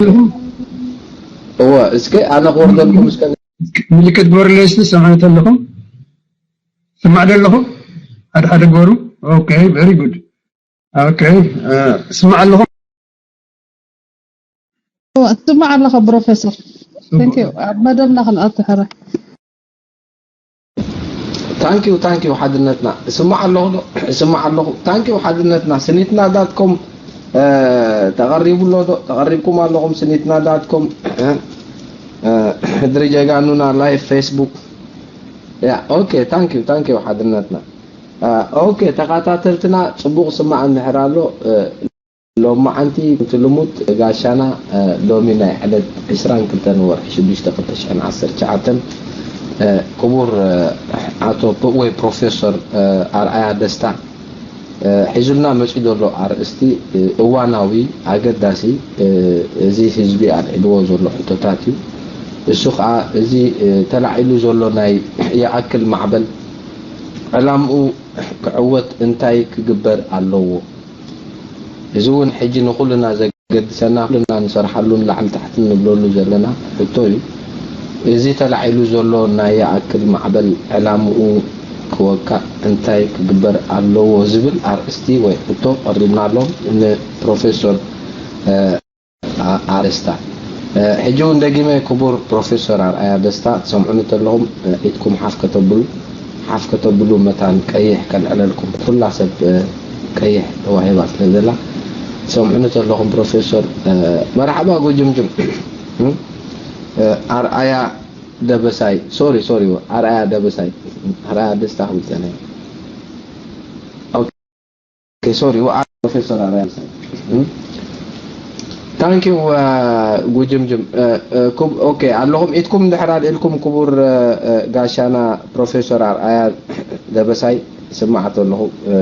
ኣለኹም? እወ፣ እስከ ኣነ ክወርደልኩም እስከ። ምልክት ግበሩለይ እስቲ፣ ሰምዑ ተለኹም? ስማዕ ዶ ኣለኹም? ሓደ ሓደ ግበሩ። ኦኬ፣ very good። ኦኬ፣ እ፣ ስማዕ ኣለኹም? እወ፣ ትስማዕ ኣለኻ ፕሮፌሰር። Thank you። ኣብ መደብና ክንኣቱ ሕራይ። ታንኪዩ፣ ታንኪዩ ሓድነትና። እስማዕ ኣለኹ ዶ? እስማዕ ኣለኹ። ታንኪዩ ሓድነትና። ስኒትና ዳት ኮም፣ እ፣ ተቐሪቡ ኣሎ ዶ? ተቐሪብኩም ኣለኹም ስኒትና ዳት ኮም። እ፣ ሕድሪ ጀጋኑና ላይቭ ፌስቡክ። ያ፣ ኦኬ፣ ታንኪዩ፣ ታንኪዩ ሓድነትና። እ፣ ኦኬ፣ ተኸታተልትና ጽቡቕ ስማዕ እንድሕር ኣሎ፣ እ፣ ሎማዓንቲ እቲ ልሙድ ጋሻና፣ እ፣ ሎሚ ናይ ዕለት ዕስራን ክልተን ወርሒ ሽዱሽተ ክልተ ሽሕን ዓሰርተ ትሽዓተን፣ እ፣ ክቡር፣ እ፣ ኣቶ ፕ-፣ ወይ ፕሮፌሰር፣ እ፣ ኣርኣያ ደስታ፣ እ፣ ሒዙልና መጺኡ ዘሎ ኣርእስቲ፣ እ፣ እዋናዊ፣ ኣገዳሲ፣ እ፣ እዚ ህዝቢ ኣልዒልዎ ዘሎ ሕቶታት እዩ። እሱ ኸኣ እዚ፣ እ፣ ተላዒሉ ዘሎ ናይ ይኣክል ማዕበል ዕላምኡ ክዕወት እንታይ ክግበር ኣለዎ? እዚ እውን ሕጂ ንኹልና ዘገድሰና፣ ኩልና ንሰርሓሉን ላዕሊ ታሕቲ ንብለሉ ዘለና ሕቶ እዩ። እዚ ተላዒሉ ዘሎ ናይ ይኣክል ማዕበል ዕላምኡ ክወቃዕ እንታይ ክግበር ኣለዎ ዝብል ኣርእስቲ ወይ ሕቶ ቀሪብናሎም ንፕሮፌሰር፣ እ፣ ኣ-፣ ኣርእስታ። እ፣ ሕጂ እውን ደጊመ ክቡር ፕሮፌሰር ኣርኣያ ደስታ ትሰምዑኒ ተለኹም፣ እ፣ ኢድኩም ሓፍ ከተብሉ፣ ሓፍ ከተብሉ መታን ቀይሕ ከልዕለልኩም። ኩላ ሰብ፣ እ፣ ቀይሕ ተዋሂባ ስለ ዘላ፣ ትሰምዑኒ ተለኹም ፕሮፌሰር፣ እ፣ መርሓባ ጉጅምጅም። እ፣ ኣርኣያ ደበሳይ፣ ሶሪ፣ ሶሪ፣ ኣርኣያ ደበሳይ፣ ኣርኣያ ደስታ ክብል ጸኒሐ። ኦኬ፣ ሶሪ፣ ወዓ ፕሮፌሰር ኣርኣያ ደበሳይ። እ፣ ታንኪዩ፣ እ፣ ጉጅምጅም። እ፣ እ፣ ክብ-፣ ኦኬ፣ ኣለኹም ኢድኩም እንድሕር ኣልዒልኩም ክቡር፣ እ፣ እ፣ ጋሻና ፕሮፌሰር ኣርኣያ ደበሳይ። ስማዕ ተለኹ፣ እ፣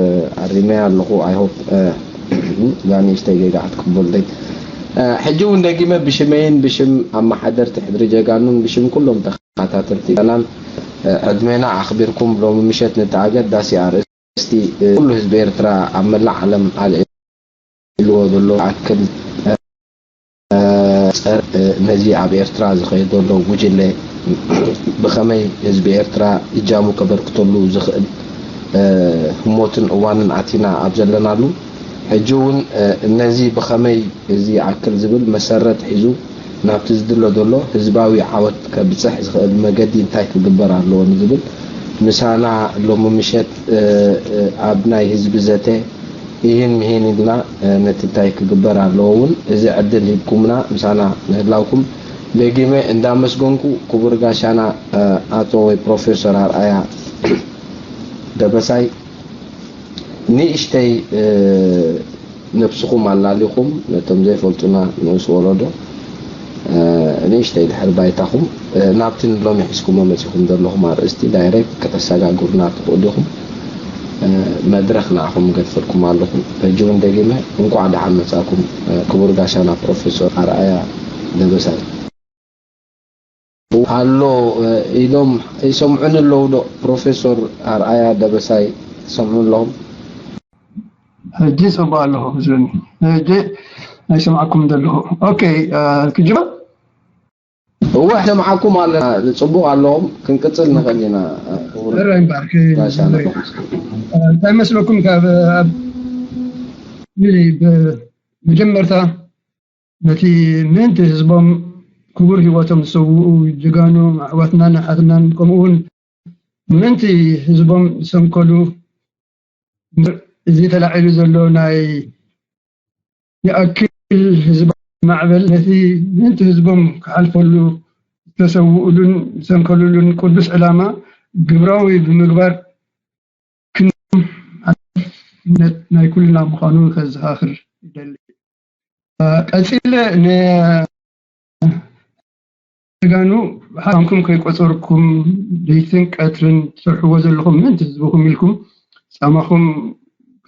ኣሪመያ ኣለኹ። I hope፣ እ፣ እዛ ንእሽተይ ጌጋ ክትቅበሉለይ። እ፣ ሕጂ እውን ደጊመ ብሽመይን ብሽም ኣመሓደርቲ ሕድሪ ጀጋኑን ብሽም ኩሎም ተኸታተልቲ ቻናል፣ እ፣ ዕድሜና ኣኽቢርኩም ሎሚ ምሸት ነቲ ኣገዳሲ ኣርእስቲ፣ እ፣ ኩሉ ህዝቢ ኤርትራ ኣብ መላእ ዓለም ኣልዒ ኢልዎ ዘሎ ይኣክል፣ እ፣ ጸር-፣ እ፣ ነዚ ኣብ ኤርትራ ዝኸይድ ዘሎ ጉጅለ ብኸመይ ህዝቢ ኤርትራ እጃሙ ከበርክተሉ ዝኽእል፣ እ፣ ህሞትን እዋንን ኣቲና ኣብ ዘለናሉ፣ ሕጂ እውን፣ እ፣ ነዚ ብኸመይ እዚ ይኣክል ዝብል መሰረት ሒዙ ናብቲ ዝድለ ዘሎ ህዝባዊ ዓወት ከብጽሕ ዝኽእል መገዲ እንታይ ክግበር ኣለዎ ንዝብል ምሳና ሎሚ ምሸት፣ እ፣ እ፣ ኣብ ናይ ህዝቢ ዘተ ኢሂን ምሂን ኢልና፣ እ፣ ነቲ እንታይ ክግበር ኣለዎ እውን እዚ ዕድል ሂብኩምና ምሳና ምህላውኩም ደጊመ እንዳመስገንኩ፣ ክቡር ጋሻና፣ እ፣ ኣቶ ወይ ፕሮፌሰር ኣርኣያ ደበሳይ፣ ንእሽተይ፣ እ፣ ነብስኹም ኣላሊኹም ነቶም ዘይፈልጡና ንኡስ ወለዶ፣ እ፣ ንእሽተይ ድሕሪ ባይታኹም፣ እ፣ ናብቲ ንሎሚ ሒዝኩሞ መጺኹም ዘለኹም ኣርእስቲ ዳይሬክት ከተሰጋግሩና ትኽእሉ ኢኹም። እ፣ መድረኽ ንዓኹም እገድፈልኩም ኣለኹ። ሕጂ እውን ደጊመ እንቋዕ ደሓን መጻእኩም፣ እ፣ ክቡር ጋሻና ፕሮፌሰር ኣርኣያ ደበሳይ። ኣሎ፣ እ፣ ኢሎም ይሰምዑኒ ኣለዉ ዶ? ፕሮፌሰር ኣርኣያ ደበሳይ ትሰምዑ ኣለኹም? ሕጂ ጽቡቕ ኣለኹ ዝብለኒ። ሕጂ ኣይሰምዓኩም ዘለኹ። ኦኬ፣ እ፣ ክጅምር? እወ፣ ሰምዓኩም ኣለና። ጽቡቕ ኣለኹም። ክንቅጽል ንኽእል ኢና። ክቡር ሕራይ እምበኣር፣ ክ-፣ ጋሻ ኣለኹም። እ፣ እንታይ መስለኩም፣ ካብ፣ ኣብ፣ ብ-፣ መጀመርታ ነቲ ምእንቲ ህዝቦም ክቡር ህይወቶም ዝሰውኡ ጀጋኑ ኣሕዋትናን ኣሓትናን፣ ከምኡ እውን ምእንቲ ህዝቦም ዝሰንከሉ፣ እዚ ተላዒሉ ዘሎ ናይ ይኣክል ህዝባዊ ማዕበል፣ ነቲ ምእንቲ ህዝቦም ክሓልፈሉ ዝተሰውኡሉን ዝሰንከሉሉን ቅዱስ ዕላማ ግብራዊ ብምግባር፣ ክንድም ሓላፍነት ናይ ኩልና ምዃኑ ከዘኻኽር ይደሊ። እ፣ ቀጺለ ንጀጋኑ ብሓሳምኩም ከይቆጸርኩም ለይትን ቀትርን ትሰርሕዎ ዘለኹም ምእንቲ ህዝብኹም ኢልኩም ጻማኹም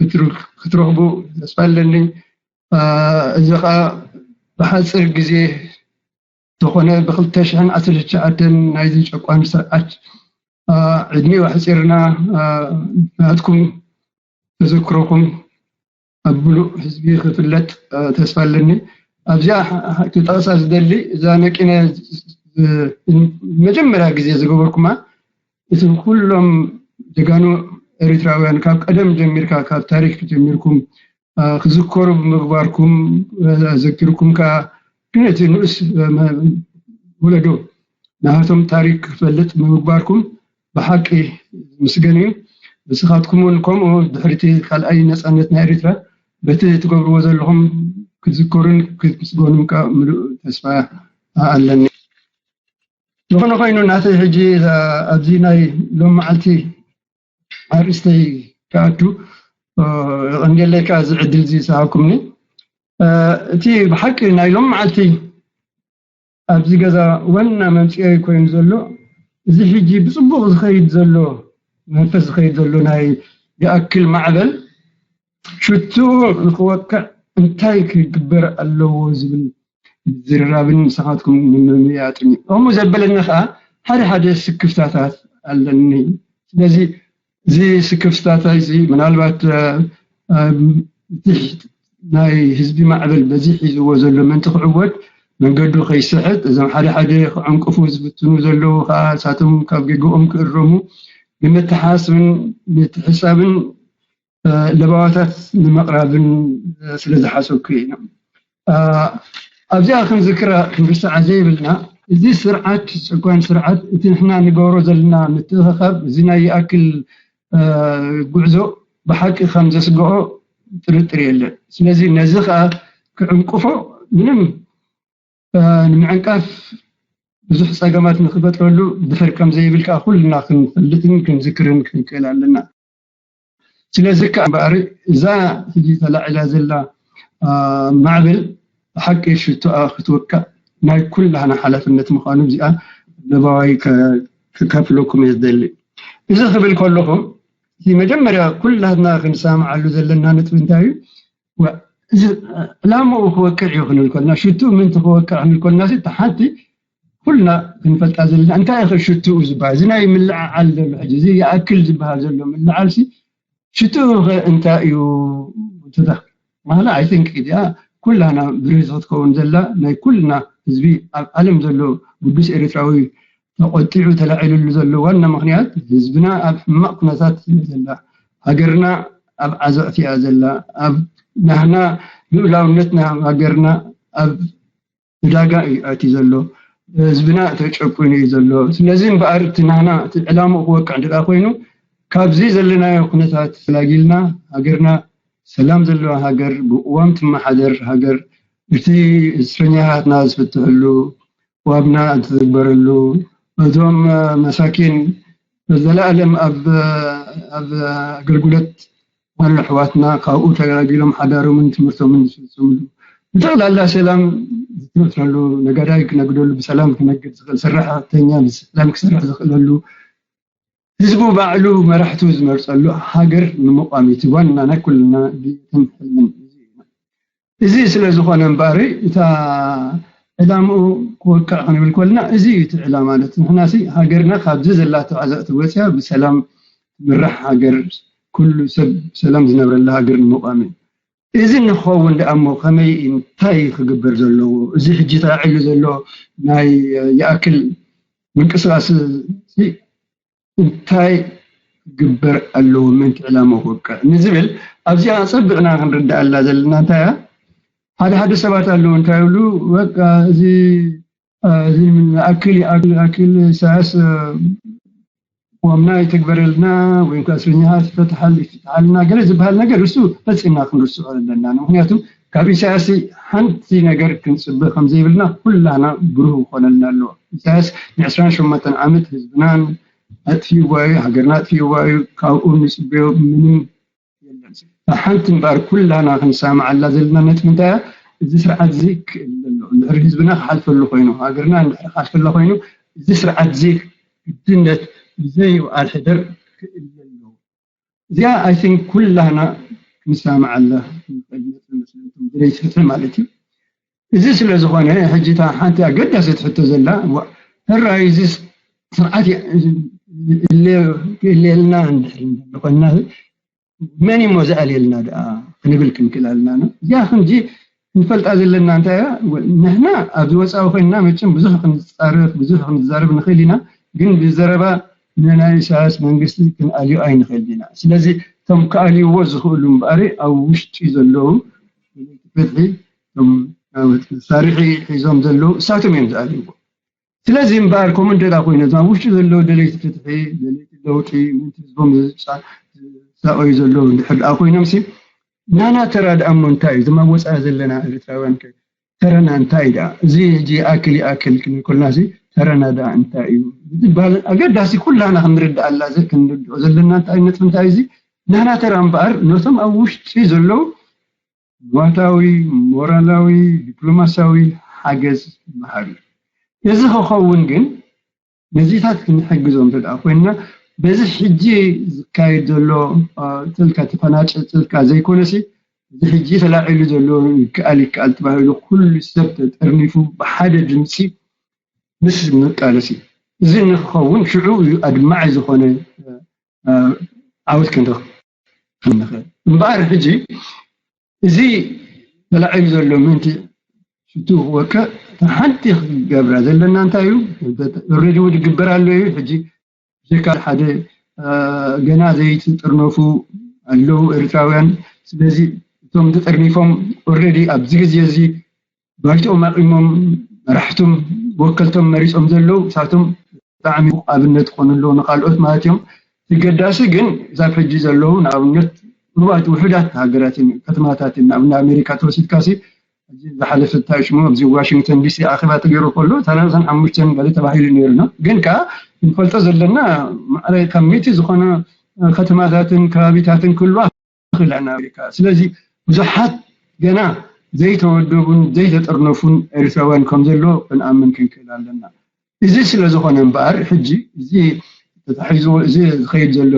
ክትር-፣ ክትረኽቡ ተስፋ ኣለኒ። እ፣ እዚ ኸኣ ብሓጺር ግዜ ዝኾነ ብክልተ ሽሕን ዓሰርተ ትሽዓተን ናይዚ ጨቋኒ ስርዓት፣ እ፣ ዕድሚኡ ኣሕጺርና፣ እ፣ ናትኩም ተዘክሮኹም ኣብ ምሉእ ህዝቢ ክፍለጥ፣ እ፣ ተስፋ ኣለኒ። ኣብዚኣ ክጠቕሳ ዝደሊ እዛ ነቂነ መጀመርያ ግዜ ዝገበርኩማ እቲ ኩሎም ጀጋኑ ኤሪትራውያን ካብ ቀደም ጀሚርካ ካብ ታሪክ ጀሚርኩም ክዝከሩ ብምግባርኩም ኣዘኪርኩም ከዓ ግን እቲ ንኡስ ወለዶ ናሃቶም ታሪክ ክፈልጥ ብምግባርኩም ብሓቂ ምስገን እዩ። ንስኻትኩም እውን ከምኡ ድሕሪቲ ካልኣይ ነፃነት ናይ ኤሪትራ በቲ ትገብርዎ ዘለኹም ክትዝከሩን ክትምስገኑን ከዓ ምሉእ ተስፋ ኣለኒ። ዝኾነ ኮይኑ ናተይ ሕጂ ኣብዚ ናይ ሎም መዓልቲ ኣርእስተይ ክኣቱ ቀንዴለይ ከዓ እዚ ዕድል እዚ ዝሃብኩምኒ እቲ ብሓቂ ናይ ሎም መዓልቲ ኣብዚ ገዛ ዋና መምፅኦ ኮይኑ ዘሎ እዚ ሕጂ ብፅቡቅ ዝኸይድ ዘሎ መንፈስ ዝኸይድ ዘሎ ናይ ይኣክል ማዕበል ሽትኡ ንክወቅዕ እንታይ ክግበር ኣለዎ ዝብል ዝርራብን ንስኻትኩም ንምምያጥን እዩ። ከምኡ ዘበለኒ ከዓ ሓደ ሓደ ስክፍታታት ኣለኒ። ስለዚ እዚ ስክፍታታ እዚ ምናልባት እቲ ናይ ህዝቢ ማዕበል በዚ ሒዝዎ ዘሎ ምእንቲ ክዕወት መንገዱ ከይስሕት እዞም ሓደ ሓደ ክዕንቅፉ ዝፍትኑ ዘለዉ ከዓ እሳቶም ካብ ጌግኦም ክእረሙ ንምትሓስብን ምትሕሳብን ለባዋታት ንምቕራብን ስለ ዝሓሰብኩ ኢና። ኣብዚኣ ክንዝክራ ክንርስዓ ዘይብልና እዚ ስርዓት ጨቋን ስርዓት እቲ ንሕና ንገብሮ ዘለና ምትእኸኻብ እዚ ናይ ይኣክል ጉዕዞ ብሓቂ ከም ዘስግኦ ጥርጥር የለን። ስለዚ ነዚ ከዓ ክዕንቅፎ ምንም ንምዕንቃፍ ብዙሕ ፀገማት ንክፈጥረሉ ድሕር ከም ዘይብል ከዓ ኩልና ክንፈልጥን ክንዝክርን ክንክእል ኣለና። ስለዚ ከዓ እምበኣር እዛ ሕጂ ተላዒላ ዘላ ማዕበል ብሓቂ ሽቶኣ ክትወቅዕ ናይ ኩላህና ሓላፍነት ምዃኑ እዚኣ ለባዋይ ክከፍለኩም እየ ዝደሊ። እዚ ክብል ከለኹ እቲ መጀመርያ ኩላትና ክንሰማማዓሉ ዘለና ነጥቢ እንታይ እዩ? እዚ ዕላምኡ ክወቅዕ እዩ ክንብል ከለና ሽትኡ ምንቲ ክወቅዕ ክንብል ከለና እቲ ሓንቲ ኩልና ክንፈልጣ ዘለና እንታይ ኸ ሽትኡ ዝበሃል እዚ ናይ ምልዓዓል ዘሎ ሕጂ እዚ ይኣክል ዝበሃል ዘሎ ምልዓል ሲ ሽትኡ ኸ እንታይ እዩ? ማለ ኣይ ቲንክ እዚኣ ኩላና ብርህቲ ክትከውን ዘላ ናይ ኩልና ህዝቢ ኣብ ዓለም ዘሎ ግዱስ ኤርትራዊ ተቆጢዑ ተላዒልሉ ዘሎ ዋና ምክንያት ህዝብና ኣብ ሕማቕ ኩነታት ስለ ዘላ ሃገርና ኣብ ዓዘቕቲ እያ ዘላ ኣብ ናህና ልኡላውነትና ሃገርና ኣብ ዕዳጋ እዩ ኣትዩ ዘሎ ህዝብና ተጨቁኑ እዩ ዘሎ ስለዚ እምበኣር እቲ ናህና እቲ ዕላምኡ ክወቅዕ እንድኣ ኮይኑ ካብዚ ዘለናዮ ኩነታት ተላጊልና ሃገርና ሰላም ዘለዋ ሃገር ብቅዋም ትመሓደር ሃገር እቲ እስረኛታትና ዝፍትሕሉ ዋብና እንትግበረሉ እዞም መሳኪን ዘለኣለም ኣብ ኣገልግሎት ኣሎ ኣሕዋትና ካብኡ ተጋጊሎም ሓዳሮምን ትምህርቶምን ዝፍፅምሉ ብጠቕላላ ሰላም ዝትመትረሉ ነጋዳይ ክነግደሉ ብሰላም ክነግድ ዝኽእል ሰራሕተኛ ብሰላም ክሰርሕ ዝኽእለሉ ህዝቡ ባዕሉ መራሕቱ ዝመርፀሉ ሃገር ንምቋም እዩ ዋና ናይ ኩልና ድትን ሕልምን እዚ ስለ ዝኾነ እምበኣሪ እታ ዕላምኡ ክወቅዕ ክንብል ከልና እዚ እዩ እቲ ዕላማ ማለት ንሕና ሲ ሃገርና ካብዚ ዘላቶ ዓዘቕቲ ወፅያ ብሰላም ትምራሕ ሃገር ኩሉ ሰብ ሰላም ዝነብረላ ሃገር ንምቋም እዩ እዚ ንክኸውን ደኣ እሞ ከመይ እንታይ ክግበር ዘለዎ እዚ ሕጂ ተላዒሉ ዘሎ ናይ ይኣክል ምንቅስቃስ እንታይ ክግበር ኣለዎ ምእንቲ ዕላማ ክወቅዕ ንዝብል ኣብዚኣ ፀብዕና ክንርዳኣላ ዘለና እንታይ እያ ሓደ ሓደ ሰባት ኣለዉ እንታይ ይብሉ በቃ እዚ እዚ ኣክል ኣክል ኣክል ኢሳያስ ዋምና ይተግበረልና ወይም ከዓ እስረኛታት ይፈትሓል ይፍትሓልና ገለ ዝበሃል ነገር እሱ ፈፂምና ክንርስዖ ኣለና ምክንያቱ ካብ ኢሳያስ ሓንቲ ነገር ክንፅበ ከም ዘይብልና ኩላና ብሩህ ክኾነልና ኣለዎ ኢሳያስ ን28 ዓመት ህዝብናን ኣጥፊእዋ እዩ ሃገርና ኣጥፊእዋ እዩ ካብኡ ንፅበዮ ምንም የለን ሓንቲ እምበኣር ኩላና ክንሰማማዓላ ዘለና ነጥቢ እንታይ እያ እዚ ስርዓት እዚ ክእል ኣለዎ እንድሕር ህዝብና ክሓልፈሉ ኮይኑ ሃገርና እንድሕር ክሓልፈላ ኮይኑ እዚ ስርዓት እዚ ግድነት ብዘይ ይብኣል ሕደር ክእል ኣለዎ እዚኣ ኣይ ቲንክ ኩላና ክንሰማማዓላ ንኽእል ነጥቢ መስለኩም ድሌት ፍትሒ ማለት እዩ እዚ ስለ ዝኾነ ሕጂ እታ ሓንቲ ኣገዳሲት ሕቶ ዘላ ሕራይ እዚ ስርዓት ክእልየልና እንድሕር እንተኾንና መን እሞ ዝኣልየልና ደኣ ክንብል ክንክእል ኣለና እዚኣ ከምዚ ክንፈልጣ ዘለና እንታይ እያ? ንሕና ኣብዚ ወፃኢ ኮይንና መቸም ብዙሕ ክንፃረፍ ብዙሕ ክንዛረብ ንኽእል ኢና፣ ግን ብዘረባ ንናይ ኢሳያስ መንግስቲ ክንኣልዮ ኣይንኽእል ኢና። ስለዚ እቶም ክኣልይዎ ዝኽእሉ እምበኣር ኣብ ውሽጢ ዘለዉ ፍትሒ ሳሪሒ ሒዞም ዘለዉ እሳቶም እዮም ዝኣልይዎ። ስለዚ እምበኣር ከምኡ እንተ ኮይኑ እዞም ኣብ ውሽጢ ዘለዉ ደለይቲ ፍትሒ ደለይቲ ለውጢ ምንቲ ህዝቦም ዝሳቀዩ ዘለዉ እንድሕር ደኣ ኮይኖም ሲ ናና ተራ ደኣ እሞ እንታይ እዩ? እዞም ኣብ ወፃኢ ዘለና ኤርትራውያን ከ ተረና እንታይ እዩ ደኣ? እዚ ሕጂ ይኣክል ይኣክል ክንብል ከለና ሲ ተረና ደኣ እንታይ እዩ ዝበሃል ኣገዳሲ ኩላና ክንርድኣላ ክንርድኦ ዘለና እንታይ ነጥቢ እንታይ እዩ? እዚ ናና ተራ እምበኣር ነቶም ኣብ ውሽጢ ዘለዉ ንዋታዊ፣ ሞራላዊ፣ ዲፕሎማሲያዊ ሓገዝ ይበሃል እዩ። እዚ ክኸውን ግን ነዚታት ክንሕግዞም እንተ ደኣ ኮይንና በዚ ሕጂ ዝካየድ ዘሎ ተልካ ተፈናጨ ተልካ ዘይኮነሲ እዚ ሕጂ ተላዒሉ ዘሎ ይከኣል ይከኣል ተባሂሉ ኩሉ ሰብ ተጠርኒፉ ብሓደ ድምፂ ምስ ንቃለስ እዩ። እዚ ንክኸውን ሽዑ እዩ ኣድማዒ ዝኾነ ዓወት ክንረኽብ ንኽእል። እምበኣር ሕጂ እዚ ተላዒሉ ዘሎ ምእንቲ ሽቱ ክወከ ሓንቲ ክገብራ ዘለና እንታይ እዩ? ኦልሬዲ እውን ይግበር ኣሎ እዩ። ሕጂ ብዘካ ሓደ ገና ዘይተጠርነፉ ኣለዉ ኤርትራውያን። ስለዚ እቶም ተጠርኒፎም ኦልሬዲ ኣብዚ ግዜ እዚ ባይቶኦም ኣቂሞም መራሕቶም ወከልቶም መሪፆም ዘለዉ እሳቶም ብጣዕሚ ኣብነት ክኾኑ ኣለዉ ንካልኦት ማለት እዮም። ተገዳሲ ግን እዛብ ሕጂ ዘለዉ ንኣብነት ሩባት ውሑዳት ሃገራትን ከተማታትን ንኣብነት ኣሜሪካ ተወሲድካሲ ዝሓለፈ እንታይ ሽሙ ኣብዚ ዋሽንግተን ዲሲ ኣኼባ ተገይሩ ከሎ ሰላሳን ሓሙሽተን ገለ ተባሂሉ ነይሩ ነው። ግን ከዓ ንፈልጦ ዘለና ማዕረ ካብ ሚእቲ ዝኾነ ከተማታትን ከባቢታትን ክህልዋ ይኽእል ኣና ኣሜሪካ። ስለዚ ብዙሓት ገና ዘይተወደቡን ዘይተጠርነፉን ኤርትራውያን ከም ዘሎ ክንኣምን ክንክእል ኣለና። እዚ ስለ ዝኾነ እምበኣር ሕጂ እዚ ተታሒዝዎ እዚ ዝኸይድ ዘሎ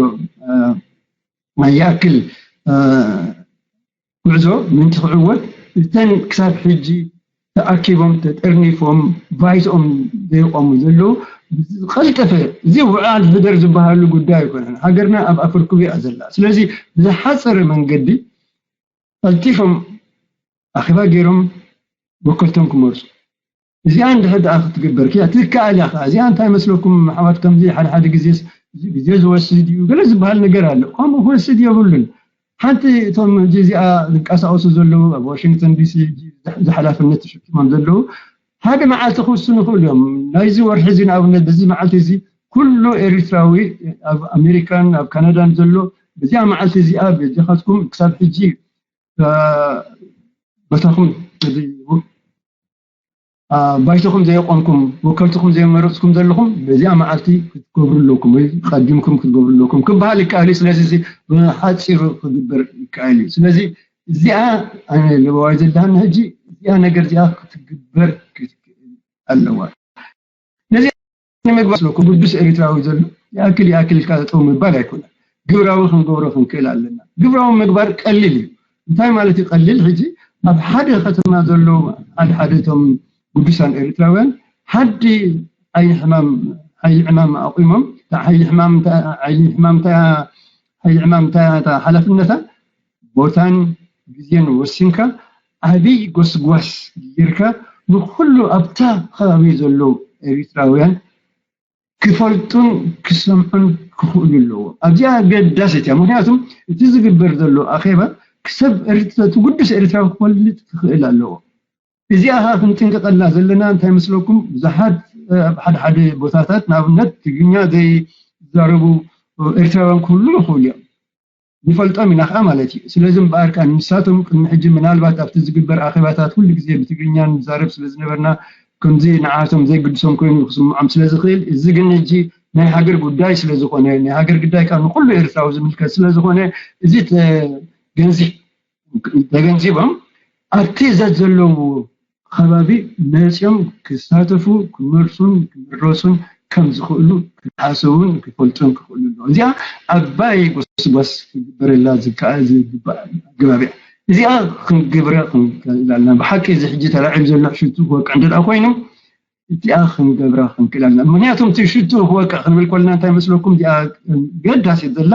ናይ ይኣክል ጉዕዞ ምእንቲ ክዕወት እተን ክሳብ ሕጂ ተኣኪቦም ተጠርኒፎም ባይትኦም ዘየቆሙ ዘለዉ ብዝቐልጠፈ እዚ ውዕል ህደር ዝበሃሉ ጉዳይ ኣይኮነን። ሃገርና ኣብ ኣፈርክቡ እያ ዘላ። ስለዚ ብዝሓፀረ መንገዲ ቀልጢፎም ኣኼባ ገይሮም ወከልቶም ክመርፁ እዚኣ እንድሕር ደኣ ክትግበር ክያ ትከኣል እያ ከዓ እዚኣ እንታይ መስለኩም ኣሕዋት ከምዚ ሓደ ሓደ ግዜ ግዜ ዝወስድ እዩ ገለ ዝበሃል ነገር ኣሎ ከምኡ ክወስድ የብሉን ሓንቲ እቶም ሕጂ እዚኣ ዝንቀሳቀሱ ዘለዉ ኣብ ዋሽንግተን ዲሲ ዝሓላፍነት ተሸኪሞም ዘለዉ ሓደ መዓልቲ ክውስኑ ይኽእሉ እዮም ናይዚ ወርሒ እዚ ንኣብነት በዚ መዓልቲ እዚ ኩሉ ኤሪትራዊ ኣብ ኣሜሪካን ኣብ ካናዳን ዘሎ በዚኣ መዓልቲ እዚኣ በጃኻትኩም ክሳብ ሕጂ ቦታኹም ባይቶኹም ዘየቆምኩም ወከልትኹም ዘየመረፅኩም ዘለኹም በዚኣ መዓልቲ ክትገብሩ ኣለኩም ወይ ቀዲምኩም ክትገብሩ ኣለኩም ክበሃል ይከኣል እዩ። ስለዚ እዚ ብሓፂሩ ክግበር ይከኣል እዩ። ስለዚ እዚኣ ኣነ ለበዋይ ዘዳሃኒ ሕጂ እዚኣ ነገር እዚኣ ክትግበር ክትክእል ኣለዋ። ነዚ ንምግባር ስለ ኩብዱስ ኤርትራዊ ዘሎ ይኣክል ይኣክል ኢልካ ጠው ምባል ኣይኮነን። ግብራዊ ክንገብሮ ክንክእል ኣለና። ግብራዊ ምግባር ቀሊል እዩ። እንታይ ማለት እዩ ቀሊል? ሕጂ ኣብ ሓደ ከተማ ዘለዉ ሓደ ሓደ እቶም ግዱሳን ኤርትራውያን ሓዲ ሓይሊ ሕማም ሓይሊ ዕማም ኣቑሞም እታ ሓይሊ ሕማም እታ ሓይሊ ሕማም እታ ሓይሊ ዕማም እታ እታ ሓላፍነታ ቦታን ግዜን ወሲንካ ዓብይ ጎስጓስ ጌርካ ንኩሉ ኣብታ ከባቢ ዘለዉ ኤሪትራውያን ክፈልጡን ክሰምዑን ክኽእሉ ኣለዎ። ኣብዚኣ ኣገዳሲት እያ። ምክንያቱም እቲ ዝግበር ዘሎ ኣኼባ ክሰብ ኤርትራ እቲ ጉዱስ ኤርትራዊ ክፈልጥ ክኽእል ኣለዎ። እዚኣ ከዓ ክንጥንቀቀላ ዘለና እንታይ መስለኩም? ብዙሓት ኣብ ሓደ ሓደ ቦታታት ንኣብነት ትግርኛ ዘይዛረቡ ኤርትራውያን ክህሉ ይኽእሉ እዮም። ንፈልጦም ኢና ከዓ ማለት እዩ። ስለዚ እምበኣር ከዓ ንሳቶም ቅድሚ ሕጂ ምናልባት ኣብቲ ዝግበር ኣኼባታት ኩሉ ግዜ ብትግርኛ ንዛረብ ስለ ዝነበርና ከምዚ ንዓቶም ዘይግድሶም ኮይኑ ክስምዖም ስለ ዝኽእል እዚ ግን ሕጂ ናይ ሃገር ጉዳይ ስለ ዝኾነ ናይ ሃገር ጉዳይ ከዓ ንኩሉ ኤርትራዊ ዝምልከት ስለ ዝኾነ እዚ ተገንዚ ተገንዚቦም ኣብቲ ዘት ዘለዉ ከባቢ መፅኦም ክሳተፉ ክመርፁን ክምረፁን ከም ዝኽእሉ ክሓሰቡን ክፈልጡን ክኽእሉ ኣለዎ። እዚኣ ዓባይ ጎስጓስ ክግበረላ ዝከኣል ዝግባእ ኣገባብ እያ። እዚኣ ክንግብረ ክንክእል ኣለና። ብሓቂ እዚ ሕጂ ተላዒሉ ዘሎ ሕሽቱ ክወቅዕ እንተ ኮይኑ እቲኣ ክንገብራ ክንክእል ኣለና። ምክንያቱም እቲ ሽቱ ክወቅዕ ክንብል ከለና እንታይ መስለኩም? እዚኣ ገዳሲት ዘላ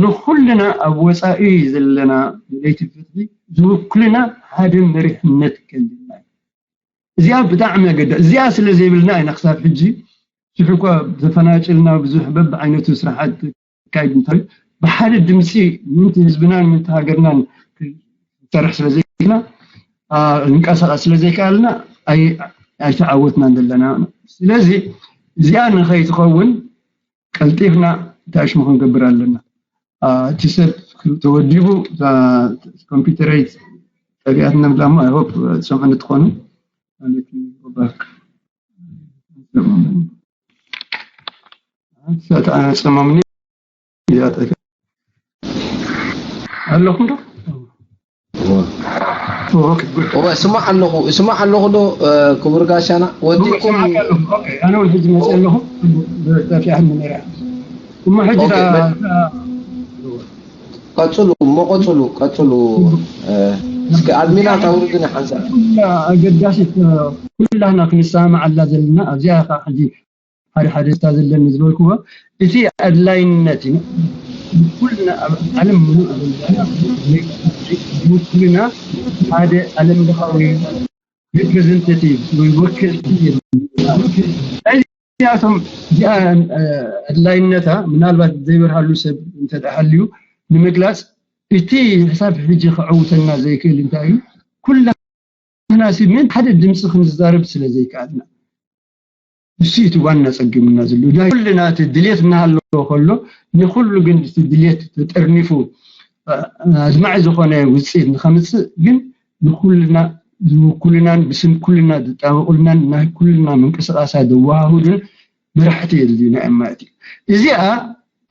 ንኩልና ኣብ ወፃኢ ዘለና ደለይቲ ፍትሒ ዝውክልና ሓደ መሪሕነት ከልና እዩ። እዚኣ ብጣዕሚ ኣገዳ እዚኣ ስለ ዘይብልና ኢና ክሳብ ሕጂ ሽሕ እኳ ተፈናጭልና ብዙሕ በብዓይነቱ ስራሓት ካይድ እንታይ ብሓደ ድምፂ ምንቲ ህዝብናን ምንቲ ሃገርናን ክንሰርሕ ስለ ዘይክልና ንቀሳቀስ ስለ ዘይከኣልና ኣይተዓወትናን ዘለና። ስለዚ እዚኣ ንኸይትኸውን ቀልጢፍና እንታይ ሽሙ ክንገብር ኣለና? እቲ ሰብ ተወዲቡ ኮምፒውተረይ ጠቢኣትና ዳሞ ኣይሆፕ ሰምዑ እንትኾኑ ማለት እዩ። ጸማምኒ ኣለኹም ዶ? እወ ስማዕ ኣለኹ፣ ስማዕ ኣለኹ ዶ ክቡር ጋሻና? ወዲኩም ኣነ እውን ሕጂ መፅእ ኣለኹ። ጠፊኣኒ ነይራ እሞ ሕጂ ቀፅሉ እሞ ቀፅሉ ቀፅሉ። እስኪ ኣድሚና ታውርድን ሓንሳብ ኣገዳሲት ኩላና ክንሰማማዓላ ዘለና ኣብዚኣ ከዓ ሕጂ ሓደ ሓደ ስታ ዘለኒ ዝበልክዎ እቲ ኣድላይነት እዩ። ኩልና ኣብ ዓለም ምሉእ ዘለና ውክልና ሓደ ዓለም ለኻዊ ሪፕሬዘንታቲቭ ወይ ወከልቲ እዚኣቶም እዚኣ ኣድላይነታ ምናልባት ዘይበርሃሉ ሰብ እንተደኣ ሃልዩ ንምግላፅ እቲ ሕሳብ ሕጂ ክዕውተና ዘይክእል እንታይ እዩ? ኩላ ንሕና ሲ ምን ሓደ ድምፂ ክንዛረብ ስለ ዘይከኣልና እሱ እቲ ዋና ፀጊሙና ዘሎ ናይ ኩልና እቲ ድሌት እናሃለዎ ከሎ ንኩሉ ግን እቲ ድሌት ተጠርኒፉ ኣድማዒ ዝኾነ ውፅኢት ንኸምፅእ ግን ንኩልና ዝውኩልናን ብስም ኩልና ዝጣበቁልናን ናይ ኩልና ምንቅስቃሳት ዘወሃህዱን መራሕቲ የድልዩና እዮም ማለት እዩ። እዚኣ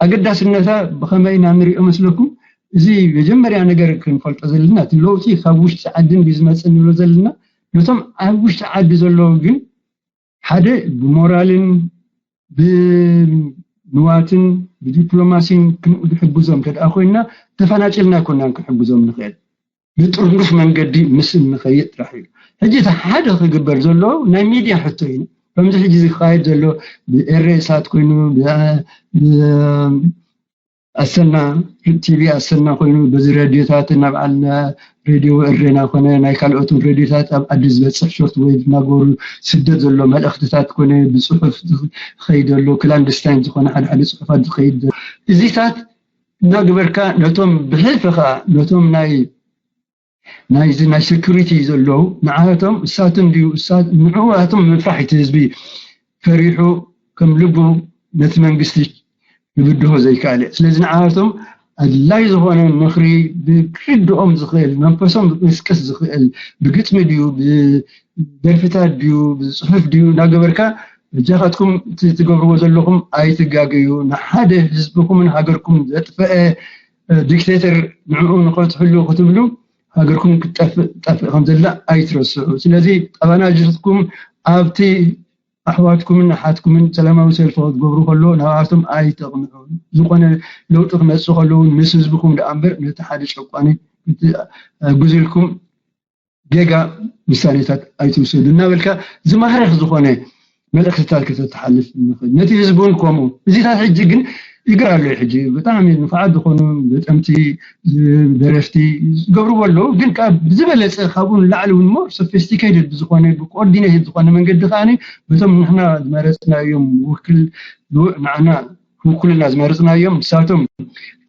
ኣገዳስነታ ብኸመይ ኢና ንሪኦ መስለኩም? እዚ መጀመርያ ነገር ክንፈልጦ ዘለና እቲ ለውጢ ካብ ውሽጢ ዓዲ እንድዩ ዝመፅእ ንብሎ ዘለና ነቶም ኣብ ውሽጢ ዓዲ ዘለዉ ግን ሓደ ብሞራልን ብንዋትን ብዲፕሎማሲን ክንሕግዞም እንተደኣ ኮይንና ተፈናጭልና ኣይኮናን ክንሕግዞም ንኽእል። ብጥርኑፍ መንገዲ ምስ እንኸይድ ጥራሕ እዩ። ሕጂ እቲ ሓደ ክግበር ዘለዎ ናይ ሚድያ ሕቶ እዩ። ከምዚ ሕጂ ዝካየድ ዘሎ ብኤሬሳት ኮይኑ ኣሰና ቲቪ ኣሰና ኮይኑ በዚ ሬድዮታት ናብ ዓልና ሬድዮ ኤሬና ኮነ ናይ ካልኦትን ሬድዮታት ኣብ ዓዲ ዝበፅሕ ሾርት ዌቭ እናገበሩ ስደት ዘሎ መልእክትታት ኮነ ብፅሑፍ ዝኸይድ ዘሎ ክላንድስታይን ዝኾነ ሓደ ሓደ ፅሑፋት ዝኸይድ ዘሎ እዚታት እናግበርካ ነቶም ብሕልፊ ከዓ ነቶም ናይ ናይዚ ናይ ሴኩሪቲ ዘለዉ ንዓቶም እሳት እንድዩ ንዕዋቶም ምፍራሕ እቲ ህዝቢ ፈሪሑ ከም ልቡ ነቲ መንግስቲ ክብድሆ ዘይከኣለ ስለዚ ንዓቶም ኣድላይ ዝኾነ ምኽሪ ብክርድኦም ዝኽእል መንፈሶም ዝቅስቅስ ዝኽእል ብግጥሚ ድዩ ብደርፍታት ድዩ ብፅሑፍ ድዩ እናገበርካ እጃኻትኩም ትገብርዎ ዘለኹም ኣይትጋገዩ ንሓደ ህዝብኹምን ሃገርኩም ዘጥፈአ ዲክቴተር ንዕኡ ንኸትሕሉ ክትብሉ ሃገርኩም ክትጠፍእ ትጠፍእ ከም ዘላ ኣይትረስዑ። ስለዚ ጠባናጅትኩም ኣብቲ ኣሕዋትኩምን ኣሓትኩምን ሰላማዊ ሰልፊ ክትገብሩ ከሎ ናብኣቶም ኣይተቕንዑ። ዝኾነ ለውጢ ክመፅእ ከሎ እውን ምስ ህዝብኹም ደኣ እምበር ነቲ ሓደ ጨቋኒ ጉዝልኩም ጌጋ ውሳኔታት ኣይትውሰዱ እናበልካ ዝማርኽ ዝኾነ መልእኽትታት ከተተሓልፍ ንኽእል ነቲ ህዝቢ እውን ከምኡ እዚታት ሕጂ ግን ይግር ኣሎ ሕጂ ብጣዕሚ ንፉዓት ዝኾኑ ገጠምቲ ደረፍቲ ዝገብርዎ ኣለዉ ግን ከዓ ብዝበለፀ ካብኡ ንላዕሊ እውን more sophisticated ብዝኾነ ብኮኦርዲኔትድ ዝኾነ መንገዲ ከዓ በቶም ንሕና ዝመረፅናዮም ውክል ንዓና ውክልና ዝመረፅናዮም ንሳቶም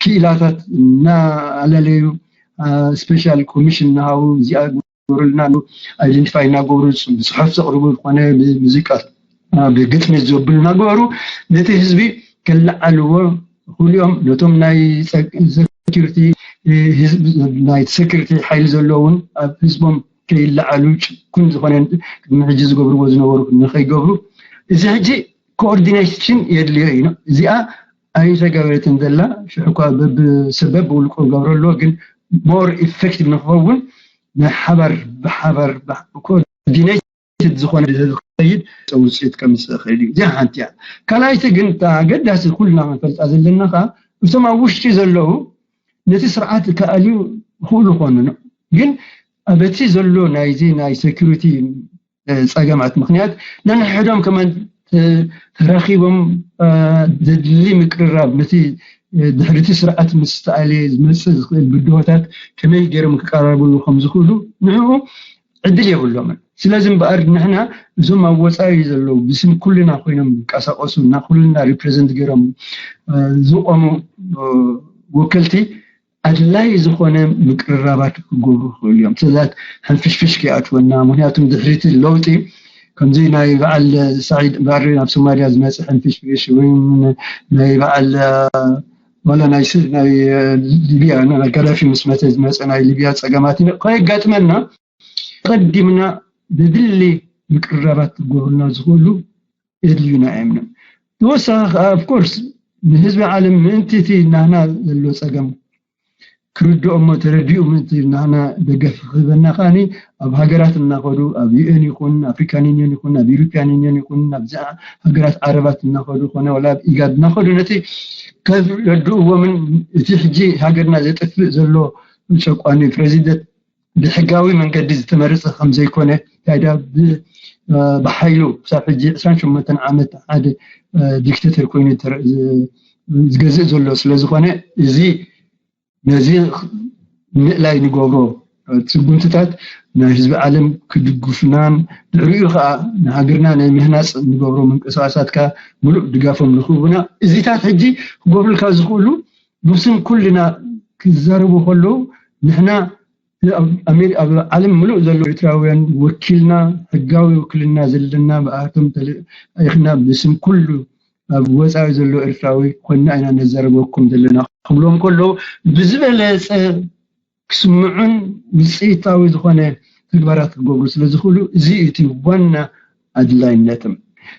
ክኢላታት እናኣለለዩ ስፔሻል ኮሚሽን እናሃቡ እዚኣ ዝገብሩልና ኣለዉ። ኣይደንቲፋይ እናገበሩ ብፅሑፍ ዘቕርቡ ዝኾነ ብሙዚቃ ብግጥሚ ዘብሉ እናገበሩ ነቲ ህዝቢ ከለዓልዎ ክእልዮም ነቶም ናይ ሴኩሪቲ ናይ ሴኩሪቲ ሓይሊ ዘለዉ እውን ኣብ ህዝቦም ከይለዓሉ ጭኩን ዝኾነ ቅድሚ ሕጂ ዝገብርዎ ዝነበሩ ንኸይገብሩ እዚ ሕጂ ኮኦርዲኔሽን የድልዮ እዩ። እዚኣ ኣይተገበረትን ዘላ ሽሕ እኳ በብሰበብ ብውልቁ ገብረ ኣሎ ግን more effective ንክኸውን ናይ ሓባር ብሓባር ኮኦርዲኔትድ ዝኾነ ዝኸይድ ውፅኢት ከምፅእ ይኽእል እዩ። እዚኣ ሓንቲ እያ። ካልኣይቲ ግን ኣገዳሲ ኩልና ክንፈልጣ ዘለና ከዓ እቶም ኣብ ውሽጢ ዘለዉ ነቲ ስርዓት ክኣልዩ ይኽእሉ ይኾኑ ግን በቲ ዘሎ ናይዚ ናይ ሴኩሪቲ ጸገማት ምኽንያት ነንሕዶም ከመን ተራኺቦም ዘድሊ ምቅርራብ ነቲ ድሕሪቲ ስርዓት ምስ ተኣልየ ዝመፅእ ዝኽእል ብድሆታት ከመይ ገይሮም ክቀራረብሉ ከም ዝኽእሉ ንዕኡ ዕድል የብሎምን። ስለዚ እምበኣር ንሕና እዞም ኣብ ወፃኢ ዘለዉ ብስም ኩልና ኮይኖም ዝንቀሳቐሱ እና ኩልና ሪፕሬዘንት ገይሮም ዝቆሙ ወከልቲ ኣድላይ ዝኾነ ምቅርራባት ክገብሩ ይኽእሉ እዮም። ስለዛት ሕንፍሽፍሽ ከይኣትወና፣ ምክንያቱም ድሕሪቲ ለውጢ ከምዚ ናይ በዓል ሳዒድ ባሬ ናብ ሶማልያ ዝመፅእ ሕንፍሽፍሽ ወይ ናይ በዓል ዋላ ናይ ሊብያ ናይ ጋዳፊ ምስ መተ ዝመፀ ናይ ሊብያ ፀገማት ከየጋጥመና ቀዲምና ብድሊ ምቅርራባት ክገብሩና ዝኽእሉ የድልዩና እዮም። ተወሳኺ ከዓ ኦፍኮርስ ንህዝቢ ዓለም ምእንቲ እቲ ናህና ዘሎ ፀገም ክርድኦ እሞ ተረዲኡ ምእንቲ ናህና ደገፍ ክህበና ከዓኒ ኣብ ሃገራት እናኸዱ ኣብ ዩኤን ይኹን ኣፍሪካን ዩኒየን ይኹን ኣብ ዩሮፒያን ዩኒየን ይኹን ኣብዚ ሃገራት ዓረባት እናኸዱ ኮነ ወላ ኣብ ኢጋድ እናኸዱ ነቲ ከረድእዎምን እቲ ሕጂ ሃገርና ዘጥፍእ ዘሎ ጨቋኒ ፕሬዚደንት ብሕጋዊ መንገዲ ዝተመረፀ ከም ዘይኮነ እንታይ ደኣ ብሓይሉ ክሳብ ሕጂ ዕስራን ሸሞንተን ዓመት ሓደ ዲክተተር ኮይኑ ዝገዝእ ዘሎ ስለ ዝኾነ እዚ ነዚ ምእላይ ንገብሮ ስጉምትታት ናይ ህዝቢ ዓለም ክድግፉናን ድሕሪኡ ከዓ ንሃገርና ናይ ምህናፅ ንገብሮ ምንቅስቃሳት ከዓ ሙሉእ ድጋፎም ንክህቡና እዚታት ሕጂ ክገብሩልካ ዝኽእሉ ብስም ኩልና ክዛረቡ ከለዉ ንሕና ኣብ ዓለም ምሉእ ዘለዉ ኤርትራውያን ወኪልና ሕጋዊ ውክልና ዘለና ብኣቶም ተልኢኽና ብስም ኩሉ ኣብ ወፃኢ ዘሎ ኤርትራዊ ኮይንና ኢና ነዛረበኩም ዘለና ክብሎም ከለዉ ብዝበለፀ ክስምዑን ውፅኢታዊ ዝኾነ ተግባራት ክገብሩ ስለ ዝኽእሉ እዚ እቲ ዋና ኣድላይነትም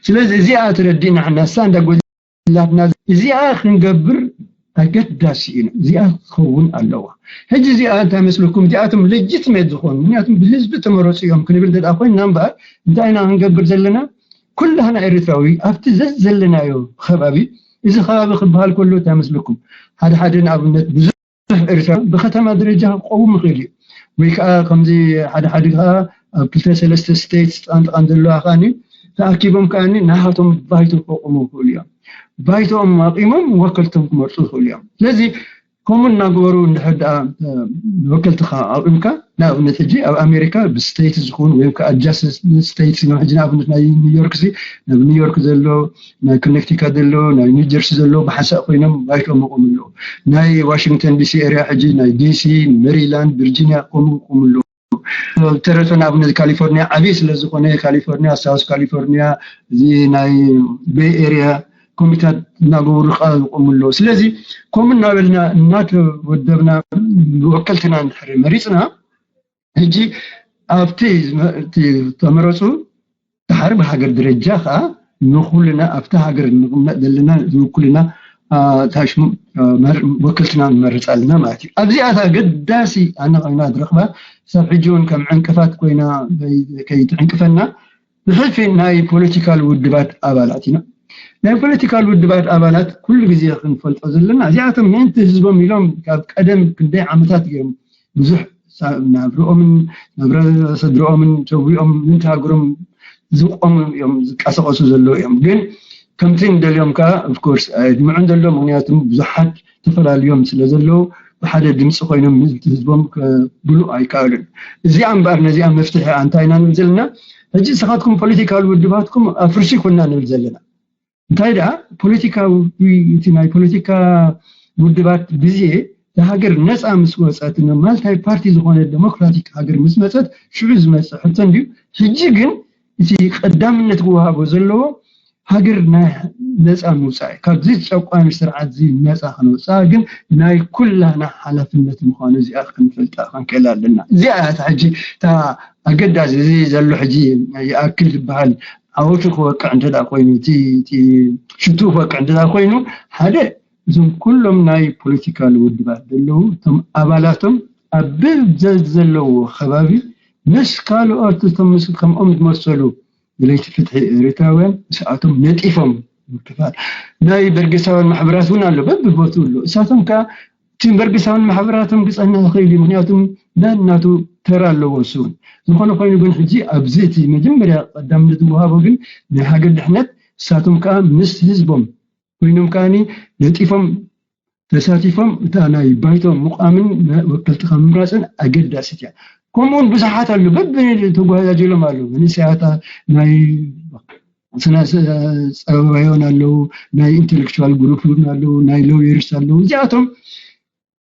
ስለዚ እዚኣ ተረዲእና ሕና እሳ እንዳ ጎላትና እዚኣ ክንገብር ኣገዳሲ እዩ እዚኣ ክኸውን ኣለዋ ሕጂ እዚኣ እንታይ መስለኩም እዚኣቶም ሌጂትሜት ዝኾኑ ምክንያቱም ብህዝቢ ተመረፁ እዮም ክንብል እንተ ኮይንና እምበኣር እንታይ ኢና ክንገብር ዘለና ኩላህና ኤርትራዊ ኣብቲ ዘዘለናዮ ከባቢ እዚ ከባቢ ክበሃል ከሎ እንታይ መስለኩም ሓደ ሓደ ንኣብነት ብዙ ኤርትራ ብከተማ ደረጃ ክቀውም ይኽእል እዩ ወይ ከዓ ከምዚ ሓደ ሓደ ከዓ ኣብ ክልተ ሰለስተ ስቴትስ ጥቃን ጥቃን ዘለዋ ከዓ ተኣኪቦም ከዓ ናሃቶም ባይቶ ከቁሙ ይኽእሉ እዮም ባይቶኦም ኣቂሞም ወከልቶም ክመርፁ ይኽእሉ እዮም ስለዚ ከምኡ እናገበሩ እንድሕር ደኣ ወከልትኻ ኣቂምካ ንኣብነት ሕጂ ኣብ ኣሜሪካ ብስቴት ዝኹን ወይ ከዓ ኣድጃሰንት ስቴትስ እዮም ሕጂ ንኣብነት ናይ ኒውዮርክ ሲ ናብ ኒውዮርክ ዘሎ ናይ ኮኔክቲካት ዘሎ ናይ ኒውጀርሲ ዘሎ ብሓንሳእ ኮይኖም ባይቶም ይቆሙ ኣለዉ ናይ ዋሽንግተን ዲሲ ኤርያ ሕጂ ናይ ዲሲ ሜሪላንድ ቪርጂኒያ ከምኡ ይቆሙ ኣለዉ ተረፈ ንኣብነት ካሊፎርኒያ ዓብዪ ስለ ዝኾነ ካሊፎርኒያ ሳውስ ካሊፎርኒያ እዚ ናይ ቤይ ኤርያ ኮሚታት እናገበሩ ከዓ ይቆሙ ኣለዉ ስለዚ ከምኡ እናበልና እናተወደብና ወከልትና እንድሕር መሪፅና ሕጂ ኣብቲ ተመረፁ ድሓር ብሃገር ደረጃ ከዓ ንኩልና ኣብቲ ሃገር ንቕመጥ ዘለና ዝውክልና ታሽሙ ወክልትና ንመርፅ ኣለና ማለት እዩ ኣብዚኣታ ገዳሲ ኣነ ኮይና ዝረኽባ ሰብ ሕጂ እውን ከም ዕንቅፋት ኮይና ከይትዕንቅፈና ብሕልፊ ናይ ፖለቲካል ውድባት ኣባላት ኢና ናይ ፖለቲካል ውድባት ኣባላት ኩሉ ግዜ ክንፈልጦ ዘለና እዚኣቶም ምእንቲ ህዝቦም ኢሎም ካብ ቀደም ክንደይ ዓመታት እዮም ብዙሕ ናብርኦምን ናብረ ስድርኦምን ሰዊኦም ምእንቲ ሃገሮም ዝቆሙ እዮም ዝቀሰቀሱ ዘለዉ እዮም ግን ከምቲ ንደልዮም ከዓ ኦፍኮርስ ኣየድምዑን ዘሎ ምክንያቱ ብዙሓት ተፈላልዮም ስለ ዘለዉ ብሓደ ድምፂ ኮይኖም ምእንቲ ህዝቦም ከብሉ ኣይከኣሉን እዚኣ እምበኣር ነዚኣ መፍትሒ እንታይ ኢና ንብል ዘለና ሕጂ ንስኻትኩም ፖለቲካል ውድባትኩም ኣፍርሱ ይኮንና ንብል ዘለና እንታይ ደኣ ፖለቲካዊ እቲ ናይ ፖለቲካ ውድባት ግዜ ሃገር ነፃ ምስ ወፀት ማልታይ ፓርቲ ዝኾነ ዴሞክራቲክ ሃገር ምስ መፀት ሽዑ ዝመፀ ሕቶ እንድዩ ሕጂ ግን እቲ ቀዳምነት ክወሃቦ ዘለዎ ሃገር ናይ ነፃ ምውፃእ ካብዚ ጨቋኒ ስርዓት እዚ ነፃ ክንወፅኣ ግን ናይ ኩላና ሓላፍነት ምዃኑ እዚኣ ክንፈልጣ ክንክእል ኣለና እዚኣ እያ ሕጂ እታ ኣገዳሲ እዚ ዘሎ ሕጂ ይኣክል ዝበሃል ዓወቱ ክወቅዕ እንተ ኮይኑ እቲ ሽቱ ክወቅዕ እንተ ኮይኑ ሓደ እዞም ኩሎም ናይ ፖለቲካል ውድባት ዘለዉ እቶም ኣባላቶም ኣብ ብዘለዎ ከባቢ ምስ ካልኦት እቶም ከምኦም ዝመሰሉ ደለይቲ ፍትሒ ኤርትራውያን ምስኣቶም ነጢፎም ምክፋል ናይ በርጌሳውያን ማሕበራት እውን ኣሎ በብቦትኡ ኣሎ እሳቶም ከዓ እቲ በርጌሳውያን ማሕበራቶም ክፀንሕ ይኽእል እዩ ምክንያቱም ነናቱ ተራ ኣለዎ እሱ እውን። ዝኾነ ኮይኑ ግን ሕጂ ኣብዚ እቲ መጀመርያ ቀዳምነት ዝወሃቦ ግን ናይ ሃገር ድሕነት፣ ንሳቶም ከዓ ምስ ህዝቦም ኮይኖም ከዓኒ ነጢፎም ተሳቲፎም እታ ናይ ባይቶ ምቋምን ወከልትኻ ምምራፅን ኣገዳሲት እያ። ከምኡውን ብዙሓት ኣለዉ በብተጓጃጀሎም ኣለዉ መንእሰያት ናይ ስነ ጸባዮን ኣለዉ፣ ናይ ኢንተሌክቹዋል ግሩፕ እውን ኣለዉ፣ ናይ ሎየርስ ኣለዉ። እዚኣቶም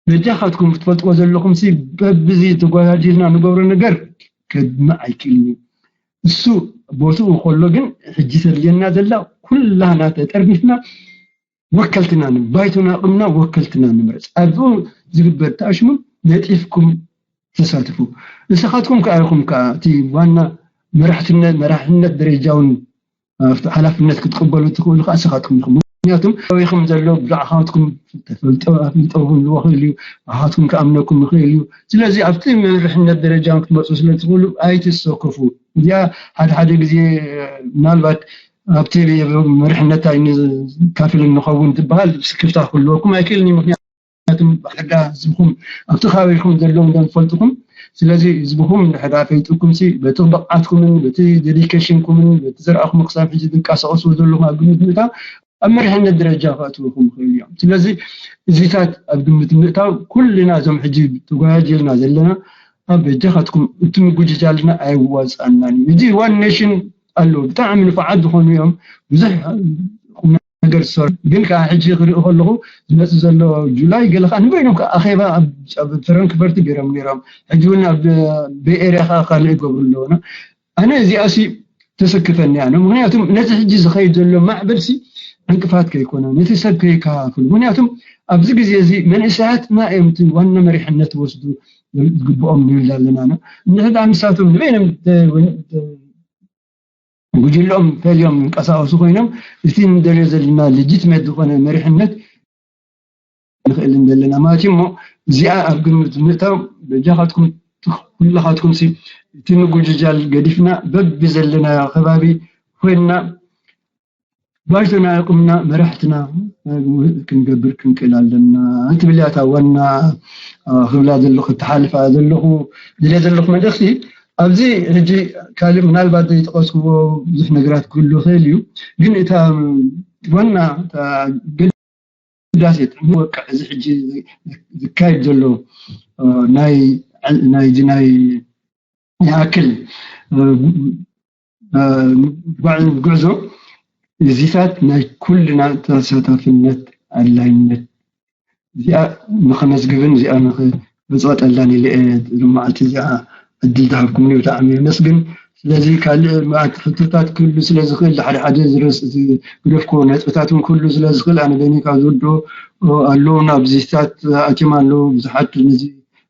በጃኻትኩም ክትፈልጥዎ ዘለኹም ሲ በብዚ ተጓዳዲልና ንገብሮ ነገር ከድምዕ ኣይክእልን እዩ። እሱ ቦትኡ ከሎ ግን ሕጂ ተድልየና ዘላ ኩላና ተጠርኒፍና ወከልትና ን- ባይቶና ኣቕምና ወከልትና ንምረፅ። ኣብኡ ዝግበር ተኣሽሙ ነጢፍኩም ተሳትፉ። ንስኻትኩም ከኣ ኢኹም ከኣ እቲ ዋና መራሕትነት መራሕነት ደረጃውን ኣብቲ ሓላፍነት ክትቅበሉ ትኽእሉ ከዓ ንስኻትኩም ኢኹም። ምክንያቱም ኣበይኹም ዘሎ ብዛዕኻትኩም ተፈልጦ ኣፍልጦ ክህልዎ ክእል እዩ። ብኣኻትኩም ክኣምነኩም ይኽእል እዩ። ስለዚ ኣብቲ መርሕነት ደረጃ ክትመፁ ስለ ትኽእሉ ኣይትሰከፉ። እዚኣ ሓደ ሓደ ግዜ ምናልባት ኣብቲ መርሕነት ኣይንካፍል እንኸውን ትበሃል ስክፍታ ክህልወኩም ኣይክእልን እዩ። ምክንያቱ ምክንያቱም ብሓዳ ህዝብኹም ኣብቲ ከባቢኹም ዘለዉ እንደምፈልጥኹም። ስለዚ ህዝብኹም እንድሕዳ ፈይጥኩም ሲ በቲ ብቕዓትኩምን በቲ ዴዲኬሽንኩምን በቲ ዘርኣኹም ክሳብ ሕጂ ትንቀሳቐስዎ ዘለኹም ኣብ ግምት ምእታው ኣብ መሪሕነት ደረጃ ከእትውኹም ይኽእሉ እዮም። ስለዚ እዚታት ኣብ ግምት ምእታው ኩልና እዞም ሕጂ ተጓያጅልና ዘለና ኣብ በጃኻትኩም እቲ ምጉጅጃልና ኣይዋፅኣናን እዩ። እዚ ዋን ኔሽን ኣለዉ ብጣዕሚ ንፉዓት ዝኾኑ እዮም ብዙሕ ነገር ዝሰርሑ ግን ከዓ ሕጂ ክርኢ ከለኹ ዝመፅእ ዘሎ ጁላይ ገለ ከዓ ንበይኖም ከዓ ኣኼባ ኣብ ፍራንክፈርት ገይሮም ነይሮም ሕጂ እውን ኣብ ቤኤርያ ከዓ ካልእ ይገብሩ ኣለዉና ኣነ እዚኣ ሲ ተሰክፈኒ ኣነ ምክንያቱም ነዚ ሕጂ ዝኸይድ ዘሎ ማዕበል ሲ ዕንቅፋት ከይኮነ ነቲ ሰብ ከይከፋፍሉ ምክንያቱም ኣብዚ ግዜ እዚ መንእሰያትና እዮም እቲ ዋና መሪሕነት ወስዱ ዝግብኦም ንብል ኣለና እንድሕዳ ንሳቶም ንበይኖም ጉጅልኦም ፈልዮም ይንቀሳቀሱ ኮይኖም እቲ ንደልዮ ዘለና ሌጂትሜት ዝኾነ መሪሕነት ንኽእል ዘለና ማለት እዩ እሞ እዚኣ ኣብ ግምት ምእታው በጃኻትኩም ኩላኻትኩም ሲ እቲ ምጉጅጃል ገዲፍና በቢ ዘለና ከባቢ ኮይንና ባይቶና ኣቁምና መራሕትና ክንገብር ክንክእል ኣለና ትብል እያ እታ ዋና ክብላ ዘለኹ ተሓልፋ ዘለኹ ዝለ ዘለኹ መልእኽቲ ኣብዚ ሕጂ ካልእ ምናልባት ዘይጠቀስክዎ ብዙሕ ነገራት ክህሉ ይኽእል እዩ ግን እታ ዋና ግዳሴት ንወቅዕ እዚ ሕጂ ዝካየድ ዘሎ ናይ ናይ ናይ ይኣክል ጉዕዞ እዚታት ናይ ኩልና ተሳታፍነት ኣድላይነት እዚኣ ንኸመዝግብን እዚኣ ንኽበፅቐጠላን ኢለ እየ መዓልቲ እዚኣ ዕድል ዝሃብኩምኒ ብጣዕሚ የመስግን። ስለዚ ካልእ መዓት ሕቶታት ክህሉ ስለ ዝኽእል ሓደ ሓደ ዝረስ- ዝገደፍኩዎ ነጥብታት እውን ክህሉ ስለ ዝኽእል ኣነ በይነይ ካብ ዝውድኦ ኣለዉ ናብዚታት ኣትዮም ኣለዉ ብዙሓት ነዚ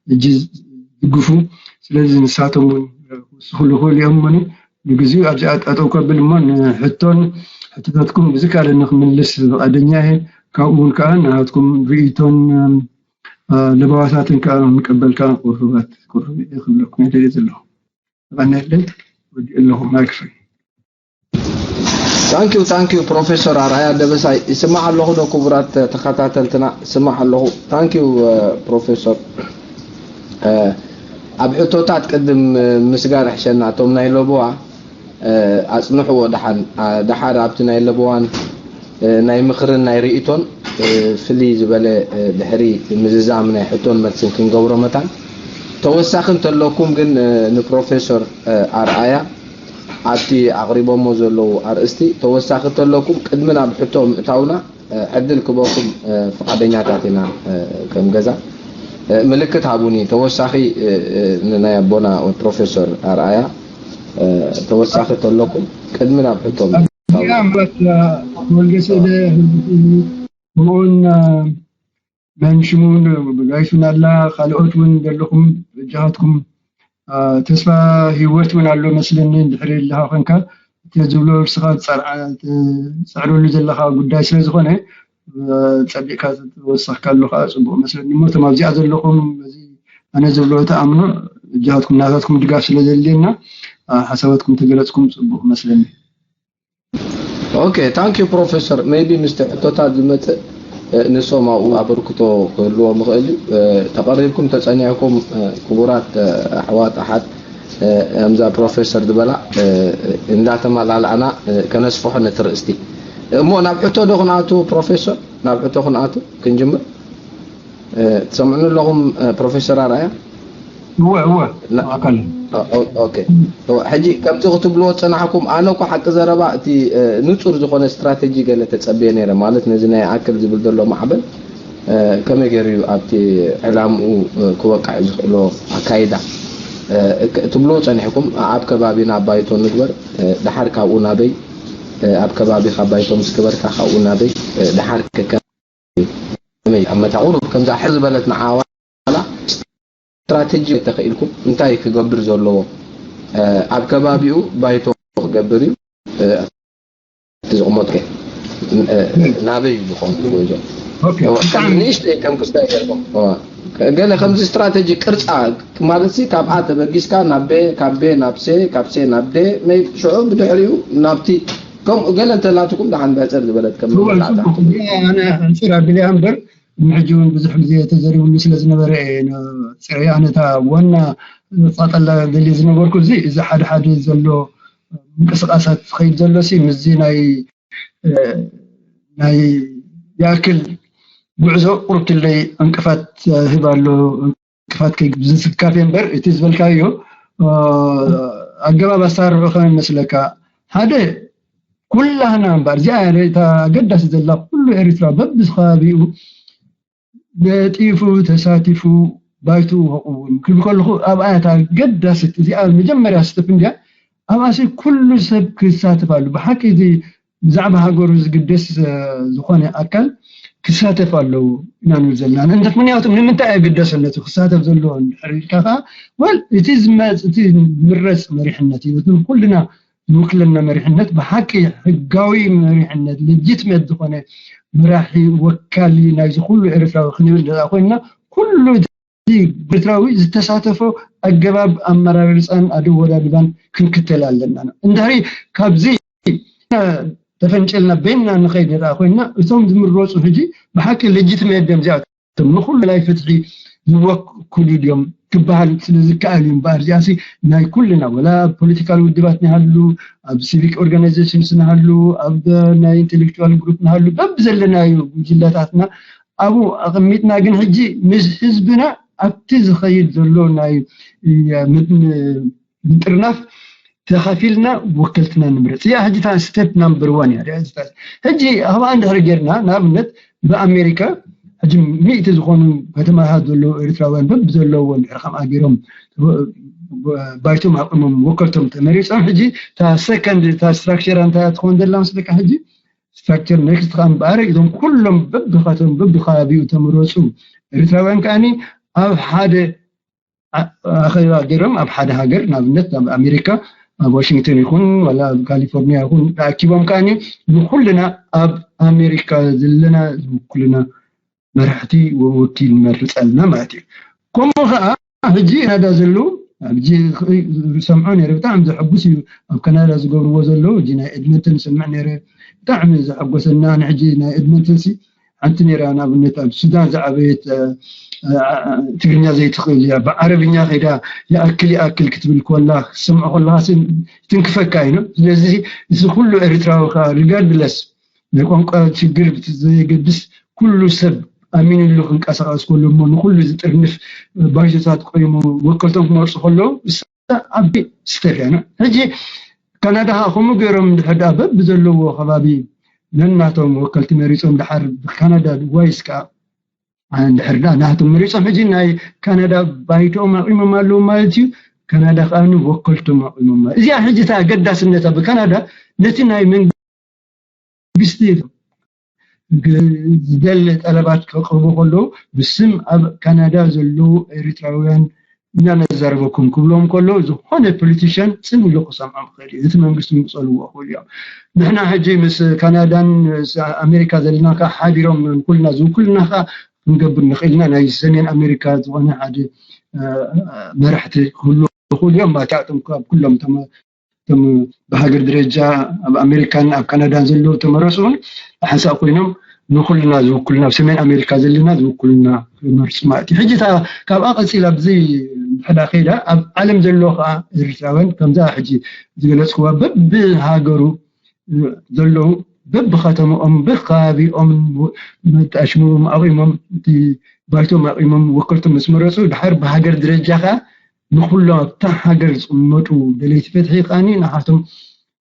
ሕጂ ዝድግፉ ስለዚ ንሳቶም እውን ክውስኽሉ ይኽእሉ እዮም እሞ ንግዚኡ ኣብዚኣ ጠጠው ከብል እሞ ንሕቶን ሕቶታትኩም ብዝከኣለኒ ክምልስ ፍቓደኛ እየ። ካብኡ እውን ከዓ ንሃትኩም ርእይቶን ለበዋታትን ከዓ ንቀበል ከዓ ቁሩባት ቁሩብ እየ ክብለኩም እየ ደልየ ዘለኹ። ተቐንየለይ ወዲእ ኣለኹ ማይክ ፍሪ። ታንኪዩ ታንኪዩ ፕሮፌሰር ኣርኣያ ደበሳይ ይስማዕ ኣለኹ ዶ ክቡራት ተኸታተልትና ይስማዕ ኣለኹ ታንኪዩ ፕሮፌሰር ኣብ ሕቶታት ቅድም ምስጋር ሕሸና እቶም ናይ ለበዋ ኣፅንሕዎ ደሓን ደሓር ኣብቲ ናይ ለበዋን ናይ ምኽርን ናይ ርእቶን ፍልይ ዝበለ ድሕሪ ምዝዛም ናይ ሕቶን መልስን ክንገብሮ መታን ተወሳኺ እንተለኩም ግን ንፕሮፌሰር ኣርኣያ ኣብቲ ኣቕሪቦሞ ዘለዉ ኣርእስቲ ተወሳኺ ተለኩም ቅድሚ ናብ ሕቶ ምእታውና ዕድል ክበኩም ፍቓደኛታት ኢና ከም ገዛ ምልክት ሃቡኒ ተወሳኺ ንናይ ኣቦና ፕሮፌሰር ኣርኣያ ተወሳኺ ተለኩም ቅድሚ ናብ ሕቶ ምእታውና ወልገሰለ ከምኡውን መንሽሙን ጋይሱን ኣላ ካልኦት እውን ዘለኹም በጃኻትኩም ተስፋ ሂወት እውን ኣሎ መስለኒ እንድሕር ኣለካ ኮንካ እቲ ዝብሎ ንስኻ ትፀዕረሉ ዘለካ ጉዳይ ስለ ዝኾነ ፀቢቕካ ተወሳኽካ ኣሎ ከዓ ፅቡቅ መስለኒ እሞ እቶም ኣብዚኣ ዘለኹም ኣነ ዝብሎ ተኣምኖ በጃኻትኩም ናታትኩም ድጋፍ ስለ ዘድልየና ሓሳባትኩም ተገለፅኩም ፅቡቅ መስለኒ Okay thank you professor maybe ምስቲ ሕቶታት ዝመፅእ ንሶም ኣብኡ ኣበርክቶ ክህልዎም ይኽእል እዩ። ተቐሪብኩም ተጸኒዕኩም ክቡራት ኣሕዋት ኣሓት፣ ከምዛ ፕሮፌሰር ዝበላ እንዳተመላላእና ከነስፍሖ ነቲ ርእስቲ። እሞ ናብ ሕቶ ዶ ክንኣቱ ፕሮፌሰር? ናብ ሕቶ ክንኣቱ ክንጅምር? ትሰምዑኒ ኣለኹም ፕሮፌሰር ኣርኣያ? እወ እወ ና- ኣካል ኦኬ። ሕጂ ከምዚ ክትብልዎ ዝጸናሕኩም፣ ኣነ እኮ ሓቂ ዘረባ እቲ ንጹር ዝኾነ ስትራተጂ ገለ ተጸብየ ነይረ። ማለት ነዚ ናይ ኣክል ዝብል ዘሎ ማዕበል ከመይ ገይሩ እዩ ኣብቲ ዕላምኡ ክወቅዕ ዝኽእሎ ኣካይዳ ትብልዎ ጸኒሕኩም። ኣብ ከባቢና ባይቶ ንግበር፣ ድሓር ካብኡ ናበይ፣ ኣብ ከባቢኻ ባይቶ ምስ ገበርካ ካብኡ ናበይ፣ ድሓር ከከመይ ኣብ መታቑሩብ ከምዛ ሕር ዝበለት ንዓዋ ስትራተጂ ተኽኢልኩም እንታይ ክገብር ዘለዎ ኣብ ከባቢኡ ባይቶ ክገብር እዩ። እቲ ዝቕመጡ ናበይ እዩ ዝኾን ጉዕዞ ንእሽተይ ከም ክስታይ ገለ ከምዚ ስትራተጂ ቅርፃ ማለት ሲ ካብኣ ተበጊስካ ናብ ቤ ካብ ቤ ናብ ሴ ካብ ሴ ናብ ዴ ሽዑ ብድሕሪኡ ናብቲ ከምኡ ገለ እንተላትኩም ደሓን በፀር ዝበለት ከም ኣነ ኣንፅር ኣቢልያ እምበር ሕጂ እውን ብዙሕ ግዜ ተዘሪብሉ ስለ ዝነበረ እየ ጽዕያ ነታ ዋና ጻጠላ ደልየ ዝነበርኩ እዚ እዚ ሓደ ሓደ ዘሎ ምንቅስቃሳት ዝኸይድ ዘሎ ሲ ምስዚ ናይ ናይ ይኣክል ጉዕዞ ቁርብትለይ ዕንቅፋት ህብ ኣሎ። ዕንቅፋት ከይዝትካፍ እምበር እቲ ዝበልካዮ ኣገባብ ኣሳርሑ ከመይ መስለካ ሓደ ኩላህና እምበር እዚኣ እያ እታ ኣገዳሲ ዘላ ኩሉ ኤርትራ በብከባቢኡ ነጢፉ ተሳቲፉ ባይትኡ ከቕውም ክብል ከለኹ ኣብኣ እታ ኣገዳሲት እዚኣ መጀመርያ ስተፕ እንድያ ኣብኣሲ ኩሉ ሰብ ክሳተፍ ኣሉ ብሓቂ እዚ ብዛዕባ ሃገሩ ዝግደስ ዝኾነ ኣካል ክሳተፍ ኣለዎ ኢና ንብል ዘለና ምክንያቱ ንምንታይ ኣየግደሰነቱ ክሳተፍ ዘለዎ ድሕሪ ኢልካ ከዓ ወል እቲ ዝመፅ እቲ ምረፅ መሪሕነት እዩ ኩልና ዝውክለና መሪሕነት ብሓቂ ሕጋዊ መሪሕነት ሌጂትሜት ዝኾነ መራሒ ወካሊ ናይዚ ኩሉ ኤርትራዊ ክንብል ደኣ ኮይንና ኩሉ እቲ ኤርትራዊ ዝተሳተፎ ኣገባብ ኣመራርፃን ኣደወዳድባን ክንክተል ኣለና። እንድሕሪ ካብዚ ተፈንጨልና በይንና ንኸይድ ደኣ ኮይንና እቶም ዝምረፁ ሕጂ ብሓቂ ሌጂትሜት ድዮም እዚኣቶም ንኩሉ ናይ ፍትሒ ዝወክሉ ድዮም ክበሃል ስለ ዝከኣል እዩ እምበኣር እዚኣሲ ናይ ኩልና ወላ ኣብ ፖለቲካል ውድባት ንሃሉ ኣብ ሲቪክ ኦርጋናይዜሽንስ ንሃሉ ኣብ ናይ ኢንቴሌክቹዋል ግሩፕ ንሃሉ በብዘለናዩ ጉጅለታትና ኣብኡ ኣቐሚጥና ግን ሕጂ ምስ ህዝብና ኣብቲ ዝኸይድ ዘሎ ናይ ምጥርናፍ ተኻፊልና ወከልትና ንምረፅ እያ ሕጂ እታ ስቴፕ ናምበር ዋን እያ ሕጂ ኣብኣ እንድሕር ጌርና ንኣብነት ብኣሜሪካ ሕጂ ሚእቲ ዝኾኑ ከተማታት ዘለዉ ኤርትራውያን በብ ዘለዎም ድሕሪ ከምኣ ገይሮም ባይቶም ኣቕሞም ወከልቶም ተመሪፆም ሕጂ እታ ሰከንድ እታ ስትራክቸር እንታይ ትኸውን ዘላ መስለካ ሕጂ ስትራክቸር ኔክስት ከዓ እምበኣር እዞም ኩሎም በብኻቶም በብከባቢኡ ተመረፁ ኤርትራውያን ከዓኒ ኣብ ሓደ ኣኸባ ገይሮም ኣብ ሓደ ሃገር ንኣብነት ኣብ ኣሜሪካ ኣብ ዋሽንግተን ይኹን ዋላ ኣብ ካሊፎርኒያ ይኹን ተኣኪቦም ከዓኒ ንኩልና ኣብ ኣሜሪካ ዘለና ዝውክልና መራሕቲ ወኪል ንመርፅ ኣለና ማለት እዩ። ከምኡ ከዓ ሕጂ ካናዳ ዘለዉ ሕጂ ዝሰምዖ ነይረ ብጣዕሚ ዘሐጉስ እዩ ኣብ ካናዳ ዝገብርዎ ዘለዉ ሕጂ ናይ ኤድመንተን ዝሰምዕ ነይረ ብጣዕሚ ዘሐጎሰና ንሕጂ ናይ ኤድመንተን ሲ ሓንቲ ነይራ ንኣብነት ኣብ ሱዳን ዝዓበየት ትግርኛ ዘይትኽእል እያ ብዓረብኛ ከይዳ ይኣክል ይኣክል ክትብል ኮላ ክትሰምዖ ኮለካ ትንክፈካ እዩ ስለዚ እዚ ኩሉ ኤርትራዊ ከዓ ሪጋርድለስ ናይ ቋንቋ ችግር ዘየገድስ ኩሉ ሰብ ኣሚንሉ ክንቀሳቀስ ከሎ እሞ ንኩሉ ዝጥርንፍ ባይቶታት ቆይሙ ወከልቶም ክመርፁ ከለዉ ዓቢ ስተት እያ ሕጂ ካናዳ ከዓ ከምኡ ገይሮም እንድሕር ደኣ በብዘለዎ ከባቢ ነናቶም ወከልቲ መሪፆም ደሓር ብካናዳ ዋይስ ከዓ እንድሕር ደኣ ናቶም መሪፆም ሕጂ ናይ ካናዳ ባይቶኦም ኣቂሞም ኣለዉ ማለት እዩ። ካናዳ ከዓ ወከልቶም ኣቂሞም ማለት እዚኣ ሕጂ እታ ኣገዳስነታ ብካናዳ ነቲ ናይ መንግስቲ ዝደሊ ጠለባት ከቕርቡ ከለዉ ብስም ኣብ ካናዳ ዘለዉ ኤርትራውያን ኢና ነዛርበኩም ክብሎም ከለዉ ዝኾነ ፖለቲሽያን ጽን ኢሉ ክሰምዖም ክኽእል እዩ። እቲ መንግስቲ እውን ክጸልዎ ይኽእሉ እዮም። ንሕና ሕጂ ምስ ካናዳን ምስ ኣሜሪካ ዘለና ከዓ ሓቢሮም ንኩልና ዝውክሉና ከዓ ክንገብር ንኽእል ኢና። ናይ ሰሜን ኣሜሪካ ዝኾነ ሓደ መራሕቲ ክህሉ ይኽእሉ እዮም። ማታእቶም ካብ ኩሎም እቶም ብሃገር ደረጃ ኣብ ኣሜሪካን ኣብ ካናዳን ዘለዉ ተመረፅውን ሓንሳእ ኮይኖም ንኩልና ዝውክሉና፣ ኣብ ሰሜን ኣሜሪካ ዘለና ዝውክሉና ክመርፁ ማለት እዩ። ሕጂ እታ ካብኣ ቀፂላ ብዘይ ሕዳ ከይዳ ኣብ ዓለም ዘሎ ከዓ ኤርትራውያን ከምዛ ሕጂ ዝገለፅክዋ በብሃገሩ ዘለዉ በብከተምኦም በብከባቢኦም መጣሽሞም ኣቑሞም እቲ ባይቶም ኣቑሞም ወከልቶም ምስ መረፁ ድሓር ብሃገር ደረጃ ከዓ ንኩሎም ኣብታ ሃገር ዝቕመጡ ደለይቲ ፍትሒ ከዓኒ ንዓቶም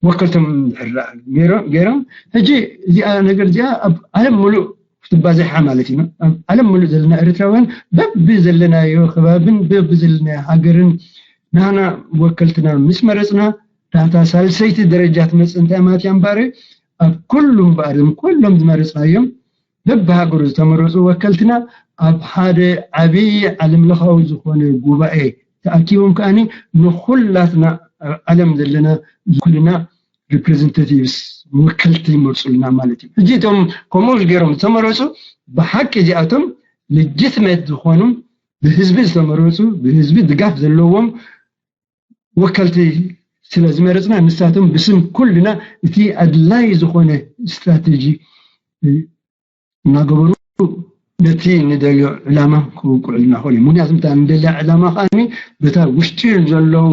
ወከልቶም ዝሕራእ ገይሮም ገይሮም ሕጂ እዚኣ ነገር እዚኣ ኣብ ዓለም ሙሉእ ክትባዘሓ ማለት እዩ። ኣብ ዓለም ሙሉእ ዘለና ኤርትራውያን በቢ ዘለናዮ ከባብን በቢ ዘለናዮ ሃገርን ናህና ወከልትና ምስ መረፅና ዳታ ሳልሰይቲ ደረጃ ትመፅእ እንታይ ማለት እያ እምበኣር ኣብ ኩሉ እምበኣር እዞም ኩሎም ዝመረፅናዮም በብሃገሩ ዝተመረፁ ወከልትና ኣብ ሓደ ዓብዪ ዓለም ለኻዊ ዝኾነ ጉባኤ ተኣኪቦም ከዓኒ ንኩላትና ኣብ ዓለም ዘለና ኩልና ሪፕሬዘንታቲቭስ ወከልቲ ይመርፁልና ማለት እዩ። ሕጂ እቶም ከምኡ ገይሮም ዝተመረፁ ብሓቂ እዚኣቶም ሌጂትሜት ዝኾኑ ብህዝቢ ዝተመረፁ ብህዝቢ ድጋፍ ዘለዎም ወከልቲ ስለ ዝመረፅና ንሳቶም ብስም ኩልና እቲ ኣድላይ ዝኾነ ስትራቴጂ እናገበሩ ነቲ ንደልዮ ዕላማ ክውቅዑልና ክእሉ እዮም። ምክንያቱ እታ ንደልያ ዕላማ ከዓኒ በታ ውሽጢ ዘለዉ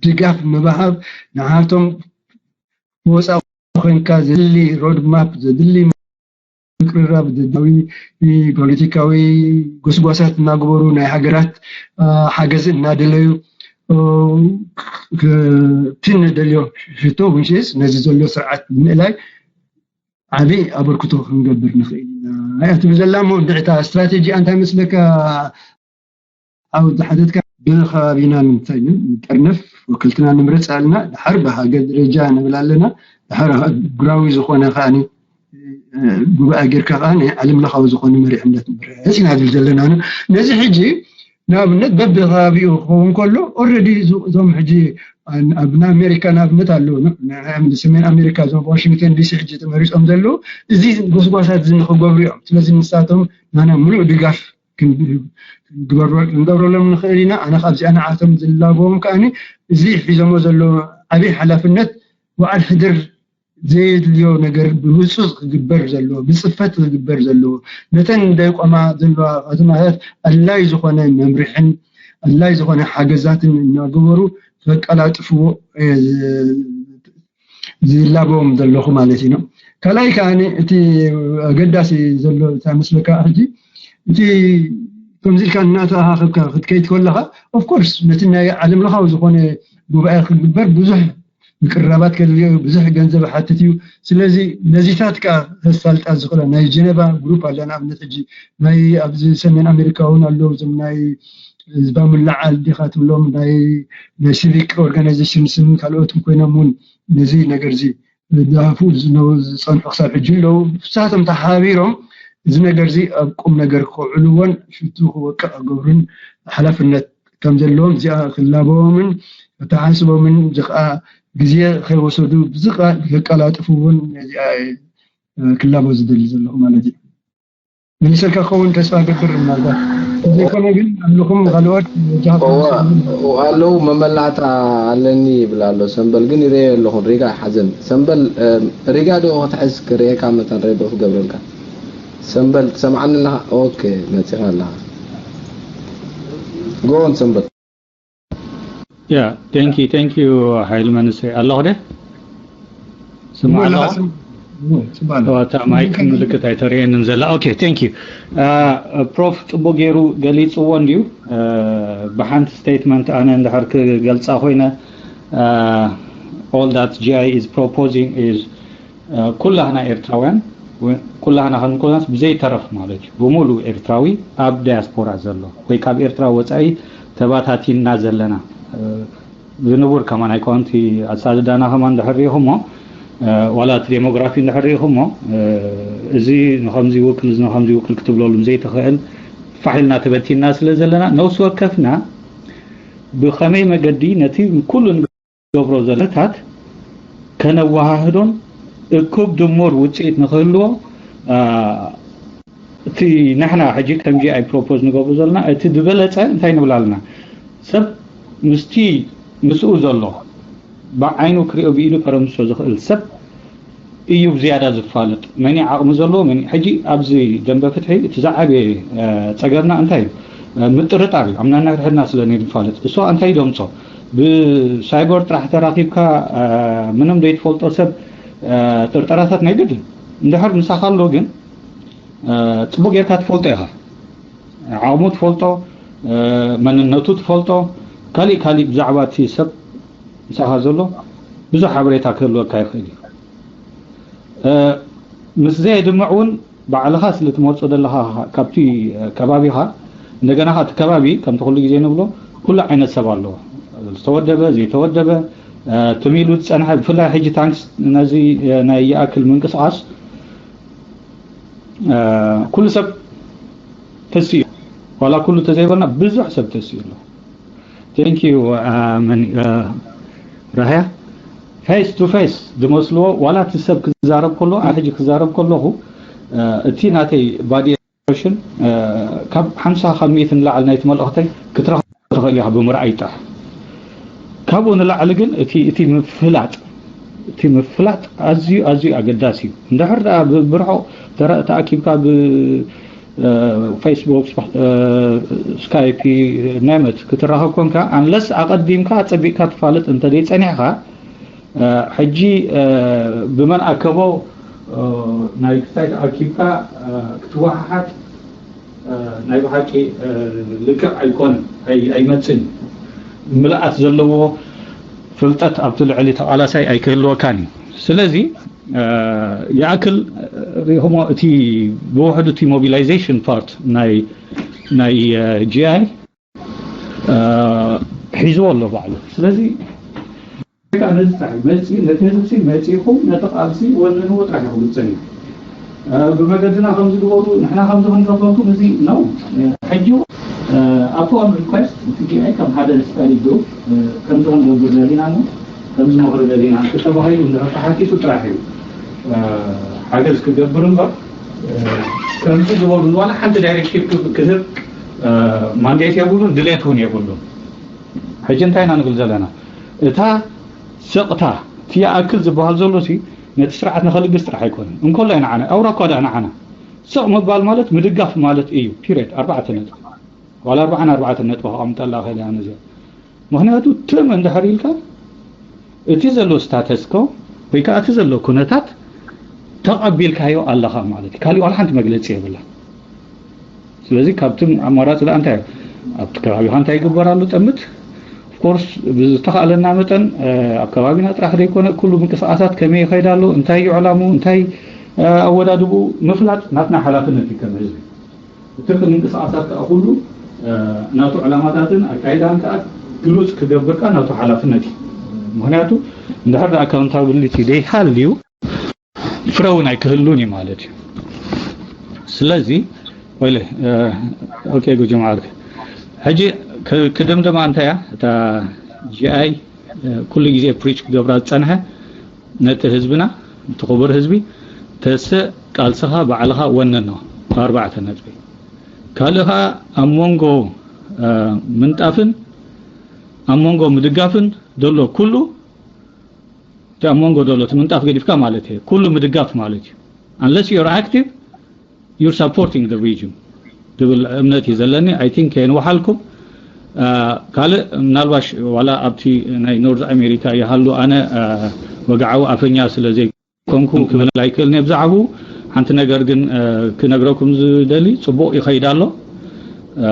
ድጋፍ ምባሃብ ንዓቶም ወፃኢ ኮንካ ዘድሊ ሮድማፕ ዘድሊ ምቅርራብ ዘድሊ ፖለቲካዊ ጎስጓሳት እናገበሩ ናይ ሃገራት ሓገዝ እናደለዩ እቲ ንደልዮ ሽቶ ውንሽስ ነዚ ዘሎ ስርዓት ንምእላይ ዓብዪ ኣበርክቶ ክንገብር ንኽእል ኢና እያ ትብል ዘላ። እሞ እንድዕታ ስትራቴጂ እንታይ መስለካ? ኣብ ዝሓተትካ ብከባቢና ንምንታይ ንጠርነፍ ወክልትና ንምረፅ ኣለና። ድሓር ብሃገር ደረጃ ንብል ኣለና። ድሓር ኣህጉራዊ ዝኾነ ከዓኒ ጉባኤ ጌርካ ከዓ ናይ ዓለም ለኻዊ ዝኾነ መሪሕነት ንረስ ኢና ዝብል ዘለና። ነዚ ሕጂ ንኣብነት በብከባቢኡ ክኸውን ከሎ ኦረዲ እዞም ሕጂ ኣብ ናይ ኣሜሪካ ንኣብነት ኣለዉ ሰሜን ኣሜሪካ እዞም ዋሽንግተን ዲሲ ሕጂ ተመሪፆም ዘለዉ እዚ ጎስጓሳት እዚ ንክገብሩ እዮም። ስለዚ ንሳቶም ናና ሙሉእ ድጋፍ ክንገብረሎም ንኽእል ኢና። ኣነ ካብዚኣ ንዓቶም ዝላበዎም ከዓኒ እዚ ሒዞሞ ዘለዉ ዓብዪ ሓላፍነት በዓል ሕድር ዘየድልዮ ነገር ብህፁፅ ክግበር ዘለዎ ብፅፈት ክግበር ዘለዎ ነተን ደቆማ ዘለዋ ከተማታት ኣድላይ ዝኾነ መምርሕን ኣድላይ ዝኾነ ሓገዛትን እናገበሩ ከቀላጥፍዎ ዝላበዎም ዘለኹ ማለት እዩ። ካልኣይ ከዓ እቲ ኣገዳሲ ዘሎ እንታይ መስለካ ሕጂ እቲ ከምዚ ኢልካ እናተኣኻኸብካ ክትከይድ ከለኻ ኦፍኮርስ ነቲ ናይ ዓለም ለኻዊ ዝኾነ ጉባኤ ክግበር ብዙሕ ምቅርራባት ከድልዮ ብዙሕ ገንዘብ ሓትት እዩ። ስለዚ ነዚታት ከዓ ከሳልጣ ዝኽእላ ናይ ጀነቫ ግሩፕ ኣለ ንኣብነት ሕጂ ናይ ኣብዚ ሰሜን ኣሜሪካ እውን ኣለዉ እዞም ናይ ህዝባ ምልዓል ዲኻ ትብሎም ናይ ናይ ሲቪክ ኦርጋናይዜሽንስን ካልኦትን ኮይኖም እውን ነዚ ነገር እዚ ዝዳፉ ዝፀንሑ ክሳብ ሕጂ ኣለዉ። ንሳቶም ተሓባቢሮም እዚ ነገር እዚ ኣብ ቁም ነገር ከውዕልዎን ሽቱ ክወቅዕ ክገብሩን ሓላፍነት ከም ዘለዎም እዚኣ ክላበዎምን ኣተሓሳስቦምን እዚ ከዓ ግዜ ከይወሰዱ ብዝቃ ከቀላጥፍዎን ነዚኣ ክላቦ ዝደሊ ዘለኹ ማለት እዩ። መሊሰልካ ክኸውን ተስፋ ገብር ምናልባት ዘይኮነ ግን ኣለኹም ካልኦት ኣለዉ መመላእታ ኣለኒ ይብል ኣሎ ሰንበል ግን ይረየ ኣለኹን ሪጋ ሓዘን ሰንበል ሪጋ ዶ ክትሕዝ ክርእየካ መጠን ሬዶ ክገብረልካ ሰንበል ትሰምዓኒ ኣለኻ ኦኬ መፂኻ ኣለኻ ጎን ሰንበል Yeah, thank you, thank you, ሓይል መንሰይ ኣለኹ ደ ስማ ኣለኹ እታ ማይክ ምልክት ኣይተርእየንን ዘላ okay thank you ፕሮፍ ፅቡቅ ገይሩ ገሊፅዎ እንድዩ ብሓንቲ ስቴትመንት ኣነ እንድሕር ክገልፃ ኮይነ all that GI is proposing is ኩላህና ኤርትራውያን ኩላህና ክንኮናስ ብዘይተረፍ ማለት እዩ ብሙሉ ኤርትራዊ ኣብ ዳያስፖራ ዘሎ ወይ ካብ ኤርትራ ወፃኢ ተባታቲንና ዘለና ዝንቡር ከማን ኣይኮንቲ ኣሳድዳና ከማን እንድሕር ሪኢኹሞ ዋላ እቲ ዴሞግራፊ እንድሕር ሪኢኹሞ እዚ ንከምዚ ይውክል እዚ ንከምዚ ይውክል ክትብለሉ ዘይትኽእል ፋሕ ኢልና ተበቲንና ስለ ዘለና ነብሲ ወከፍና ብኸመይ መገዲ ነቲ ኩሉ ገብሮ ዘለታት ከነወሃህዶን እኩብ ድሙር ውፅኢት ንክህልዎ እቲ ንሕና ሕጂ ከም GI ፕሮፖዝ ንገብሮ ዘለና እቲ ዝበለፀ እንታይ ንብል ኣለና ሰብ ምስቲ ምስኡ ዘሎ ብዓይኑ ክሪኦ ብኢዱ ከረምሶ ዝኽእል ሰብ እዩ ብዝያዳ ዝፋለጥ። መን እዩ ዓቕሚ ዘለዎ? መን እዩ? ሕጂ ኣብዚ ደንበ ፍትሒ እቲ ዝዓበየ፣ እ፣ ጸገምና እንታይ እዩ? እ፣ ምጥርጣር እዩ። ኣብ ነንሕድሕድና ስለ ንፋለጥ። እሱ እንታይ ደምጾ? ብሳይበር ጥራሕ ተራኺብካ፣ እ፣ ምንም ዘይትፈልጦ ሰብ፣ እ፣ ጥርጠራታት ናይ ግድን። እንድሕር ምሳኻ ኣሎ ግን፣ እ፣ ጽቡቕ ጌርካ ትፈልጦ ኢኻ። ዓቕሙ ትፈልጦ፣ እ፣ መንነቱ ትፈልጦ፣ ካሊእ ካሊእ ብዛዕባ እቲ ሰብ ምሳኻ ዘሎ ብዙሕ ሓበሬታ ክህልወካ ይኽእል እዩ። እ፣ ምስ ዘየድምዕ እውን ባዕልኻ ስለ ትመርጾ ዘለኻ ካብቲ ከባቢኻ፣ እንደገና ኸኣ እቲ ከባቢ ከምቲ ኩሉ ግዜ ንብሎ ኩሉ ዓይነት ሰብ ኣለዎ። ዝተወደበ፣ ዘይተወደበ፣ እ፣ ትም ኢሉ ዝጸንሐ፣ ብፍላይ ሕጂ ታንክስ ነዚ፣ እ፣ ናይ ይኣክል ምንቅስቓስ፣ እ፣ ኩሉ ሰብ ተስኡ፣ ዋላ ኩሉ ተዘይበልና ብዙሕ ሰብ ተስኡ ኣሎ። Thank you፣ እ፣ መን፣ እ፣ ራህያ። ፌስ ቱ ፌስ ዝመስልዎ ዋላ እቲ ሰብ ክዛረብ ከሎ፣ ኣነ ሕጂ ክዛረብ ከለኹ፣ እ፣ እቲ ናተይ ባዲ ኤክስፕሬሽን፣ እ፣ ካብ ሓምሳ ካብ ሚእቲ ንላዕሊ ናይቲ መልእኽተይ ክትረኽቦ ትኽእል ኢኻ ብምርኣይ ጥራሕ። ካብኡ ንላዕሊ ግን እቲ፣ እቲ ምፍላጥ፣ እቲ ምፍላጥ ኣዝዩ፣ ኣዝዩ ኣገዳሲ እዩ። እንድሕር ደኣ ብ-፣ ብርሑቕ ተረ-፣ ተኣኪብካ ብ-፣ እ፣ ፌስቡክ፣ እ፣ ስካይፕ፣ ኔም ኢት ክትራኸብ ኮንካ፣ ኣንለስ ኣቐዲምካ ኣጸቢቕካ ትፋለጥ እንተ ዘይጸኒሕካ፣ እ፣ ሕጂ፣ እ፣ ብመን ኣከቦ፣ እ፣ ናይ ክስታይ ተኣኪብካ፣ እ፣ ክትወሓሓድ፣ እ፣ ናይ ብሓቂ፣ እ፣ ልክዕ ኣይኮነን፣ ኣይ-፣ ኣይመጽእን። ምልኣት ዘለዎ ፍልጠት ኣብቲ ልዕሊ ተቓላሳይ ኣይክህልወካን እዩ። ስለዚ፣ እ፣ ይኣክል ሪኹሞ እቲ ብውሕዱ እቲ ሞቢላይዜሽን ፓርት ናይ፣ ናይ፣ እ፣ ጂ ኣይ፣ እ፣ ሒዝዎ ኣሎ ባዕሉ። ስለዚ በቃ ነዚ ጥራሕ መፂ-፣ ነቲ ህዝብሲ መፂኹም ነቲ ቃልሲ ወንንዎ ጥራሕ ኢኹም ዝፀንሑ። እ፣ ብመገድና ከምዚ ግበሩ፣ ንሕና ከምዚ ክንገብረኩም እዚ ነው። እ፣ ሕጂ፣ እ፣ upon request እቲ ጂ ኣይ ከም ሓደ ስተዲ ግሩፕ፣ እ፣ ከምዚ ክንገብር ደሊና እሞ ከምዚ ንኽሪ ደሊና ተባሂሉ እንድሕር ተሓቲቱ ጥራሕ እዩ፣ እ፣ ሓገዝ ክገብር እምበር፣ እ፣ ከምዚ ግበሩ ዋላ ሓንቲ ዳይሬክቲቭ ክብ-፣ ክህብ፣ እ፣ ማንዴት የብሉን፣ ድሌት እውን የብሉን። ሕጂ እንታይ ኢና ንብል ዘለና? እታ ስቕታ፣ እቲ ይኣክል ዝበሃል ዘሎ ሲ ነቲ ስርዓት ንኸልግስ ጥራሕ ኣይኮነን። እንኮላይ ንዓና፣ ኣውራ እኳ ደኣ ንዓና። ስቕ ምባል ማለት ምድጋፍ ማለት እዩ። ፒሪየድ። ኣርባዕተ ነጥቢ። ዋላ ኣርባዓን ኣርባዕተን ነጥቢ ከቐምጠላ እኽእል እየ ኣነ እዚኣ። ምኽንያቱ ትም እንድሕር ኢልካ፣ እቲ ዘሎ ስታተስኮ ወይ ከኣ እቲ ዘሎ ኩነታት ተቐቢልካዮ ኣለኻ ማለት እዩ። ካሊእ ዋላ ሓንቲ መግለጺ የብላን። ስለዚ ካብቲ ኣማራጺ ደኣ እንታይ እዩ? ኣብቲ ከባቢኻ እንታይ ይግበር ኣሎ ጠምት። ኦፍኮርስ ብዝተኻእለና መጠን፣ እ፣ ኣብ ከባቢና ጥራሕ ዘይኮነ ኩሉ ምንቅስቓሳት ከመይ ይኸይድ ኣሎ፣ እንታይ እዩ ዕላምኡ፣ እንታይ፣ እ፣ ኣወዳድብኡ ምፍላጥ ናትና ሓላፍነት እዩ ከም ህዝቢ። እቲ ምንቅስቓሳት ከኣ ኩሉ፣ እ፣ ናቱ ዕላማታትን ኣካይዳን ከኣ ግሉጽ ክገብር ከኣ ናቱ ሓላፍነት እዩ። ምኽንያቱ እንድሕር ኣካውንታብሊቲ ዘይሃልዩ ፍረ እውን ኣይክህሉን እዩ ማለት እዩ። ስለዚ ወይለ፣ እ፣ ኦኬ ጉጅማ ዓርክ። ሕጂ ክ-፣ ክድምድማ እንታይ እያ እታ ጂ ኣይ፣ እ፣ ኩሉ ግዜ ፕሪች ክገብራ ዝጸንሐ ነቲ ህዝብና፣ እቲ ክቡር ህዝቢ፣ ተስእ ቃልስኻ ባዕልኻ ወነኖ። ኣርባዕተ ነጥቢ። ካልእ ኸኣ ኣብ መንጎ፣ እ፣ ምንጣፍን ኣብ መንጎ ምድጋፍን ዘሎ ኩሉ፣ እቲ ኣብ መንጎ ዘሎ እቲ ምንጣፍ ገዲፍካ ማለት እዩ። ኩሉ ምድጋፍ ማለት እዩ። Unless you're active, you're supporting the regime ዝብል እምነት እዩ ዘለኒ። I think ከየንውሓልኩም፣ እ፣ ካልእ ምናልባሽ ዋላ ኣብቲ ናይ ኖርዝ ኣሜሪካ ይሃሉ፣ ኣነ፣ እ፣ ወግዓዊ ኣፈኛ ስለ ዘይኮንኩ ክብል ኣይክእልን እየ ብዛዕባኡ። ሓንቲ ነገር ግን፣ እ፣ ክነግረኩም ዝደሊ፣ ጽቡቕ ይኸይድ ኣሎ። እ፣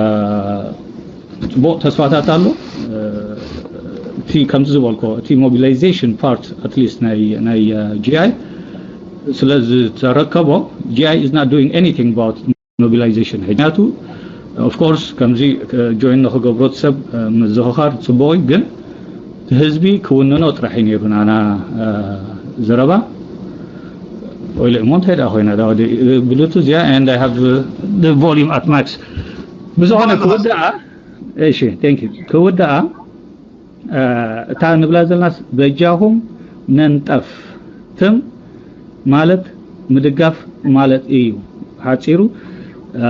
ጽቡቕ ተስፋታት ኣሎ። እ፣ እቲ ከምቲ ዝበልኮ፣ እቲ ሞቢላይዜሽን ፓርት፣ ኣትሊስት ናይ፣ ናይ፣ እ፣ ጂ ኣይ ስለ ዝተረከቦ፣ ጂ ኣይ is not doing anything about mobilization። ምክንያቱ፣ ኦፍ ኮርስ፣ ከምዚ፣ እ፣ ጆይን ንኽገብሮ እቲ ሰብ፣ እ፣ ምዝኽኻር ጽቡቕ እዩ፣ ግን እቲ ህዝቢ ክውንኖ ጥራሕ እዩ ነይሩ ናና፣ እ፣ ዘረባ። ወይለ እሞ እንታይ ደኣ ኮይና ደኣ ወዲ-፣ ብሉቱዝ እያ፣ and I have the volume at max። ብዝኾነ ክውድኣ፣ እሺ፣ thank you። ክውድኣ፣ እ፣ እታ ንብላ ዘለናስ በጃኹም ነንጠፍ። ትም ማለት ምድጋፍ ማለት እዩ። ሓጺሩ፣ እ፣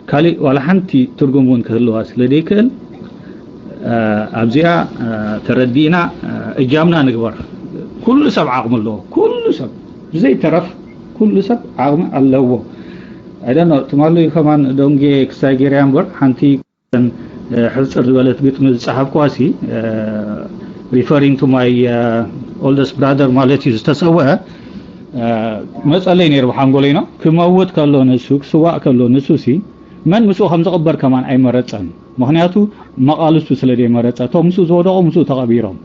ካሊእ ዋላ ሓንቲ ትርጉም እውን ክህልዋ ስለ ዘይክእል፣ እ፣ ኣብዚኣ፣ እ፣ ተረዲእና፣ እ፣ እጃምና ንግበር። ኩሉ ሰብ ዓቕሚ ኣለዎ። ኩሉ ሰብ። ብዘይተረፍ ኩሉ ሰብ ዓቕሚ ኣለዎ። ኣይደኖ ትማሊ ከማን ዶንጌ ክሳይ ገይረያ እምበር ሓንቲ ሕፅር ዝበለት ግጥሚ ዝፀሓፍኳሲ referring to my oldest brother ማለት እዩ ዝተሰወአ መፀለይ ነይሩ ብሓንጎለይ ነው። ክመውት ከሎ ንሱ ክስዋእ ከሎ ንሱ ሲ መን ምስኡ ከም ዝቕበር ከማን ኣይመረፀን። ምክንያቱ መቓልስቱ ስለ ዘይመረፀ እቶም ምስኡ ዝወደቑ ምስኡ ተቐቢሮም።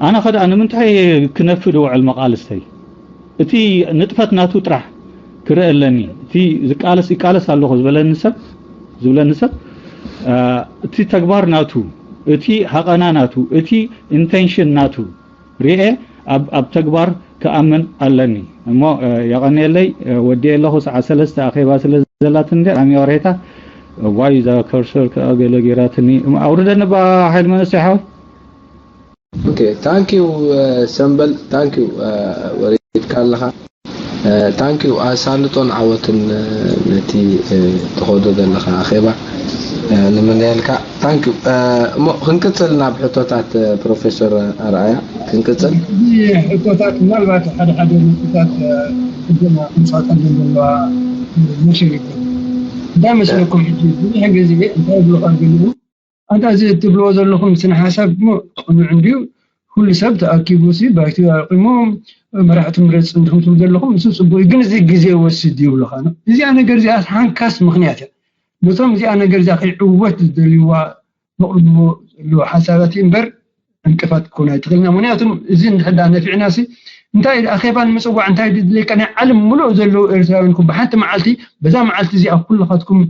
ኣነ ኸ ደኣ ንምንታይ ክነፍድ ውዕል መቓልስተይ? እቲ ንጥፈት ናቱ ጥራሕ ክርኢ ኣለኒ። እቲ ዝቃለስ ይቃለስ ኣለኹ ዝበለኒ ሰብ ዝብለኒ ሰብ እቲ ተግባር ናቱ፣ እቲ ሃቐና ናቱ፣ እቲ ኢንቴንሽን ናቱ ርኤ ኣብ ተግባር ክኣምን ኣለኒ። እሞ የቐንየለይ፣ ወዲየ ኣለኹ። ሰዓት ሰለስተ ኣኼባ ስለ ዘላትኒ ድያ ብጣዕሚ ይቕሬታ። እዋይ እዛ ከርሰር ከኣ ገለ ጌራትኒ። ኣውርደኒ እባ ሓይል መንእሰይ ሓወይ። Okay, thank you ሰምበል፣ thank you። ወሪድካ ኣለኻ። Thank you። ኣሳልጦን ዓወትን ነቲ ትኸዶ ዘለኻ ኣኼባ ንምነየልካ። Thank you። እሞ ክንቅጽል ናብ ሕቶታት ፕሮፌሰር ኣርኣያ ክንቅጽል። ሕቶታት ምናልባት ሓደ ሓደ ነጥብታት ቅድም ክምፃ ፀገም ዘለዋ መሸሪት እንታይ መስለኩም? ሕጂ ብዙሕ ግዜ እንታይ ይብሉ ካብ ዘለዉ ኣንታ እዚ እትብልዎ ዘለኹም ስነ ሓሳብ እሞ ቅኑዕ እንድዩ። ኩሉ ሰብ ተኣኪቡ ሲ ባይቶ ኣቂሞም መራሕቲ ምረፅ እንዲኹም ትብሉ ዘለኹም እሱ ፅቡቅ እዩ። ግን እዚ ግዜ ወስድ ይብሉኻ ነው። እዚኣ ነገር እዚኣ ሓንካስ ምክንያት እያ። ነቶም እዚኣ ነገር እዚኣ ከይዕወት ዝደልይዋ ዘቕርብዎ ዘለዉ ሓሳባት እዩ እምበር ዕንቅፋት ክኾን ኣይትኽእልና። ምክንያቱም እዚ እንድሕዳ ነፊዕና ሲ እንታይ ኣኼባ ንምፅዋዕ እንታይ ድድለካ ናይ ዓለም ሙሉእ ዘለዉ ኤርትራውያን ኩ ብሓንቲ መዓልቲ በዛ መዓልቲ እዚኣ ኩልኻትኩም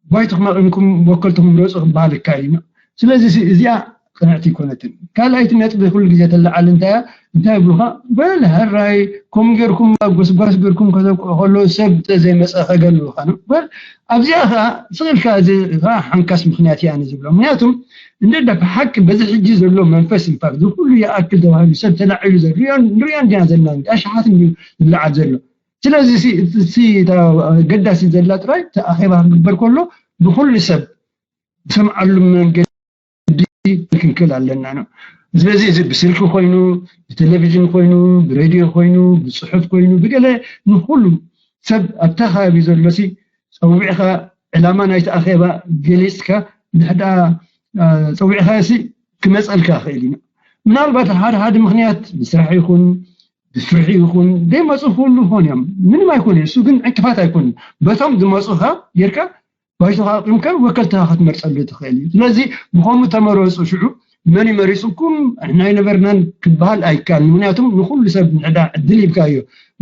ባይትኹም ኣቕንኩም ወከልትኹም ምረፁ ክበሃል ይካል እዩ። ስለዚ እዚኣ ቅንዕቲ ይኮነትን። ካልኣይቲ ነጥቢ ኩሉ ግዜ ተለዓል እንታይ እንታይ ይብሉካ በል ሃራይ ከም ገርኩም ጎስጓስ ገርኩም ከተብቅዑ ከለዉ ሰብ ዘይመፀ ከገልሉካ ነው። በል ኣብዚኣ ከዓ ስቕልካ እዚ ከዓ ሓንካስ ምክንያት እያ ዝብሎ። ምክንያቱም እንደ ብሓቂ በዚ ሕጂ ዘሎ መንፈስ ኢንፋክት እዚ ኩሉ ይኣክል ተባሂሉ ሰብ ተላዒሉ ዘሎ ንሪኦ እንዲና ዘለና ኣሽሓት ዝለዓል ዘሎ ስለዚ እታ ገዳሲ ዘላ ጥራይ እቲ ኣኼባ ክግበር ከሎ ብኩሉ ሰብ ዝሰምዓሉ መንገዲ ክንክል ኣለና ነው። ስለዚ እዚ ብስልኪ ኮይኑ ብቴሌቪዥን ኮይኑ ብሬድዮ ኮይኑ ብፅሑፍ ኮይኑ ብገለ ንኩሉ ሰብ ኣብታ ከባቢ ዘሎ ሲ ፀዊዕካ ዕላማ ናይቲ ኣኼባ ገሊፅካ ንሕዳ ፀዊዕካ ሲ ክመፀልካ ይኽእል እዩ። ምናልባት ሓደ ሓደ ምክንያት ብስራሕ ይኹን ብፍርሒ ይኹን ዘይመፁ ክህሉ ይኾን እዮም። ምንም ኣይኮነ እሱ ግን ዕንቅፋት ኣይኮን። በቶም ዝመፁኻ ጌርካ ባይቶኻ ኣቂምካ ወከልትኻ ክትመርፀሉ ትኽእል እዩ። ስለዚ ብኸምኡ ተመረፁ ሽዑ መን ይመሪፅኩም ንሕና ኣይነበርናን ክበሃል ኣይከኣልን። ምክንያቱም ንኩሉ ሰብ ንሕዳ ዕድል ሂብካዮ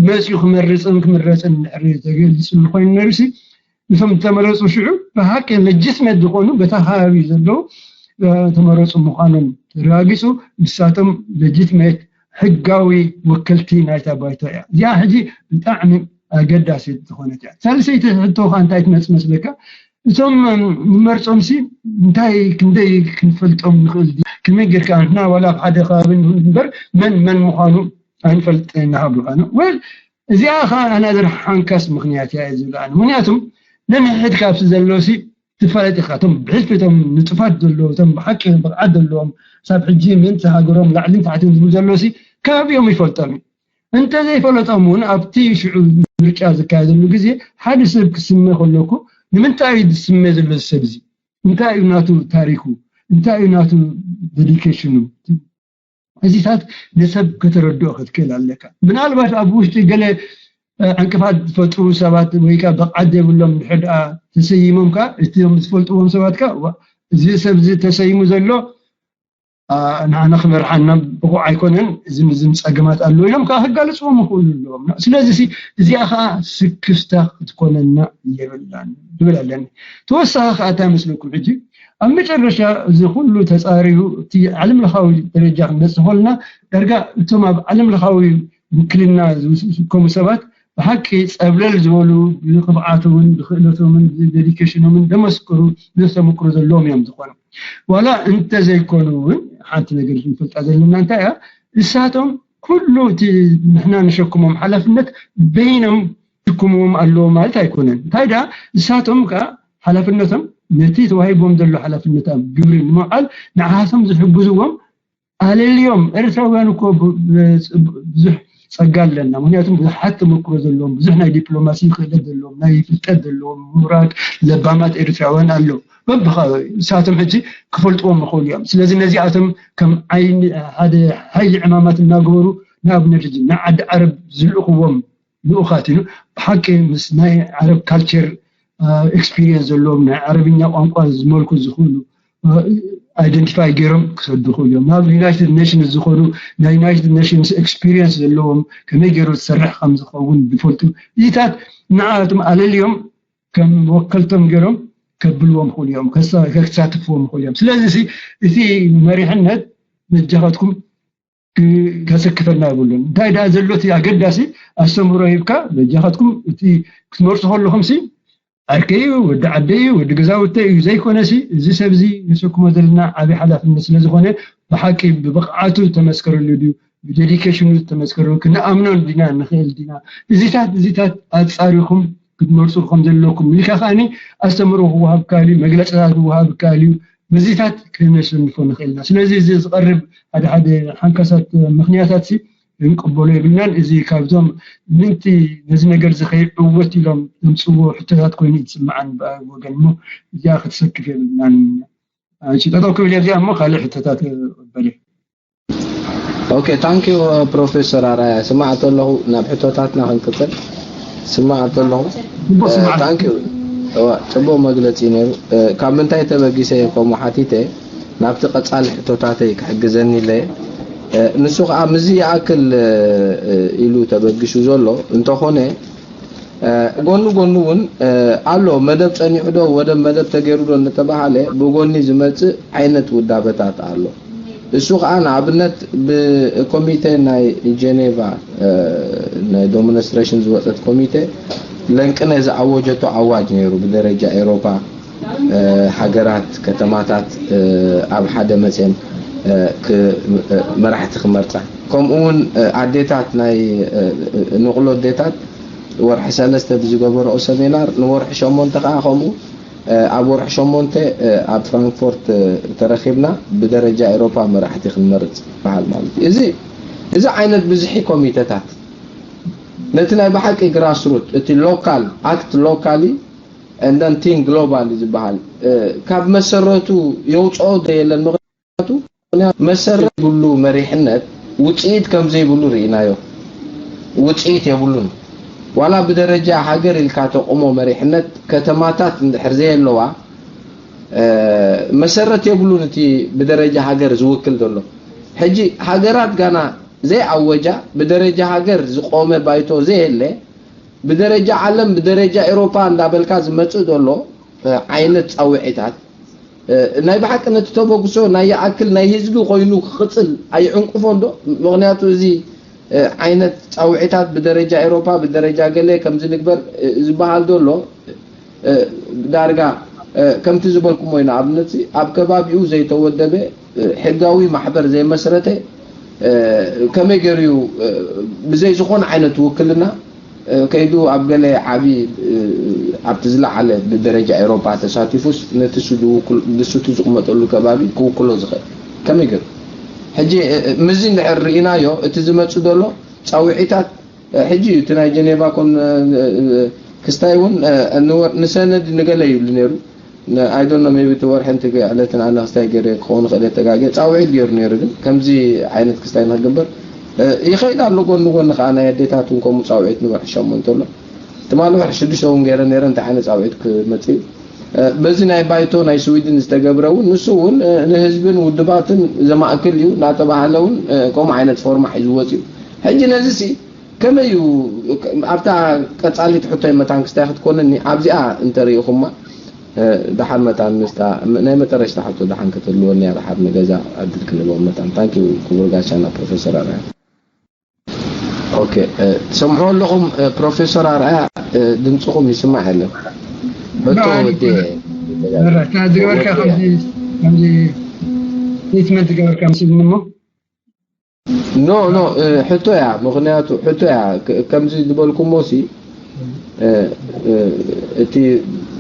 መፅዩ ክመርፅን ክምረፅን ድሕሪ ተገሊፅሉ ኮይኑ ነይሩ ሲ እቶም ዝተመረፁ ሽዑ ብሓቂ ለጅትመት ዝኾኑ በታ ከባቢ ዘለዉ ተመረፁ ምዃኖም ተረጋጊፁ ንሳቶም ለጅትመት ሕጋዊ ወከልቲ ናይታ ባይቶ እያ። እዚኣ ሕጂ ብጣዕሚ ኣገዳሲት ዝኾነት እያ። ሳልሰይቲ ሕቶ ከዓ እንታይ ትመፅእ መስለካ? እቶም ንመርፆም ሲ እንታይ ክንደይ ክንፈልጦም ንኽእል? ከመይ ጌርካ ንሕና ዋላ ኣብ ሓደ ከባቢ ንበር መን መን ምዃኑ ኣይንፈልጥ እናሃብሉካ ነው። ወል እዚኣ ከዓ ኣናዘር ሓንካስ ምክንያት እያ ዝብላ ምክንያቱም ነንሕድ ካብሲ ዘለዉ ሲ ትፋለጥ ኢኻ እቶም ብሕልፊ እቶም ንጡፋት ዘለዉ እቶም ብሓቂ ብቕዓት ዘለዎም ሳብ ሕጂ ምእንቲ ሃገሮም ላዕልን ታሕትን ዝብሉ ዘለዉ ሲ ከባቢኦም ይፈልጦም እዩ እንተዘይፈለጦም እውን ኣብቲ ሽዑ ምርጫ ዝካየደሉ ግዜ ሓደ ሰብ ክስመ ከለኩ ንምንታይ እዩ ዝስመ ዘሎ ሰብ እዚ እንታይ እዩ ናቱ ታሪኩ እንታይ እዩ ናቱ ዴዲኬሽኑ እዚታት ንሰብ ከተረድኦ ክትክእል ኣለካ። ምናልባት ኣብ ውሽጢ ገለ ዕንቅፋት ዝፈጥሩ ሰባት ወይ ከዓ ብቕዓት ዘይብሎም ድሕር ደኣ ተሰይሞም ከዓ እቲም ዝፈልጥዎም ሰባት ከዓ እዚ ሰብ እዚ ተሰይሙ ዘሎ ንዓና ክመርሓና ብቑዕ ኣይኮነን፣ እዚ ዝም ፀገማት ኣለዉ ኢሎም ከዓ ክጋለፅዎም ይኽእሉ ኣለዎም። ስለዚ እዚኣ ከዓ ስክፍታ ክትኮነና የብላን ይብል ኣለኒ። ተወሳኺ ከዓ እንታይ መስለኩም ሕጂ ኣብ መጨረሻ እዚ ኩሉ ተፃሪቡ እቲ ዓለም ለኻዊ ደረጃ ክንበፅእ ከለና ዳርጋ እቶም ኣብ ዓለም ለኻዊ ውክልና ዝስከሙ ሰባት ብሓቂ ፀብለል ዝበሉ ብቅብዓቶምን ብክእለቶምን ብዴዲኬሽኖምን ዘመስክሩ ዘተምክሮ ዘለዎም እዮም ዝኾኑ ዋላ እንተዘይኮኑ እውን ሓንቲ ነገር ክንፈልጣ ዘለና እንታይ እያ እሳቶም ኩሉ እቲ ንሕና ንሸክሞም ሓላፍነት በይኖም ይሽክምዎም ኣለዎ ማለት ኣይኮነን። እንታይ ደኣ እሳቶም ከዓ ሓላፍነቶም ነቲ ተዋሂቦም ዘሎ ሓላፍነት ኣብ ግብሪ ንምውዓል ንዓቶም ዝሕግዝዎም ኣለልዮም። ኤርትራውያን እኮ ብ- ብ- ብዙሕ ጸጋ ኣለና። ምክንያቱም ብዙሓት ተመክሮ ዘለዎም፣ ብዙሕ ናይ ዲፕሎማሲ ክእለት ዘለዎም፣ ናይ ፍልጠት ዘለዎም፣ ምሁራት፣ ለባማት ኤርትራውያን ኣለዉ። በብኸባቢ ንሳቶም ሕጂ ክፈልጥዎም ይኽእሉ እዮም። ስለዚ ነዚኣቶም ከም ዓይኒ ሓደ ሓይሊ ዕማማት እናገበሩ ንኣብነት ሕጂ ንዓዲ ዓረብ ዝልእኽዎም ልኡኻት እዩ። ብሓቂ ምስ ናይ ዓረብ ካልቸር ኤክስፒሪየንስ ዘለዎም፣ ናይ ዓረብኛ ቋንቋ ዝመልኩ ዝኽእሉ ኣይደንቲፋይ ገይሮም ክሰዱ ይኽእሉ እዮም። ናብ ዩናይትድ ኔሽንስ ዝኸዱ ናይ ዩናይትድ ኔሽንስ ኤክስፒሪየንስ ዘለዎም፣ ከመይ ገይሩ ዝሰርሕ ከም ዝኸውን ዝፈልጡ እዚታት ንዓቶም ኣለልዮም ከም ወከልቶም ገይሮም ከብልዎም ይኽእሉ እዮም፣ ከሳ- ከሳትፍዎም ይኽእሉ እዮም። ስለዚ እዚ እቲ መሪሕነት በጃኻትኩም ክ- ከሰክፈና የብሉን። እንታይ ደኣ ዘሎ እቲ ኣገዳሲ ኣስተምህሮ ሂብካ በጃኻትኩም እቲ ክትመርጹ ከለኹም ሲ ዓርከይ እዩ፣ ወዲ ዓደይ እዩ፣ ወዲ ገዛውተይ እዩ ዘይኮነ ሲ እዚ ሰብ እዚ ንሰክሞ ዘለና ዓቢ ሓላፍነት ስለ ዝኾነ ብሓቂ ብብቕዓቱ ተመስከረሉ ድዩ ብዴዲኬሽኑ ተመስከረሉ ክንኣምኖ ዲና ንኽእል ዲና እዚታት እዚታት ኣጻሪኹም ክትመርጹ ከም ዘለኩም ኢልካ ከኣኒ ኣስተምህሮ ክወሃብ ይከኣል እዩ፣ መግለጽታት ክወሃብ ይከኣል እዩ። በዚታት ክነሸንፎ ንኽእል ኢና። ስለዚ እዚ ዝቐርብ ሓደ ሓደ ሓንካሳት ምኽንያታት ሲ ክንቅበሎ የብልናን። እዚ ካብዞም ምንቲ ነዚ ነገር እዚ ከይዕወት ኢሎም ዘምፅዎ ሕቶታት ኮይኑ ይስምዓን ብወገን እሞ እዚኣ ክትሰክፍ የብልናን። እሺ፣ ጠጠው ክብል እየ እዚኣ እሞ ካልእ ሕቶታት ክቕበል እየ። ኦኬ ታንክ ዩ ፕሮፌሰር ኣርኣያ። ስማዕ ተለኹ ናብ ሕቶታትና ክንቅፅል ስማዕ ተለኹ። ጽቡቕ ስምዓት። ታንክ ዩ። እዋ፣ ፅቡቕ መግለፂ ነይሩ። ካብ ምንታይ ተበጊሰ ከምኡ ሓቲተ ናብቲ ቀፃሊ ሕቶታተይ ክሕግዘኒ ኢለ። ንሱ ከዓ ምዚ ይኣክል ኢሉ ተበጊሱ ዘሎ እንተኾነ ጎኑ ጎኑ እውን ኣሎ መደብ ፀኒሑ ዶ ወደ መደብ ተገይሩ ዶ እንተበሃለ ብጎኒ ዝመፅእ ዓይነት ውዳበታት ኣሎ። እሱ ከዓ ንኣብነት ብኮሚቴ ናይ ጀኔቫ ናይ ዶሚኒስትሬሽን ዝወፀት ኮሚቴ ለንቅነ ዝኣወጀቶ ኣዋጅ ነይሩ ብደረጃ ኤሮፓ ሃገራት ከተማታት ኣብ ሓደ መፅየን መራሕቲ ክመርፃ ከምኡ እውን ኣዴታት ናይ ንቕሎ ኣዴታት ወርሒ ሰለስተ ብዝገበረኦ ሰሚናር ንወርሒ ሸሞንተ ከዓ ከምኡ ኣብ ወርሒ ሸሞንተ ኣብ ፍራንክፎርት ተረኺብና ብደረጃ ኤሮፓ መራሕቲ ክንመርፅ በሃል ማለት እዩ። እዚ እዚ ዓይነት ብዝሒ ኮሚተታት ነቲ ናይ ብሓቂ ግራስሩት እቲ local act locally and then think globally ዝበሃል ካብ መሰረቱ የውፅኦ ዶ የለን? ምክንያቱ መሰረት ዘይብሉ መሪሕነት ውፅኢት ከም ዘይብሉ ርኢናዮ። ውፅኢት የብሉን። ዋላ ብደረጃ ሃገር ኢልካ ተቑሞ መሪሕነት ከተማታት እንድሕር ዘየለዋ መሰረት የብሉን እቲ ብደረጃ ሃገር ዝውክል ዘሎ። ሕጂ ሃገራት ጋና ዘይኣወጃ ብደረጃ ሃገር ዝቆመ ባይቶ ዘየለ ብደረጃ ዓለም ብደረጃ ኤሮፓ እንዳበልካ ዝመፅእ ዘሎ ዓይነት ፃውዒታት ናይ ብሓቂ ነቲ ተበግሶ ናይ ይኣክል ናይ ህዝቢ ኮይኑ ክቕፅል ኣይዕንቅፎን ዶ? ምኽንያቱ እዚ ዓይነት ፃውዒታት ብደረጃ ኤሮፓ ብደረጃ ገለ ከምዚ ንግበር ዝበሃል ዘሎ ዳርጋ ከምቲ ዝበልኩሞ እዩ። ንኣብነት ኣብ ከባቢኡ ዘይተወደበ ሕጋዊ ማሕበር ዘይመስረተ ከመይ ገይሩ እዩ ብዘይ ዝኾነ ዓይነት ውክልና ከይዱ ኣብ ገለ ዓቢ ኣብቲ ዝለዓለ ብደረጃ ኤሮፓ ተሳቲፉስ ነቲ ንሱ ዝቕመጠሉ ከባቢ ክውክሎ ዝኽእል ከመይ ገይሩ? ሕጂ ምዚ እንድሕር ርኢናዮ እቲ ዝመጽእ ዘሎ ጻውዒታት ሕጂ እዩ እቲ ናይ ጀኔቫ ኮን ክስታይ እውን ንሰነድ ንገለ ይብሉ ነይሩ። I don't know maybe እቲ ወርሒ እንት ዕለትን ኣነ ክስታይ ገይረ ክኸውን ይኽእል እየ ተጋግየ ፃውዒት ገይሩ ነይሩ ግን ከምዚ ዓይነት ክስታይ ንክግበር ይኸይድ ኣሎ ጎኒ ጎኒ ከዓ ናይ ኣዴታት እውን ከምኡ ፃውዒት ንወርሒ ሸሞንተ ኣሎ ትማሊ ወርሒ ሽዱሽተ እውን ገይረ ነይረ እንታይ ዓይነት ፃውዒት ክመፅእ እዩ በዚ ናይ ባይቶ ናይ ስዊድን ዝተገብረ እውን ንሱ እውን ንህዝብን ውድባትን ዘማእክል እዩ እናተባህለ እውን ከምኡ ዓይነት ፎርማ ሒዝዎ ወፅኡ ሕጂ ነዚ ሲ ከመይ እዩ ኣብታ ቀፃሊት ሕቶይ መታን ክስታይ ክትኮነኒ ኣብዚኣ እንተሪኢኹማ ደሓር መታን ምስታ ናይ መጠረሽታ ሕቶ ደሓን ክትህልወኒ እያ ደሓር ንገዛ ዕድል ክንህቦም መታን ታንኪ ክቡር ጋሻና ፕሮፌሰር ኣርኣያ ኦኬ ትሰምዑ ኣለኹም ፕሮፌሰር ኣርኣያ ድምፅኹም ይስማዕ የለን በቶ ወዲ ዝገበርካ ከምዚ ትሪትመንት ዝገበርካ መስልኒ እሞ ኖ ኖ ሕቶ እያ ምክንያቱ ሕቶ እያ ከምዚ ዝበልኩሞ ሲ እቲ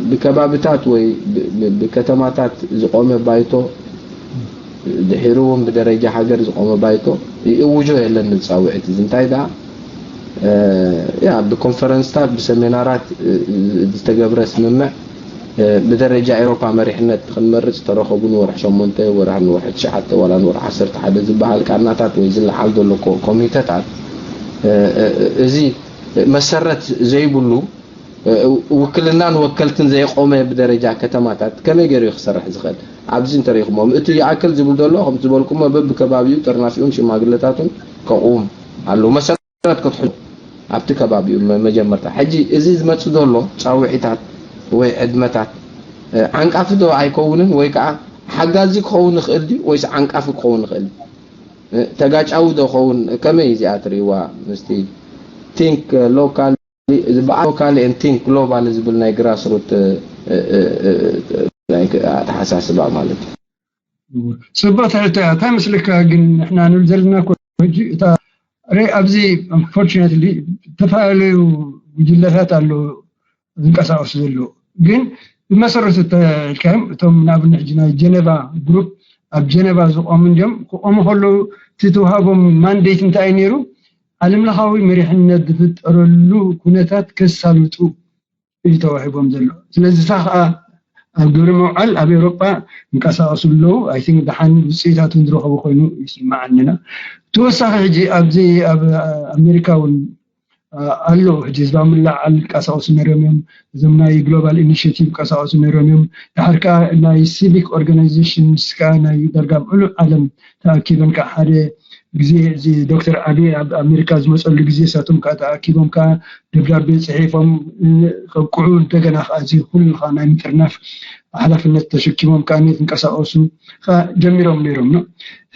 ብከባብታት ወይ ብከተማታት ዝቆመ ባይቶ ድሒሩ እውን ብደረጃ ሃገር ዝቆመ ባይቶ ይእውጆ የለን። ንፃውዒት እዚ እንታይ ደኣ ያ ብኮንፈረንስታት ብሰሚናራት ዝተገብረ ስምምዕ ብደረጃ ኤሮፓ መሪሕነት ክንመርፅ ተረኸቡ ንወርሒ ሸሞንተ ወርሒ ንወርሒ ትሽዓተ ዋላ ንወርሒ ዓሰርተ ሓደ ዝበሃል ቃናታት ወይ ዝለዓል ዘሎ ኮሚተታት እዚ መሰረት ዘይብሉ ውክልናን ወከልትን ዘይቆመ ብደረጃ ከተማታት ከመይ ገይሩ ክሰርሕ ዝኽእል? ኣብዚ እንተሪእኹሞም እቲ ይኣክል ዝብል ዘሎ ከም ዝበልኩሞ በብከባቢኡ ጥርናፊኡን ሽማግለታቱን ከቑም ኣለዎ። መሰረት ክትሕሉ ኣብቲ ከባቢኡ መጀመርታ። ሕጂ እዚ ዝመጽእ ዘሎ ጻውዒታት ወይ ዕድመታት ዓንቃፊ ዶ ኣይከውንን ወይ ከዓ ሓጋዚ ክኸውን ይኽእል ድዩ ወይስ ዓንቃፊ ክኸውን ይኽእል? ተጋጫዊ ዶ ክኸውን? ከመይ እዚኣ ትርእይዋ? ምስቲ think local local and think global ዝብል ናይ ግራስሩት ኣተሓሳስባ ማለት እዩ። ጽቡቕ ትሕተ እንታይ መስለካ ግን ንሕና ንብል ዘለና እኮ ሕጂ እታ ረ ኣብዚ unfortunately ዝተፈላለዩ ጉጅለታት ኣለዉ ዝንቀሳቀሱ ዘለዉ ግን ብመሰረቱ ተልካዮም እቶም ንኣብነት ሕጂ ናይ ጀነቫ ግሩፕ ኣብ ጀነቫ ዝቆሙ እንዲዮም ክቆሙ ከለዉ እቲ ተዋሃቦም ማንዴት እንታይ እዩ ነይሩ ዓለም ለኻዊ መሪሕነት ዝፍጠረሉ ኩነታት ከሳልጡ እዩ ተዋሂቦም ዘሎ ስለዚ እሳ ከዓ ኣብ ግብሪ መውዓል ኣብ ኤውሮጳ ይንቀሳቀሱ ኣለዉ I think ደሓን ውፅኢታት ዝረኸቡ ኮይኑ ይስማዓኒና ተወሳኺ ሕጂ ኣብዚ ኣብ ኣሜሪካ እውን ኣሎ ሕጂ ህዝባዊ ምልዕዓል ይንቀሳቀሱ ነይሮም እዮም እዞም ናይ global initiative ይንቀሳቀሱ ነይሮም እዮም ድሓር ከዓ ናይ civic organization ስ ከዓ ናይ ዳርጋ ምሉእ ዓለም ተኣኪበን ከዓ ሓደ ግዜ እዚ ዶክተር ዓብዪ ኣብ ኣሜሪካ ዝመፀሉ ግዜ እሳቶም ከዓ ተኣኪቦም ከዓ ደብዳቤ ፅሒፎም ከብቅዑ እንደገና ከዓ እዚ ኩሉ ከዓ ናይ ምጥርናፍ ሓላፍነት ተሸኪሞም ከዓ ክንቀሳቀሱ ከዓ ጀሚሮም ነይሮም ነው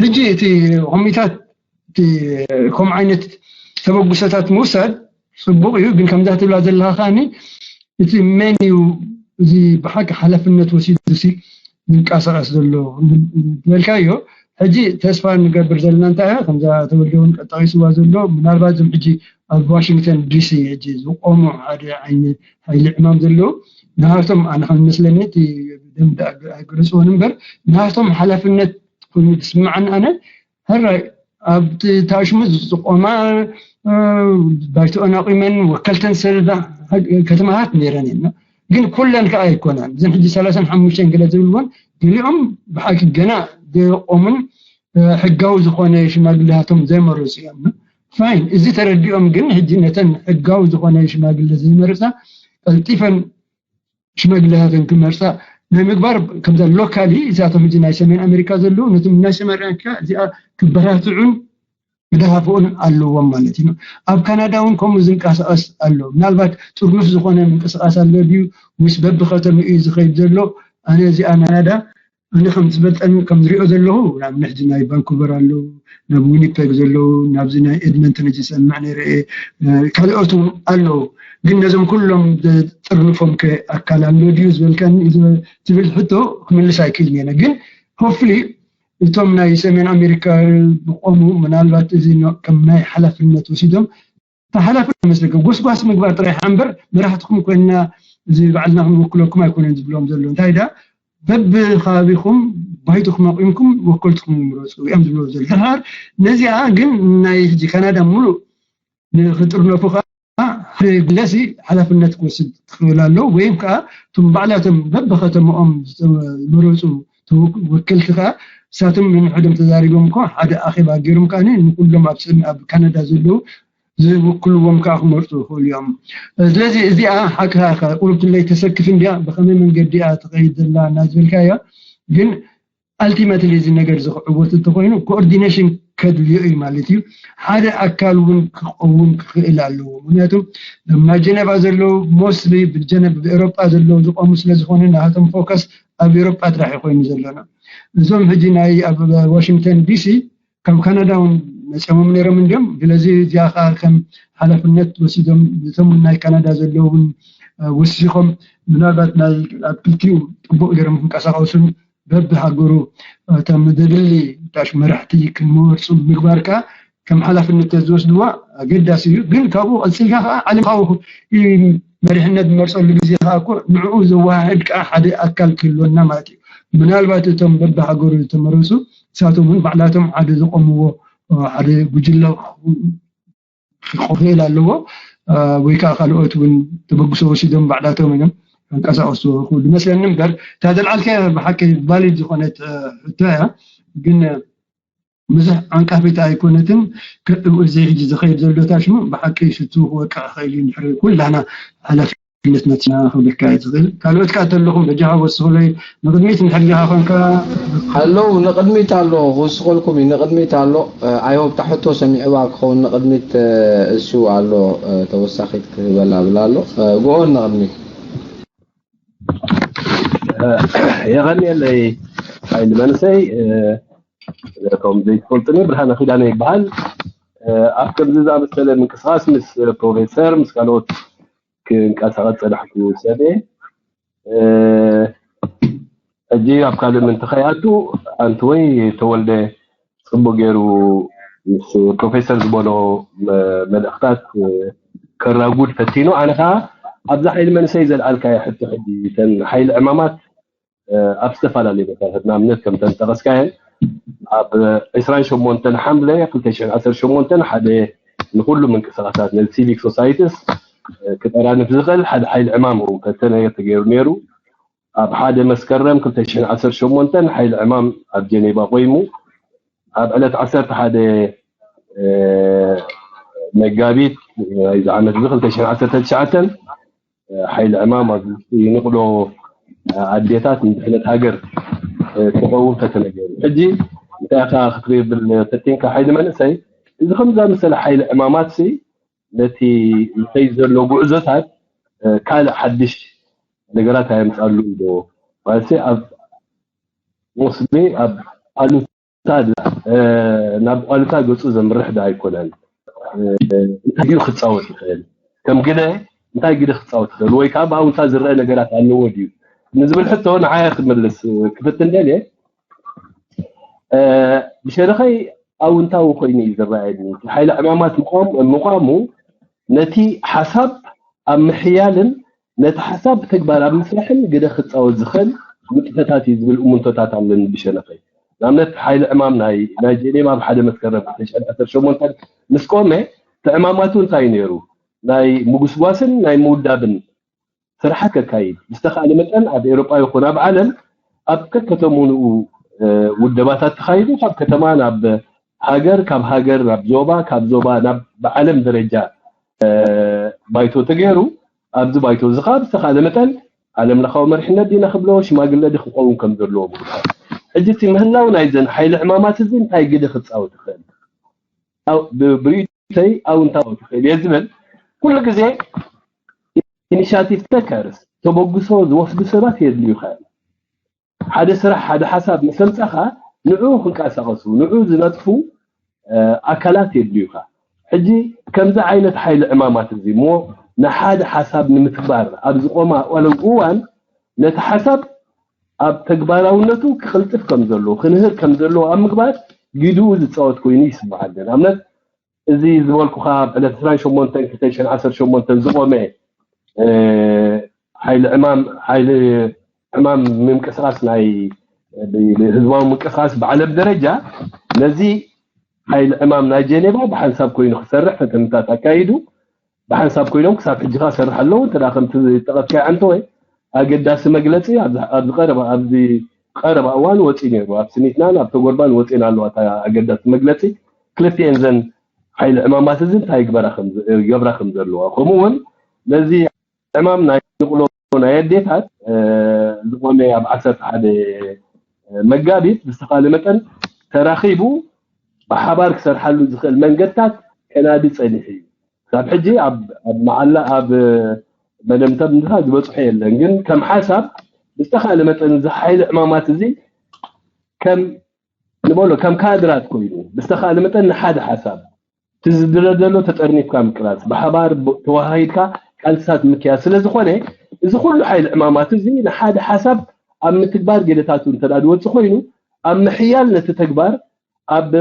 ሕጂ እቲ ኮሚታት እቲ ከምኡ ዓይነት ተበግሶታት ምውሳድ ፅቡቅ እዩ ግን ከምዛ ትብላ ዘለካ ከዓኒ እቲ መን እዩ እዚ ብሓቂ ሓላፍነት ወሲዱ ሲ ዝንቀሳቀስ ዘሎ ዝበልካዮ ሕጂ ተስፋ ንገብር ዘለና እንታይ ከምዛ ተወልደ እውን ጠቂስዋ ዘሎ ምናልባት እዞም ሕጂ ኣብ ዋሽንግተን ዲሲ ሕጂ ዝቆሙ ሓደ ዓይነት ሓይሊ ዕማም ዘለዉ ንሃቶም ኣነ ከም መስለኒ እቲ ደንብ ኣይገለፅዎን እምበር ንሃቶም ሓላፍነት ኮይኑ ዝስምዓኒ ኣነ ሕራይ ኣብቲ ታሽሙ ዝቆማ ባይቶኦን ኣቂመን ወከልተን ሰልዳ ከተማታት ነይረን እየን ግን ኩለን ከዓ ኣይኮናን እዘን ሕጂ ሰላሳን ሓሙሽተን ገለ ዝብልዎን ገሊኦም ብሓቂ ገና ዘይቆሙን ሕጋዊ ዝኾነ ሽማግሌታቶም ዘይመረፁ እዮም ፋይን እዚ ተረዲኦም ግን ሕጂ ነተን ሕጋዊ ዝኾነ ሽማግሌ ዘይመረፃ ቀልጢፈን ሽመግለታተን ክመርፃ ናይ ምግባር ከምዛ ሎካሊ እዚኣቶም ሕጂ ናይ ሰሜን ኣሜሪካ ዘለዉ ነቶም ናይ ሰሜን ኣሜሪካ እዚኣ ክበራትዑን ክደፋፍኡን ኣለዎም ማለት እዩ ኣብ ካናዳ እውን ከምኡ ዝንቀሳቀስ ኣሎ ምናልባት ጥርኑፍ ዝኾነ ምንቅስቃስ ኣሎ ድዩ ምስ በብከተምኡ እዩ ዝኸይድ ዘሎ ኣነ እዚኣ ካናዳ ኣነ ከም ዝፈልጠን ከም ዝሪኦ ዘለኹ ንኣብነት ሕጂ ናይ ቫንኩቨር ኣለዉ ናብ ዊኒፔግ ዘለዉ ናብዚ ናይ ኤድመንተን ሕጂ ዝሰምዕ ነይረ ካልኦት እውን ኣለዉ ግን ነዞም ኩሎም ጥርንፎም ከ ኣካል ኣሎ ድዩ ዝበልካኒ ዝብል ሕቶ ክምልስ ኣይክእልን እየ ግን ሆፍሊ እቶም ናይ ሰሜን ኣሜሪካ ዝቆሙ ምናልባት እዚ ከም ናይ ሓላፍነት ወሲዶም ተሓላፍነት መስለካ ጎስጓስ ምግባር ጥራይ እምበር መራሕትኩም ኮይንና እዚ ባዕልና ክንወክለኩም ኣይኮነን ዝብሎም ዘሎ እንታይ ዳ በብከባቢኹም ባይቶኹም ኣቑምኩም ወከልትኹም ምረፁ እዮም ዝብሎ ዘሎ ድሓር ነዚኣ ግን ናይ ሕጂ ካናዳ ሙሉእ ንክጥርነፉ ከዓ ሓደ ግለሲ ሓላፍነት ክወስድ ክኽእል ኣለዎ ወይም ከዓ እቶም ባዕላቶም በብከተማኦም ዝመረፁ ወከልቲ ከዓ እሳቶም ንንሕዶም ተዛሪቦም እኮ ሓደ ኣኼባ ገይሮም ከዓ ንኩሎም ኣብ ካናዳ ዘለዉ ዝውክልዎም ከዓ ክመርፁ ይኽእሉ እዮም ስለዚ እዚኣ ሓቅኻ ኢኻ ቁሩብ ትለይ ተሰክፍ እንድያ ብኸመይ መንገዲ እያ ትኸይድ ዘላ እናዝበልካዮ ግን ኣልቲመትሊ እዚ ነገር እዚ ክዕወት እንተኮይኑ ኮኦርዲኔሽን ከድልዮ እዩ ማለት እዩ ሓደ ኣካል እውን ክቀውም ክኽእል ኣለዎ ምክንያቱ ናይ ጀነቫ ዘለዉ ሞስትሊ ብኤሮጳ ዘለዉ ዝቆሙ ስለዝኮነ ናቶም ፎከስ ኣብ ኤሮጳ ጥራሕ ኮይኑ ዘለና እዞም ሕጂ ናይ ኣብ ዋሽንግተን ዲሲ ካብ ካናዳ እውን መፅኦምም ነይሮም እንዲዮም ስለዚ እዚኣ ከዓ ከም ሓላፍነት ወሲዶም እቶም ናይ ካናዳ ዘለዉ እውን ወሲኾም ምናልባት ናይ ኣብ ክልቲኡ ጥቡቅ ገይሮም ክንቀሳቀሱን በብሃገሩ እቶም ዘድሊ ዳሽ መራሕቲ ክንመርፁ ምግባር ከዓ ከም ሓላፍነት ዝወስድዋ ኣገዳሲ እዩ ግን ካብኡ ቀፂልካ ከዓ ዓለምካዊ መሪሕነት ዝመርፀሉ ግዜ ከዓ እኮ ንዕኡ ዘወሃህድ ከዓ ሓደ ኣካል ክህልወና ማለት እዩ ምናልባት እቶም በብሃገሩ ዝተመረፁ ንሳቶም እውን ባዕላቶም ሓደ ዘቆምዎ ሓደ ጉጅለ ክኽእል ኣለዎ። ወይ ከዓ ካልኦት እውን ተበግሶ ወሲዶም ባዕላቶም እዮም ከንቀሳቀሱ ክኽእሉ ይመስለኒ። እምበር እታ ዘልዓልካያ ብሓቂ ቫሊድ ዝኾነት ሕቶ እያ። ግን ብዙሕ ዓንቃፊት ኣይኮነትን። እዚ ሕጂ ዝኸይድ ዘሎ ሽሙ ብሓቂ ሽቱ ክወቅዕ ክእል እዩ። ድሕሪ ኩላና ሓላፍነት መፅና ክብልካ እዩ ዝኽእል። ካልኦት ከዓ ተለኹም በጃኻ ወስኹለይ። ንቅድሚት እንድሕር ዲኻ ኮንካ ኣለዉ ንቅድሚት ኣሎ ክውስኸልኩም እዩ። ንቅድሚት ኣሎ። ኣይሆብ ታሕቶ ሰሚዕዋ ክኸውን ንቅድሚት እሱ ኣሎ። ተወሳኺት ክህበላ ብላ ኣሎ። ጎኦን ንቅድሚት የቐንየለይ ሓይሊ መንእሰይ። ከም ዘይትፈልጡኒ ብርሃነ ኪዳነ ይበሃል። ኣብ ከምዚ ዝኣመሰለ ምንቅስቃስ ምስ ፕሮፌሰር ምስ ካልኦት ክንቀሳቐስ ጸናሕኩ ሰብ እየ። ሕጂ ኣብ ካልእ ምንቲ ከይኣቱ ኣንቲ ወይ ተወልደ ጽቡቅ ገይሩ ምስ ፕሮፌሰር ዝበሎ መልእኽታት ከራጉድ ፈቲኑ። ኣነ ከዓ ኣብዛ ሓይሊ መንእሰይ ዘልዓልካዮ ሕቶ ሕጂ እተን ሓይሊ ዕማማት ኣብ ዝተፈላለዩ ቦታታት ንኣብነት ከም ተንጠቀስካየን ኣብ ዕስራን ሸሞንተን ሓምለ ክልተ ሽሕን ዓሰርተ ሸሞንተን ሓደ ንኩሉ ምንቅስቃሳት ነዚ ሲቪክ ሶሳይትስ ክጠራንፍ ዝኽእል ሓደ ሓይሊ ዕማም እውን ፈተነ ተገይሩ ነይሩ። ኣብ ሓደ መስከረም ክልተ ሽሕን ዓሰርተ ሸሞንተን ሓይሊ ዕማም ኣብ ጀኔቫ ቆይሙ ኣብ ዕለት ዓሰርተ ሓደ መጋቢት ናይዚ ዓመት እዚ ክልተ ሽሕን ዓሰርተ ትሽዓተን ሓይሊ ዕማም ኣብ ንቕሎ ኣዴታት ንድሕነት ሃገር ክኸውን ፈተነ ገይሩ። ሕጂ እንታይ ኢኻ ክትብል ፈቲንካ ሓይሊ መንእሰይ እዚ ከም ዝኣመሰለ ሓይሊ ዕማማት ሲ ነቲ ዝኸይድ ዘሎ ጉዕዞታት ካልእ ሓድሽ ነገራት ኣየምፃሉ ዶ ማለት ኣብ ሞስሊ ኣብ ኣሉታ ናብ ኣሉታ ገፁ ዘምርሕ ዶ ኣይኮነን? እንታይ ድዩ ክፃወት ይኽእል? ከም ግደ እንታይ ግደ ክፃወት ይኽእል? ወይ ከዓ ብኣውንታ ዝረአ ነገራት ኣለዎ ድዩ ንዝብል ሕቶ ንዓያ ክምልስ ክፍትን ደልየ። ብሸነኸይ ኣውንታዊ ኮይኑ እዩ ዝረኣየኒ። ሓይሊ ዕማማት ምቋሙ ነቲ ሓሳብ ኣብ ምሕያልን ነቲ ሓሳብ ብተግባር ኣብ ምስራሕን ግደ ክፃወት ዝኽእል ንጥፈታት እዩ ዝብል እሙንቶታት ኣለኒ ብሸነኸይ። ንኣብነት ሓይሊ ዕማም ናይ ናይ ጀኔቫ ኣብ ሓደ መስከረም ክልተ ሽሕን ዓሰርተ ሸሞንተን ምስ ቆመ እቲ ዕማማቱ እንታይ ነይሩ? ናይ ምጉስጓስን ናይ ምውዳብን ስራሓት ከካይድ ብዝተኻእለ መጠን ኣብ ኤውሮጳ ይኹን ኣብ ዓለም ኣብ ከከተምኡ ውደባታት ተኻይዱ ካብ ከተማ ናብ ሃገር ካብ ሃገር ናብ ዞባ ካብ ዞባ ናብ ብዓለም ደረጃ ባይቶ ተገይሩ ኣብዚ ባይቶ እዚ ከዓ ብዝተኻእለ መጠን ዓለም ለኻዊ መሪሕነት ዲና ክብሎ ሽማግለ ዲ ክኸውን ከም ዘለዎ ምግባር። ሕጂ እቲ ምህላው ናይዘን ሓይሊ ዕማማት እዚ እንታይ ግደ ክፃወት ይኽእል? ብሪእቶይ ኣውንታዊ ክኽእል እየ ዝብል ኩሉ ግዜ ኢኒሻቲቭ ተከርስ ተበግሶ ዝወስዱ ሰባት የድልዩካ። ሓደ ስራሕ ሓደ ሓሳብ ምስ ኣምፃኻ ንዕኡ ክንቀሳቐሱ ንዕኡ ዝነጥፉ ኣካላት የድልዩካ። ሕጂ ከምዚ ዓይነት ሓይሊ ዕማማት እዚ እሞ ንሓደ ሓሳብ ንምትግባር ኣብ ዝቆማሉ እዋን ነቲ ሓሳብ ኣብ ተግባራውነቱ ክቕልጥፍ ከም ዘለዎ ክንህር ከም ዘለዎ ኣብ ምግባር ግድኡ ዝፃወት ኮይኑ ይስምዓኒ። ንኣብነት እዚ ዝበልኩኻ ኣብ ዕለት ዕስራን ሸሞንተን ክልተ ሽሕን ዓሰርተ ሸሞንተን ዝቖመ ሓይሊ ዕማም ሓይሊ ዕማም ምንቅስቃስ ናይ ህዝባዊ ምንቅስቃስ ብዓለም ደረጃ ነዚ ሓይሊ ዕማም ናይ ጀኔቫ ብሓንሳብ ኮይኑ ክሰርሕ ፈተነታት ኣካይዱ ብሓንሳብ ኮይኖም ክሳብ ሕጂ ከሰርሕ ኣለዉ። እንተ ከምቲ ዝጠቐስካዮ ኣንተወይ ኣገዳሲ መግለፂ ኣብዚ ቀረባ ኣብዚ ቀረባ እዋን ወፂኡ ነይሩ። ኣብ ስኒትናን ኣብ ተጎርባን ወፂእን ኣለዋ እታ ኣገዳሲ መግለፂ። ክልቲኤን ዘን ሓይሊ ዕማማት እዚ እንታይ ይግበራ ከም ይገብራ ከም ዘለዋ ከምኡ እውን ነዚ ዕማም ናይ ንቕሎ ናይ ኣዴታት ዝቆመ ኣብ ዓሰርተ ሓደ መጋቢት ብዝተኻለ መጠን ተራኺቡ ብሓባር ክሰርሓሉ ዝኽእል መንገድታት ከናዲ ፀኒሑ እዩ። ክሳብ ሕጂ ኣብ ኣብ መዓላ ኣብ መደምደምታ ዝበፅሖ የለን። ግን ከም ሓሳብ ብዝተኻለ መጠን እዚ ሓይሊ ዕማማት እዚ ከም ንበሎ ከም ካድራት ኮይኑ ብዝተኻለ መጠን ንሓደ ሓሳብ እቲ ዝድረ ዘሎ ተጠርኒፍካ ምቅላስ ብሓባር ተወሃሂድካ ቃልስታት ምክያድ ስለዝኾነ እዚ ኩሉ ሓይሊ ዕማማት እዚ ንሓደ ሓሳብ ኣብ ምትግባር ግደታቱ እንተ ዝወፅእ ኮይኑ ኣብ ምሕያል ነቲ ተግባር ኣብ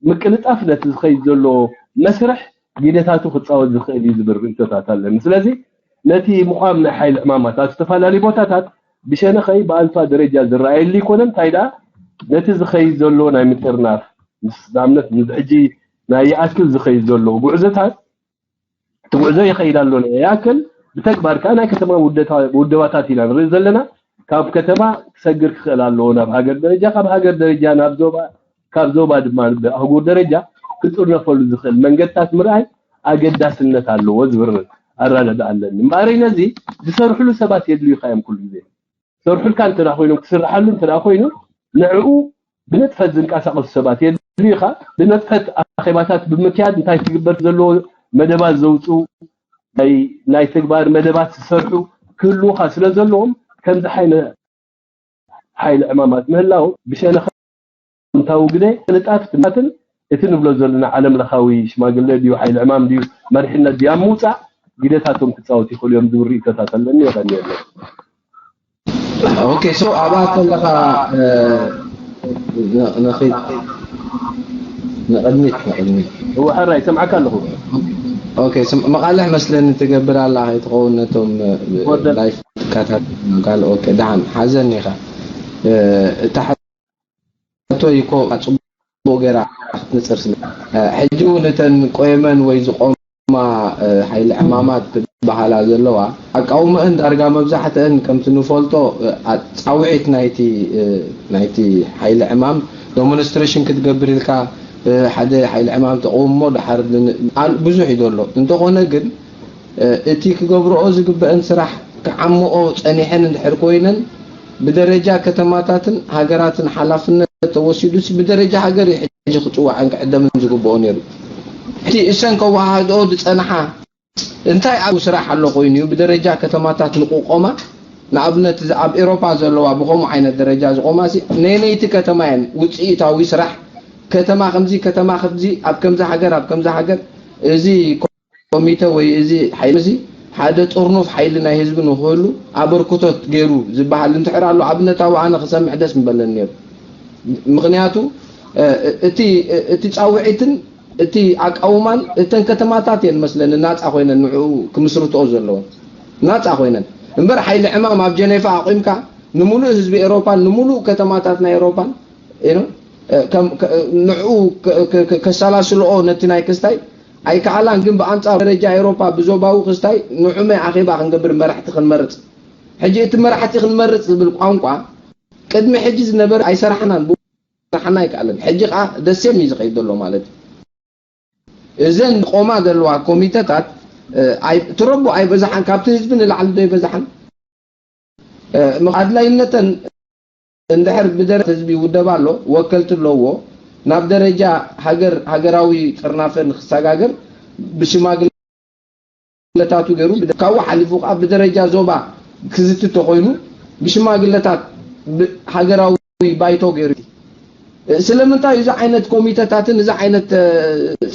ምቅልጣፍ ነቲ ዝኸይድ ዘሎ መስርሕ ግደታቱ ክፃወት ዝኽእል እዩ ዝብል ርእቶታት ኣለኒ። ስለዚ ነቲ ምቋም ናይ ሓይሊ ዕማማት ኣብ ዝተፈላለዩ ቦታታት ብሸነኸይ ብኣሉታ ደረጃ ዝረኣየሉ ኣይኮነን። እንታይ ደኣ ነቲ ዝኸይድ ዘሎ ናይ ምጥርናፍ፣ ምስ ንኣብነት ሕጂ ናይ ይኣክል ዝኸይድ ዘሎ ጉዕዞታት፣ እቲ ጉዕዞ ይኸይድ ኣሎ። ይኣክል ብተግባር ከኣ ናይ ከተማ ውደባታት ኢና ንርኢ ዘለና። ካብ ከተማ ክሰግር ክኽእል ኣለዎ ናብ ሃገር ደረጃ፣ ካብ ሃገር ደረጃ ናብ ዞባ፣ ካብ ዞባ ድማ ኣህጉር ደረጃ ክጥርነፈሉ ዝኽእል መንገድታት ምርኣይ ኣገዳስነት ኣለዎ ዝብል ኣረዳድኣ ኣለኒ። እምበኣረይ ነዚ ዝሰርሕሉ ሰባት የድልዩኻ እዮም ኩሉ ግዜ። ዝሰርሑልካ እንተ ኮይኖም፣ ክስርሓሉ እንተ ኮይኑ፣ ንዕኡ ብንጥፈት ዝንቀሳቐሱ ሰባት የድልዩኻ። ብንጥፈት ኣኼባታት ብምክያድ እንታይ ትግበር ዘለዎ መደባት ዘውፅኡ፣ ናይ ተግባር መደባት ዝሰርሑ ክህልውኻ ስለ ዘለዎም፣ ከምዚ ሓይነ ሓይሊ ዕማማት ምህላው ብሸነኻ ኣወንታዊ ግደ ንጣፍ ትማትን እቲ ንብሎ ዘለና ዓለም ለኻዊ ሽማግለ ድዩ ሓይሊ ዕማም ድዩ መሪሕነት ድዩ ኣብ ምውፃእ ግደታቶም ክፃወት ይኽእሉ እዮም ዝብል ርእይቶታት ኣለኒ። የቐንየለይ። ኦኬ ሶ ኣብኣ ከለኻ ንኸይድ ንቕድሚት ንቕድሚት እወ ሕራይ ይሰምዓካ ኣለኹ። ኦኬ መቓልሕ መስለኒ ትገብር ኣላ ከይትኸውን ነቶም ላይፍ ትከታተሎም ካልኦት ደሓን ሓዘኒ ኢኻ። እታ ሕቶይ እኮ ፅቡቕ ገይራ ክትንፅር ስለ ሕጂ እውን እተን ቆየመን ወይ ዝቆማ ሓይሊ ዕማማት ዝበሃላ ዘለዋ ኣቃውመአን ዳርጋ መብዛሕትአን ከምቲ ንፈልጦ ፃውዒት ናይቲ ናይቲ ሓይሊ ዕማም ዶሞንስትሬሽን ክትገብር ኢልካ ሓደ ሓይሊ ዕማም ተቐውሞ ደሓር ብዙሕ እዩ ዘሎ። እንተኾነ ግን እቲ ክገብርኦ ዝግበአን ስራሕ ክዓምኦ ጸኒሐን እንድሕር ኮይነን ብደረጃ ከተማታትን ሃገራትን ሓላፍነት ተወሲዱሲ ብደረጃ ሃገር እዩ ሕጂ ክጽዋዕን ክዕደምን ዝግብኦ ነይሩ። እቲ እሰን ከወሃድኦ ዝጸንሓ እንታይ ኣብ ስራሕ ኣሎ ኮይኑ እዩ ብደረጃ ከተማታት ንቁቆማ ንኣብነት እዚ ኣብ ኤሮፓ ዘለዋ ብኸምኡ ዓይነት ደረጃ ዝቆማ ሲ ነይነይቲ ከተማ እየን ውፅኢታዊ ስራሕ ከተማ ከምዚ ከተማ ከምዚ ኣብ ከምዚ ሃገር ኣብ ከምዚ ሃገር እዚ ኮሚተ ወይ እዚ ሓይሊ እዚ ሓደ ጥርኑፍ ሓይሊ ናይ ህዝቢ ንክህሉ ኣበርክቶት ገይሩ ዝበሃል እንትሕር ኣሎ ኣብነታዊ ኣነ ክሰምዕ ደስ ምበለኒ ነይሩ። ምክንያቱ እቲ እቲ ፃውዒትን እቲ ኣቃውማን እተን ከተማታት እየን መስለኒ ናፃ ኮይነን ንዕኡ ክምስርትኦ ዘለወን ናፃ ኮይነን እምበር ሓይሊ ዕማም ኣብ ጀኔፋ ኣቂምካ ንምሉእ ህዝቢ ኤሮፓን ንምሉእ ከተማታት ናይ ኤሮፓን ንዕኡ ከሰላስልኦ ነቲ ናይ ክስታይ ኣይከኣላን። ግን ብኣንፃር ደረጃ ኤሮፓ ብዞባዊ ክስታይ ንዑመይ ኣኼባ ክንገብር መራሕቲ ክንመርፅ ሕጂ እቲ መራሕቲ ክንመርፅ ዝብል ቋንቋ ቅድሚ ሕጂ ዝነበረ ኣይሰራሕናን ብሓና ኣይከኣለን። ሕጂ ከዓ ደሴም እዩ ዝኸይድ ዘሎ ማለት እዩ። እዘን ቆማ ዘለዋ ኮሚተታት ትረቡ ኣይበዛሓን፣ ካብቲ ህዝቢ ንላዕሊ ዶ ይበዛሓን? ኣድላይነተን እንድሕር ብደረጃ ህዝቢ ይውደብ ኣሎ፣ ወከልቲ ኣለዎ፣ ናብ ደረጃ ሃገር ሃገራዊ ጥርናፈ ንክሰጋገር ብሽማግለታቱ ገይሩ ካብኡ ሓሊፉ ከዓ ብደረጃ ዞባ ክዝቲ ተኮይኑ ብሽማግለታት ሃገራዊ ባይቶ ገይሩ ስለምንታይ እዚ ዓይነት ኮሚተታትን እዚ ዓይነት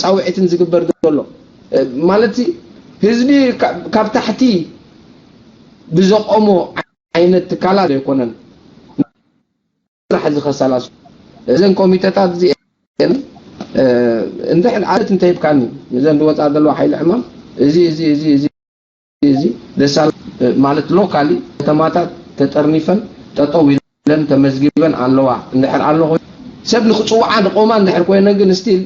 ፃውዒትን ዝግበር ዘሎ ማለት ህዝቢ ካብ ታሕቲ ብዘቆሞ ዓይነት ትካላት ኣይኮነን ስራሕ ዝኸሰላሱ እዘን ኮሚተታት እዚአን እንድሕር ኣለት እንተሂብካኒ እዘን ዝወፃ ዘለዋ ሓይሊ ዕማም እዚ እዚ እዚ እዚ እዚ ደሳል ማለት ሎካሊ ከተማታት ተጠርኒፈን ጠጠው ኢለን ተመዝጊበን ኣለዋ እንድሕር ኣሎ ሰብ ንክፅውዓ ንቆማ እንድሕር ኮይነን ግን ስቲል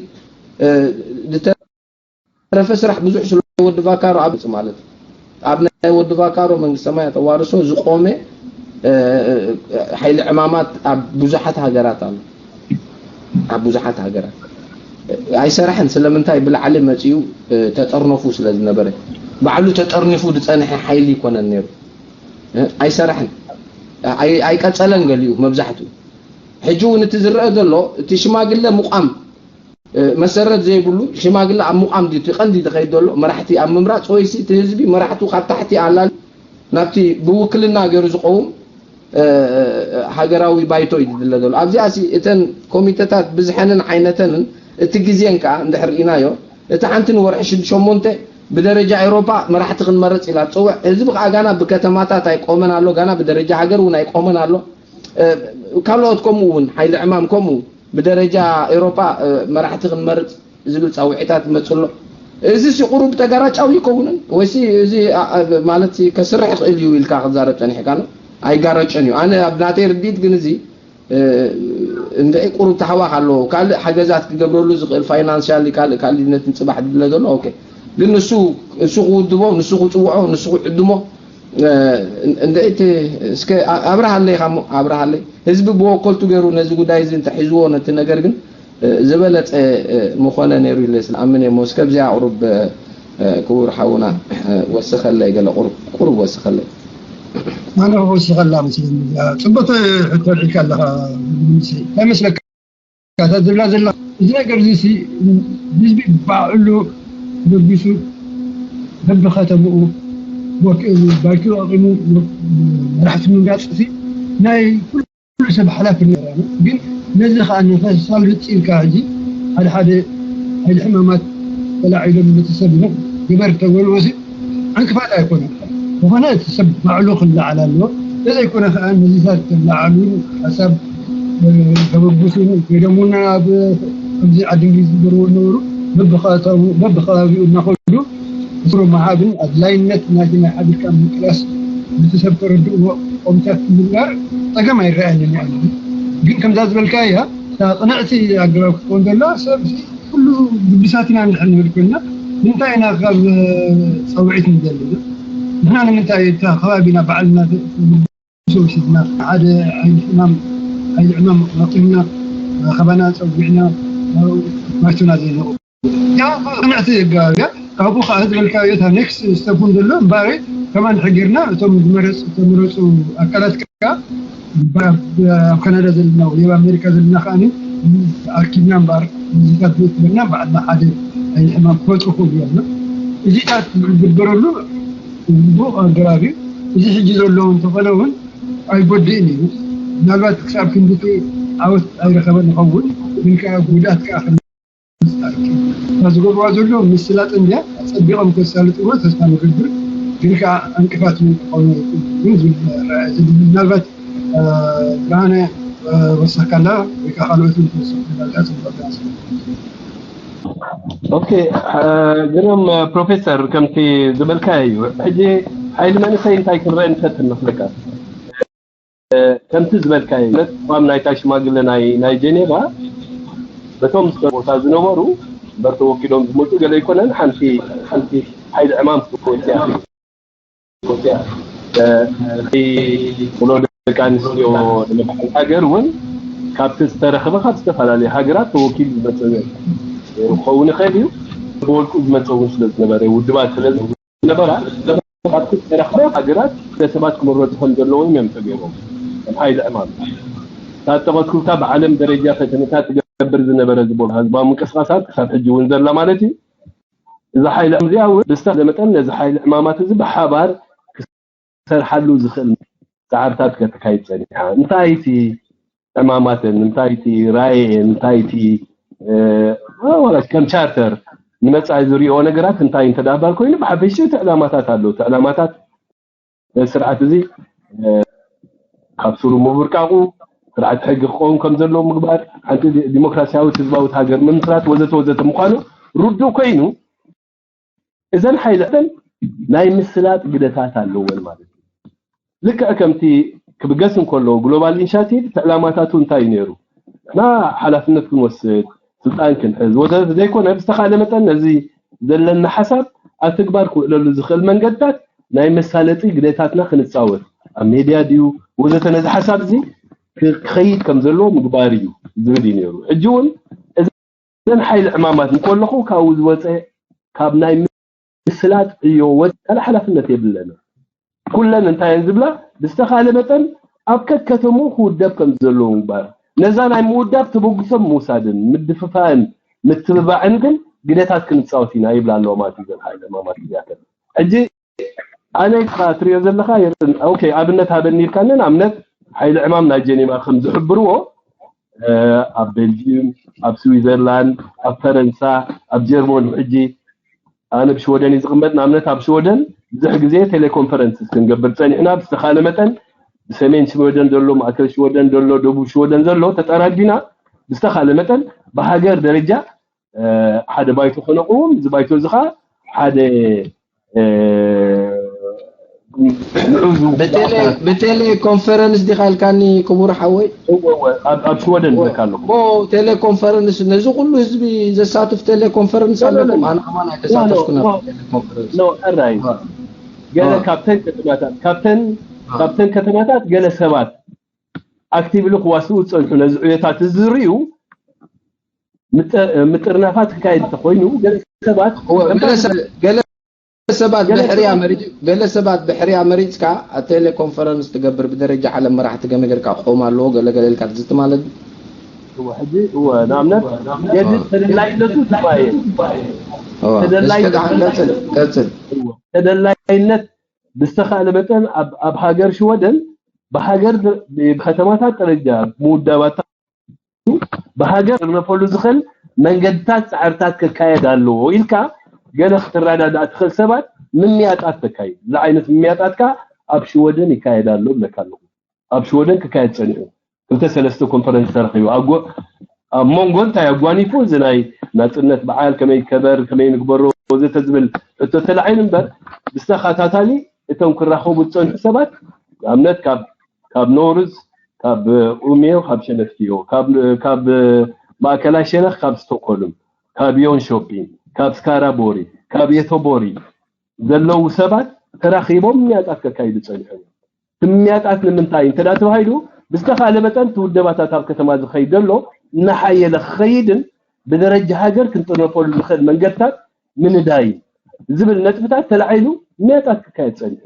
ዝተረፈ ስራሕ ብዙሕ ስለ ወዲ ቫካሮ ኣብ ማለት ኣብ ናይ ወዲ ቫካሮ መንግስተ ሰማያት ተዋርሶ ዝቆመ ሓይሊ ዕማማት ኣብ ብዙሓት ሃገራት ኣሎ ኣብ ብዙሓት ሃገራት ኣይሰራሕን ስለምንታይ ብላዕሊ መፅኡ ተጠርነፉ ስለ ዝነበረ ባዕሉ ተጠርኒፉ ዝፀንሐ ሓይሊ ይኮነን ነይሩ ኣይሰራሕን ኣይቀፀለን ገሊኡ መብዛሕትኡ ሕጂ እውን እቲ ዝረአ ዘሎ እቲ ሽማግለ ምቋም መሰረት ዘይብሉ ሽማግለ ኣብ ምቋም ድዩ እቲ ቀንዲ ዝኸይድ ዘሎ መራሕቲ ኣብ ምምራፅ ወይሲ እቲ ህዝቢ መራሕቱ ካብ ታሕቲ ኣላል ናብቲ ብውክልና ገይሩ ዝቀውም ሃገራዊ ባይቶ እዩ ዝድለ ዘሎ ኣብዚኣ ሲ እተን ኮሚተታት ብዝሐንን ዓይነተንን እቲ ግዜን ከዓ እንድሕር ርኢናዮ እቲ ሓንቲ ንወርሒ ሽዱሽተ ሸሞንተ ብደረጃ ኤውሮፓ መራሕቲ ክንመርፅ ኢላ ትፅውዕ ህዝቢ ከዓ ጋና ብከተማታት ኣይቆመን ኣሎ ጋና ብደረጃ ሃገር እውን ኣይቆመን ኣሎ ካልኦት ከምኡ እውን ሓይሊ ዕማም ከምኡ ብደረጃ ኤውሮፓ መራሕቲ ክንመርፅ ዝብል ፃውዒታት ይመፅእ ኣሎ። እዚ ሲ ቁሩብ ተጋራጫዊ ይከውንን ወይሲ እዚ ማለት ከስርሕ ይኽእል እዩ ኢልካ ክዛረብ ፀኒሕካ ኣሎ። ኣይጋረጨን እዩ። ኣነ ኣብ ናተይ ርድኢት ግን እዚ እንድዒ ቁሩብ ተሓዋኽ ኣለዎ። ካልእ ሓገዛት ክገብረሉ ዝኽእል ፋይናንሻሊ፣ ካልእ ካልእ ነቲ ጽባሕ ድለ ዘሎ፣ ኦኬ። ግን ንሱ፣ ንሱ ክውድቦ፣ ንሱ ክጽውዖ፣ ንሱ ክዕድሞ፣ እ፣ እንድዒ እቲ፣ እስከ ኣ-፣ ኣብርሃለይ ኻሞ፣ ኣብርሃለይ። ህዝቢ ብወከልቱ ገይሩ ነዚ ጉዳይ እዚ እንተሒዝዎ፣ ነቲ ነገር ግን፣ እ፣ ዝበለጸ፣ እ፣ ምኾነ ነይሩ ኢለ ዝኣምን እየ። እሞ እስከ ኣብዚኣ ቁሩብ፣ እ፣ ክቡር ሓውና፣ እ፣ ወስኸለይ፣ ገለ ቁሩብ፣ ቁሩብ ወስኸለይ። ኣነ ክወስኸላ መስለኒ። እዚኣ ጽቡቕ ሕቶ ኣልዒልካ ኣለኻ። እንታይ መስለካ? እታ ዝብላ ዘላ፣ እዚ ነገር እዚ ሲ፣ ህዝቢ ባዕሉ ተበጊሱ፣ በብኸተምኡ ወክ-፣ ባይቱ ኣቒሙ፣ መራሕቲ ምምራጽ ሲ ናይ ኩሉ ሰብ ሓላፍነት እዩ። ግን ነዚ ኸኣ ንኸሳልጥ ኢልካ፣ ሕጂ ሓደ ሓደ ሓይሊ ሕማማት ተላዒሎም ነቲ ሰብ ግበር ተበልዎ ሲ ዕንቅፋት ኣይኮነን። ዝኾነ እቲ ሰብ ባዕሉ ክለዓል ኣለዎ። እንተዘይኮነ ከኣ ነዚታት ተለዓሉ ሓሳብ፣ እ፣ ተበግሱን ከይዶም እውን ኣብ ከምዚ ዓዲ እንግሊዝ ዝገበርዎ ነበሩ። በብኸባቢኡ፣ በብኸባቢኡ እናኸዱ እሱሩ ምሃብን ኣድላይነት ናይቲ ናይ ሓቢርካ ምንቅላስ ነቲ ሰብ ከረድእዎ ቆምታት ምግባር ጸገም ኣይረኣየንን እየ። ግን ከምዛ ዝበልካያ እታ ቅንዕቲ ኣገባብ ክትከውን ዘላ ሰብ ኩሉ ግዱሳት ኢና ንድሕር ንብል ኮይና፣ ንምንታይ ኢና ካብ ጻውዒት ንደሊ? ንሕና ንምንታይ እታ ከባቢና ባዕልና ወሲድና፣ ሓደ ሓይሊ ዕማም፣ ሓይሊ ዕማም ኣቑምና፣ ካባና ጸዊዕና፣ ባይቶና ዘይነቑ? ያ ቅንዕቲ ይጋብያ። ካብኡ ከዓ ዝበልካዮ እታ ኔክስት ስተፕ እውን ዘሎ እምበኣር ከማን ሕጊርና እቶም ዝመረፁ፣ ዝተመረፁ ኣካላት ከዓ ኣብ ካናዳ ዘለና ወይ ኣብ ኣሜሪካ ዘለና ከዓ ኣኪብና እምበኣር፣ ምዚታት ቤት ትምህርትና ባዕልና ሓደ ናይ ሕማም ክፈጥሩ ክእሉ እዮም። እዚታት ዝግበረሉ ግቡእ ኣገባብ እዩ። እዚ ሕጂ ዘሎ እንተኾነ እውን ኣይጎድእን እዩ። ምናልባት ክሳብ ክንድቲ ዓወት ኣይረኸበን ይኸውን፣ ግን ከዓ ጉድኣት ከዓ ከም ዝጠርቂ እታ ዝገብርዋ ዘሎ ምስላጥ እንድያ። ጸቢቖም ከሳልጥዎ ተስፋ ንገብር፣ ግን ከዓ ዕንቅፋት እውን ክኾኑ ይኽእሉ ዝብል ረኣይ ዘለኒ። ምናልባት፣ እ፣ ብርሃነ፣ እ፣ ወሰካላ ወይ ከዓ ካልኦት እውን ተወሰኑ። ጽቡቅ። ኦኬ፣ እ፣ ግርም፣ እ፣ ፕሮፌሰር፣ ከምቲ ዝበልካዮ እዩ። ሕጂ ሓይሊ መንእሰይ እንታይ ክንረአ ንፈትን መስለካ? እ፣ ከምቲ ዝበልካዮ እዩ። ነቲ ተቋም ናይታ ሽማግለ ናይ፣ ናይ ጀኔቫ፣ በቶም ዝተ-፣ ቦታ ዝነበሩ፣ እምበር ተወኪሎም ዝመፁ ገለ ኣይኮነን፣ ሓንቲ፣ ሓንቲ ሓይሊ ዕማም ክትወፅእ እያ። እ፣ እቲ ውሎ ደቂ ኣንስትዮ ንምድሓን ሃገር እውን ካብቲ ዝተረኸበ ካብ ዝተፈላለዩ ሃገራት ተወኪሉ ዝመፀ ክኸውን ይኽእል እዩ። ብወልቁ ዝመፀ እውን ስለ ዝነበረ፣ ውድባት ስለ ዝነበራ፣ ካብቲ ዝተረኸበ ሃገራት ሰባት ክምረፁ ከም ዘለዎም እዮም ተገይሮም። ከም ሓይሊ ዕማም እታ ተቐትኩልካ ብዓለም ደረጃ ፈተነታት ትገብር ዝነበረ ዝበሉ ህዝባዊ ምንቅስቃሳት ክሳብ ሕጂ እውን ዘላ ማለት እዩ። እዛ ሓይሊ እዚኣ እውን ብዝተኻለ መጠን ነዚ ሓይሊ ዕማማት እዚ ብሓባር ክሰርሓሉ ዝኽእል ጻዕርታት ከተካይድ ጸኒሓ። እንታይ እቲ ዕማማተን፣ እንታይ እቲ ራእየን፣ እንታይ እቲ፣ እ፣ ዋላ ከም ቻርተር ንመጻኢ ዝሪኦ ነገራት እንታይ እንተ ደኣ ባል ኮይኑ፣ ብሓፈሽኡ እቲ ዕላማታት ኣሎ። እቲ ዕላማታት ነዚ ስርዓት እዚ፣ እ፣ ካብ ስሩ ምብርቃቑ፣ ስርዓት ሕጊ ክኸውን ከም ዘለዎ ምግባር፣ ሓንቲ ዲ-፣ ዲሞክራሲያዊት ህዝባዊት ሃገር ምምስራት ወዘተ ወዘተ ምዃኑ ርዱእ ኮይኑ፣ እዘን ሓይልተን ናይ ምስላጥ ግደታት ኣለወን ማለት እዩ። ልክዕ ከምቲ ክብገስ እንከሎ ግሎባል ኢኒሻቲቭ እቲ ዕላማታቱ እንታይ እዩ ነይሩ? ንሕና ሓላፍነት ክንወስድ፣ ስልጣን ክንሕዝ ወዘተ ዘይኮነ፣ ብዝተኻእለ መጠን ነዚ ዘለና ሓሳብ ኣብ ተግባር ክውዕለሉ ዝኽእል መንገድታት ናይ መሳለጢ ግደታትና ክንጻወት፣ ኣብ ሜድያ ድዩ ወዘተ ነዚ ሓሳብ እዚ ክ-፣ ክኸይድ ከም ዘለዎ ምግባር እዩ ዝብል እዩ ነይሩ። ሕጂ እውን እዘን ሓይሊ ዕማማት እንከለኹ ካብኡ ዝወፀ ካብ ናይ ምስላጥ ዕዮ ወፃኢ ካልእ ሓላፍነት የብለንን። ኩለን እንታይ እየን ዝብላ? ብዝተኻለ መጠን ኣብ ከከተምኡ ክውደብ ከም ዘለዎ ምግባር፣ ነዛ ናይ ምውዳብ ተበግሶ ምውሳድን ምድፍፋእን ምትብባዕን ግን ግደታት ክንፃወት ኢና ይብላ ኣለዋ ማለት እዩ። እዘን ሓይሊ ዕማማት እዚኣተን ሕጂ ኣነ ኢኻ ትሪኦ ዘለኻ የርን-፣ ኦኬ፣ ኣብነት ሃበኒ ኢልካኒ። ንኣብነት ሓይሊ ዕማም ናይ ጀኔቫ ከም ዝሕብርዎ፣ እ፣ ኣብ ቤልጂየም፣ ኣብ ስዊዘርላንድ፣ ኣብ ፈረንሳ፣ ኣብ ጀርመን፣ ሕጂ ኣነ ብሽወደን እዩ ዝቕመጥ። ንኣብነት ኣብ ሽወደን ብዙሕ ግዜ ቴሌኮንፈረንስ ክንገብር ጸኒሕና። ብዝተኻለ መጠን ብሰሜን ሽወደን ዘሎ፣ ማእከል ሽወደን ዘሎ፣ ደቡብ ሽወደን ዘሎ ተጠራዲና ብዝተኻለ መጠን ብሃገር ደረጃ፣ እ፣ ሓደ ባይቶ ከነቕውም፣ እዚ ባይቶ እዚ ኸኣ ሓደ፣ እ፣ ብቴሌ ኮንፈረንስ ዲኻ ኢልካኒ ክቡር ሓወይ? ኣብ ሽወደን ዝካ ኣለኹ። ቴሌኮንፈረንስ ነዚ ኩሉ ህዝቢ ዘሳትፍ ቴሌኮንፈረንስ ኣለኩም? ኣነ ከማን ኣይተሳተፍኩን ኣብ ቴሌኮንፈረንስ። ራይ ገለ ካብተን ከተማታት ካብተን ካብተን ከተማታት ገለ ሰባት ኣክቲቭሊ ክዋስኡ ዝፀንሑ ነዚ ዕዮታት እዚ ዝርእዩ ምጥርናፋት ክካየድ እንተኮይኑ ገለ ሰባት ገለ ሰባት ብሕርያ መሪፅ ገለ ሰባት ብሕርያ መሪፅካ ቴሌኮንፈረንስ ትገብር ብደረጃ ዓለም መራሕቲ ገመ ጌርካ ክቆም ኣለዎ ገለገለ ኢልካ ትዝቲ ማለት ሕጂ እወ ንኣብነት የግድ ተደላይነቱ ትባየ ቀፅል ተደላይነት ብዝተኻእለ መጠን ኣብ ሃገር ሽወደን ብሃገር ብከተማታት ደረጃ ምውዳባት ብሃገር ክርነፈሉ ዝኽእል መንገድታት ፃዕርታት ክካየድ ኣለዎ ኢልካ ገለ ክትረዳዳእ ትኽእል ሰባት ምምያጣት ተካይድ። እዚ ዓይነት ምምያጣት ከዓ ኣብ ሽወደን ይካየድ ኣሎ ብለካ ኣለኹ። ኣብ ሽወደን ክካየድ ፀኒሑ ክልተ ሰለስተ ኮንፈረንስ ተረኺቡ ኣብ መንጎ እንታይ ኣጓኒፉ እዚ ናይ ናፅነት በዓል ከመይ ይከበር ከመይ ንግበሮ ወዘተ ዝብል ሕቶ ተላዒሉ እምበር ብዝተኸታታሊ እቶም ክራኸቡ ዝፀንሑ ሰባት ንኣብነት ካብ ኖርዝ ካብ ኡሜዮ ካብ ሸነፍትዮ ካብ ማእከላይ ሸነኽ ካብ ስቶኮልም ካብ ዮንሾፒን ካብ ስካራቦሪ ካብ የቶቦሪ ዘለዉ ሰባት ተራኺቦም ምያጣት ከካይዱ ፀኒሖም እዮም። እቲ ምያጣት ንምንታይ እንተ ተባሂሉ ብዝተኻለ መጠን እቲ ውደባታት ኣብ ከተማ ዝኸይድ ዘሎ እናሓየለ ክኸይድን ብደረጃ ሃገር ክንጥርነፈሉ ንኽእል መንገድታት ምንዳይ ዝብል ነጥብታት ተላዒሉ ምያጣት ክካየድ ፀኒሑ።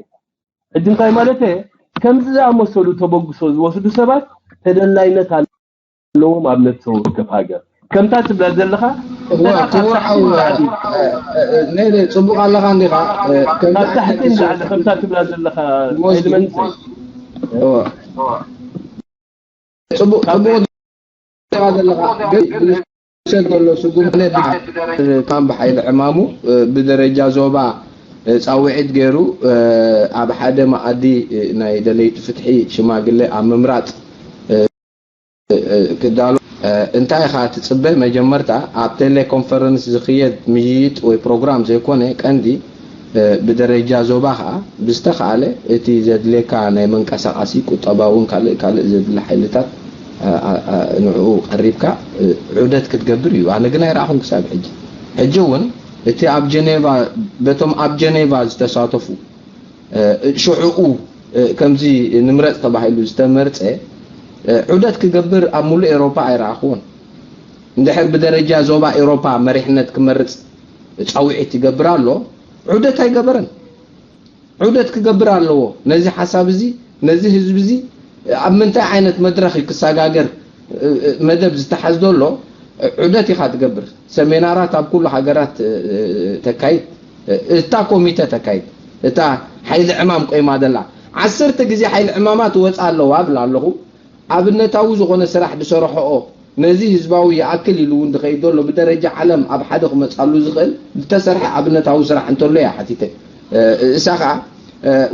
ሕጂ እንታይ ማለት እየ? ከምዚ ዝኣመሰሉ ተበግሶ ዝወስዱ ሰባት ተደላይነት ኣለዎም ኣብ ነፍሰ ወከፍ ሃገር። ከምታ ትብላ ዘለኻ ክቡር ሓው ነለ ፅቡቅ ኣለኻ እንዲኻ ካብ ታሕቲ ንላዕሊ ከምታ ትብላ ዘለኻ ኤለመንት ፅቡቅ ፅቡቅ ዘለኻ ግን ሰብ ዘሎ ስጉምቲ ካም ብሓይሊ ዕማሙ ብደረጃ ዞባ ፃውዒት ገይሩ ኣብ ሓደ መኣዲ ናይ ደለይቲ ፍትሒ ሽማግለ ኣብ ምምራፅ ክዳሎ እንታይ ኢኻ ትፅበ? መጀመርታ ኣብ ቴሌኮንፈረንስ ዝኽየድ ምይይጥ ወይ ፕሮግራም ዘይኮነ ቀንዲ ብደረጃ ዞባ ከዓ ብዝተኻለ እቲ ዘድልየካ ናይ መንቀሳቐሲ ቁጠባውን ካልእ ካልእ ዘድሊ ሓይልታት ንዕኡ ቀሪብካ ዑደት ክትገብር እዩ። ኣነ ግን ኣይረኣኹን ክሳብ ሕጂ። ሕጂ እውን እቲ ኣብ ጀኔቫ በቶም ኣብ ጀኔቫ ዝተሳተፉ ሽዕኡ ከምዚ ንምረፅ ተባሂሉ ዝተመርፀ ዑደት ክገብር ኣብ ሙሉእ ኤሮፓ ኣይረኣኽዎን። እንድሕር ብደረጃ ዞባ ኤሮፓ መሪሕነት ክመርፅ ፃውዒት ይገብር ኣሎ፣ ዑደት ኣይገበረን። ዑደት ክገብር ኣለዎ። ነዚ ሓሳብ እዚ ነዚ ህዝቢ እዚ ኣብ ምንታይ ዓይነት መድረኽ እዩ ክሰጋገር መደብ ዝተሓዝ ዘሎ ዑደት ኢኻ ትገብር። ሰሜናራት ኣብ ኩሉ ሃገራት ተካይድ፣ እታ ኮሚተ ተካይድ፣ እታ ሓይሊ ዕማም ቆይማ ዘላ ዓሰርተ ግዜ ሓይሊ ዕማማ ትወፅእ ኣለዋ እብል ኣለኹ። ኣብነታዊ ዝኾነ ስራሕ ዝሰርሐኦ ነዚ ህዝባዊ ይኣክል ኢሉ እውን ዝኸይድ ዘሎ ብደረጃ ዓለም ኣብ ሓደ ክመፃሉ ዝኽእል ዝተሰርሐ ኣብነታዊ ስራሕ እንተሎ እያ ሓቲተ። እሳ ከዓ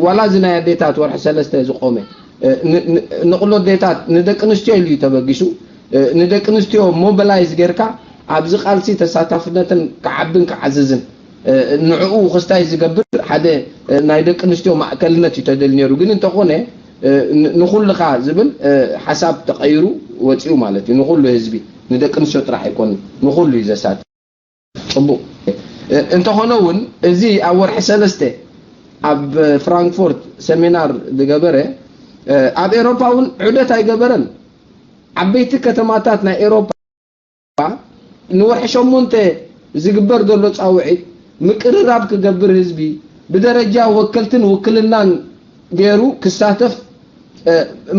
ዋላ እዚ ናይ ኣዴታት ወርሒ ሰለስተ ዝቆመ ንቕሎ ኣዴታት ንደቂ ኣንስትዮ ኢሉ እዩ ተበጊሱ። ንደቂ ኣንስትዮ ሞቢላይዝ ጌርካ ኣብዚ ቃልሲ ተሳታፍነትን ክዓብን ክዓዝዝን ንዕኡ ክስታይ ዝገብር ሓደ ናይ ደቂ ኣንስትዮ ማእከልነት እዩ ተደል ነይሩ። ግን እንተኾነ ንኹልኻ ዝብል ሓሳብ ተቐይሩ ወፂኡ ማለት እዩ። ንኹሉ ህዝቢ ንደቂ ኣንስትዮ ጥራሕ ኣይኮንን፣ ንኹሉ እዩ ዘሳትፍ። ፅቡቅ እንተኾነ እውን እዚ ኣብ ወርሒ ሰለስተ ኣብ ፍራንክፎርት ሰሚናር ዝገበረ ኣብ ኤሮፓ እውን ዑደት ኣይገበረን። ዓበይቲ ከተማታት ናይ ኤሮፓ ንወርሒ ሸሞንተ ዝግበር ዘሎ ፃውዒት ምቅርራብ ክገብር ህዝቢ ብደረጃ ወከልትን ውክልናን ገይሩ ክሳተፍ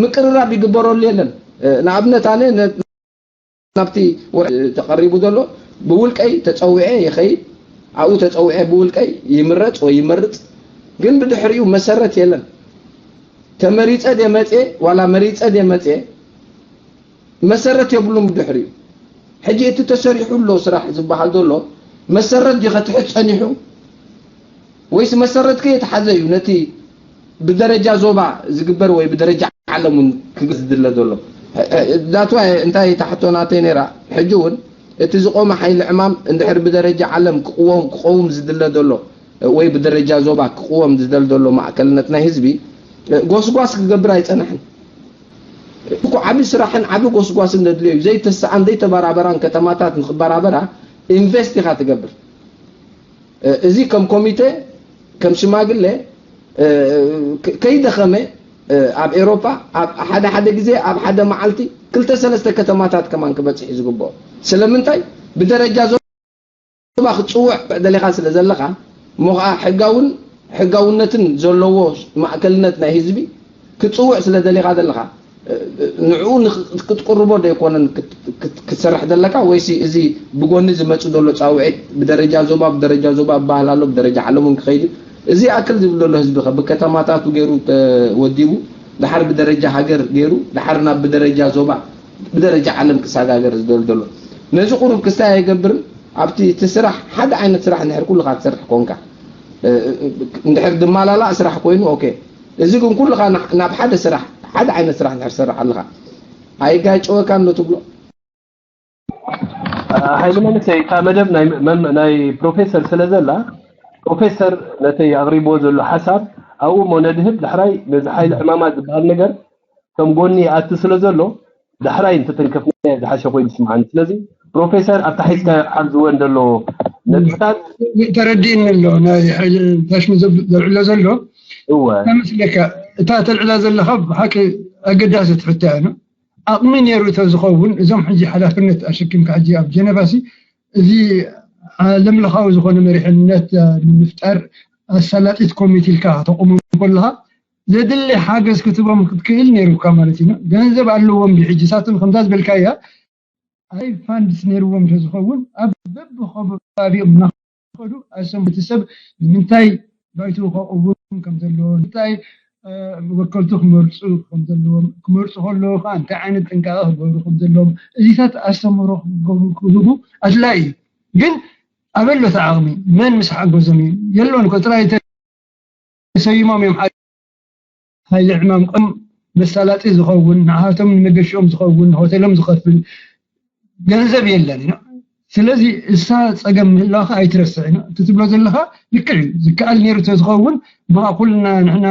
ምቅርራብ ይግበረሉ የለን። ንኣብነት ኣነ ናብቲ ወርሒ ተቐሪቡ ዘሎ ብውልቀይ ተፀዊዐ ይኸይድ፣ ኣብኡ ተፀዊዐ ብውልቀይ ይምረፅ ወይ ይመርፅ፣ ግን ብድሕሪኡ መሰረት የለን። ተመሪፀ ድየ መፅየ ዋላ መሪፀ ድየ መፅየ መሰረት የብሉን ብድሕሪኡ። ሕጂ እቲ ተሰሪሑ ኣሎ ስራሕ ዝበሃል ዘሎ መሰረት ድዩ ከትሕዝ ፀኒሑ ወይስ መሰረት ከየተሓዘ እዩ ነቲ ብደረጃ ዞባ ዝግበር ወይ ብደረጃ ዓለም እውን ክግበር ዝድለ ዘሎ? ዳትዋ እንታይ እታ ሕቶ ናተይ ነይራ። ሕጂ እውን እቲ ዝቆመ ሓይሊ ዕማም እንድሕር ብደረጃ ዓለም ክቕወም ክቐውም ዝድለ ዘሎ ወይ ብደረጃ ዞባ ክቕወም ዝደል ዘሎ ማእከልነት ናይ ህዝቢ ጎስጓስ ክገብር ኣይጸናሕን። እኮ ዓቢ ስራሕን ዓቢ ጎስጓስን ዘድልዮ እዩ። ዘይተሰኣን ዘይተበራበራን ከተማታት ንኽበራበራ ኢንቨስት ኢኻ ትገብር። እዚ ከም ኮሚቴ ከም ሽማግሌ ከይደኸመ ኣብ ኤሮፓ ኣብ ሓደ ሓደ ግዜ ኣብ ሓደ መዓልቲ ክልተ ሰለስተ ከተማታት ከማን ክበጽሕ እዩ ዝግብኦ። ስለምንታይ? ብደረጃ ዞባ ክትጽውዕ ደሊኻ ስለ ዘለኻ እሞ ኸዓ ሕጋውን ሕጋውነትን ዘለዎ ማእከልነት ናይ ህዝቢ ክትጽውዕ ስለ ደሊኻ ዘለኻ ንዕኡ ክትቅርቦ ዶ ኣይኮነን ክትሰርሕ ዘለካ ወይሲ እዚ ብጎኒ ዝመጽእ ዘሎ ጻውዒት ብደረጃ ዞባ ብደረጃ ዞባ ይበሃል ኣሎ ብደረጃ ዓለም እውን ክኸይድ እዩ እዚ ኣክል ዝብል ዘሎ ህዝቢ ከ ብከተማታቱ ገይሩ ተወዲቡ ድሓር ብደረጃ ሃገር ገይሩ ድሓር ናብ ብደረጃ ዞባ ብደረጃ ዓለም ክሰጋገር ዝደል ዘሎ ነዚ ቁሩብ ክስታይ ኣይገብርን ኣብቲ እቲ ስራሕ ሓደ ዓይነት ስራሕ እንድሕር ኩልኻ ትሰርሕ ኮንካ እንድሕር ድማላላእ ስራሕ ኮይኑ ኦኬ እዚ ግን ኩልኻ ናብ ሓደ ስራሕ ሓደ ዓይነት ስራሕ እንድሕር ትሰርሕ ኣለኻ ኣይጋጨወካን ዶ ትብሎ ሓይሊ መንእሰይ እታ መደብ ናይ ፕሮፌሰር ስለ ዘላ ፕሮፌሰር ነተይ ኣቕሪብዎ ዘሎ ሓሳብ ኣብኡ እሞ ነድህብ ዳሕራይ ነዚ ሓይሊ ዕማማት ዝበሃል ነገር ከም ጎኒ ይኣቲ ስለ ዘሎ ዳሕራይ እንትትንከፍናዮ ዝሓሸ ኮይኑ ይስምዓኒ። ስለዚ ፕሮፌሰር ኣብታ ሒዝካዮ ዓብ ዝወን ዘሎ ነጥብታት ተረዲእኒ ኣሎ ናይ ሓይሊ ታሽሙ ዘልዕሎ ዘሎ እወ ተመስለካ እታ ተልዕላ ዘለኻ ብሓቂ ኣገዳሲ ትሕቶ እያ ዓቕሚ ነይሩ ተዝኸውን እዞም ሕጂ ሓላፍነት ኣሸኪምካ ሕጂ ኣብ ጀነቫ ሲ እዚ ዓለምለኻዊ ዝኾነ መሪሕነት ንምፍጣር ኣሳላጢት ኮሚቴ ኢልካ ከተቑሞም ከለኻ ዘድሊ ሓገዝ ክትቦም ክትክእል ነይሩካ ማለት እዩ። ገንዘብ ኣለዎም ድዩ ሕጂ ሳቶም ከምዛ ዝበልካያ ኣይ ፋንድስ ነይርዎም ተዝኸውን ኣብ በብኸባቢኦም እናኸዱ ኣሰም እቲ ሰብ ንምንታይ ባይትኡ ከቕውም ከም ዘለዎ እንታይ ወከልቱ ክመርፁ ከም ዘለዎም ክመርፁ ከለዉ ከዓ እንታይ ዓይነት ጥንቃቐ ክገብሩ ከም ዘለዎም እዚታት ኣስተምህሮ ክህቡ ኣድላይ እዩ። ግን ኣበሎ እቲ ዓቕሚ መን ምስ ሓገዞም እዩ የሎን እኮ ጥራይ ተሰይሞም እዮም ሓይሊ ዕማም ቀም መሳላጢ ዝኸውን ንዓቶም ንመገሽኦም ዝኸውን ሆቴሎም ዝኸፍል ገንዘብ የለን ኢና ስለዚ እሳ ፀገም ምህላወካ ኣይትረስዕ ኢና እቲ ትብሎ ዘለካ ልክዕ እዩ ዝከኣል ነይሩ ተዝኸውን ብኣ ኩልና ንሕና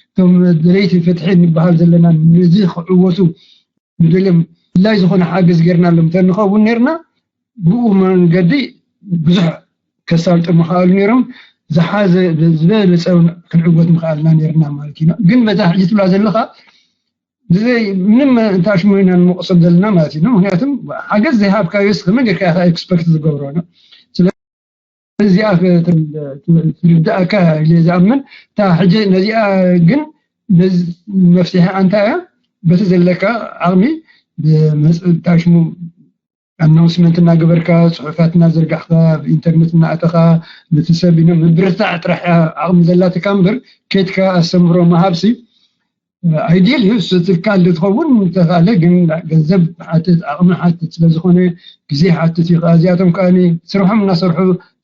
እቶም ደለይቲ ፍትሒ እንበሃል ዘለና ነዚ ክዕወቱ ንደልዮም ድላይ ዝኾነ ሓገዝ ጌርናሎም ተንኸውን ነርና ብኡ መንገዲ ብዙሕ ከሳልጡ ምኽኣሉ ነይሮም ዝሓዘ ዝበለፀ ክንዕወት ምኽኣልና ነርና ማለት እዩ ግን በዛ ሕጂ ትብላ ዘለኻ ብዘይ ምንም እንታሽሙ ኢና ንመቕሶም ዘለና ማለት እዩ ምክንያቱም ሓገዝ ዘይሃብካዮስ ከመይ ጌርካ ኢኻ ኤክስፐክት ዝገብሮ ነው ስለዚኣ ትርዳእካ ኢለ ዝኣምን እታ ሕጂ ነዚኣ ግን መፍትሒ ኣንታ እያ በቲ ዘለካ ዓቕሚ ታሽሙ ኣናውንስመንት እናገበርካ ፅሑፋት እናዘርጋሕካ ኣብ ኢንተርነት እናኣተኻ ነቲ ሰብ ምብርታዕ ጥራሕ ዓቕሚ ዘላትካ እምበር ኬድካ ኣስተምህሮ ምሃብሲ ኣይድል እዩ እሱ ትካል ዝኸውን ተኻለ ግን ገንዘብ ሓትት ዓቕሚ ሓትት ስለዝኾነ ግዜ ሓትት እዩ እዚኣቶም ከዓ ስርሖም እናሰርሑ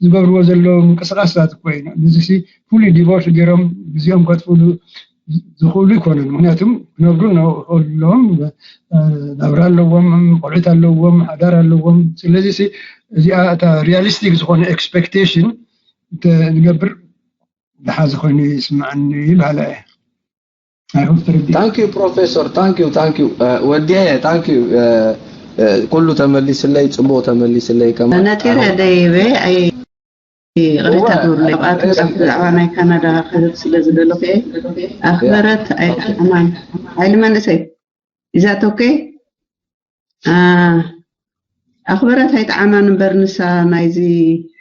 ዝገብርዎ ዘለዉ ምንቅስቃስታት እኮ እዩ እዚ ፍሉይ ዲቮርስ ገይሮም ግዜኦም ከጥፍሉ ዝኽእሉ ይኮኑን ምክንያቱም ክነብሩ ኣለዎም ናብራ ኣለዎም ቆልዑት ኣለዎም ሓዳር ኣለዎም ስለዚ እዚኣ እታ ሪያሊስቲክ ዝኾነ ኤክስፔክቴሽን ንገብር ዝሓዚ ኮይኑ ይስምዓኒ ይበሃላ እየ Thank you professor thank you thank you ወዲየ thank you ኩሉ ተመሊስለይ ጽቡቕ ተመሊስለይ ከማ ነጢረ ደይበ ኣይ ይቕሬታ ግብሩለይ ኣብኣቶም ካብቲ ብዛዕባ ናይ ካናዳ ክህብ ስለ ዝደለኹ እየ ኣኽበረት ኣይጠዓማን ሓይሊ መንእሰይ is that okay ኣኽበረት ኣይጠዓማን እምበር ንሳ ናይዚ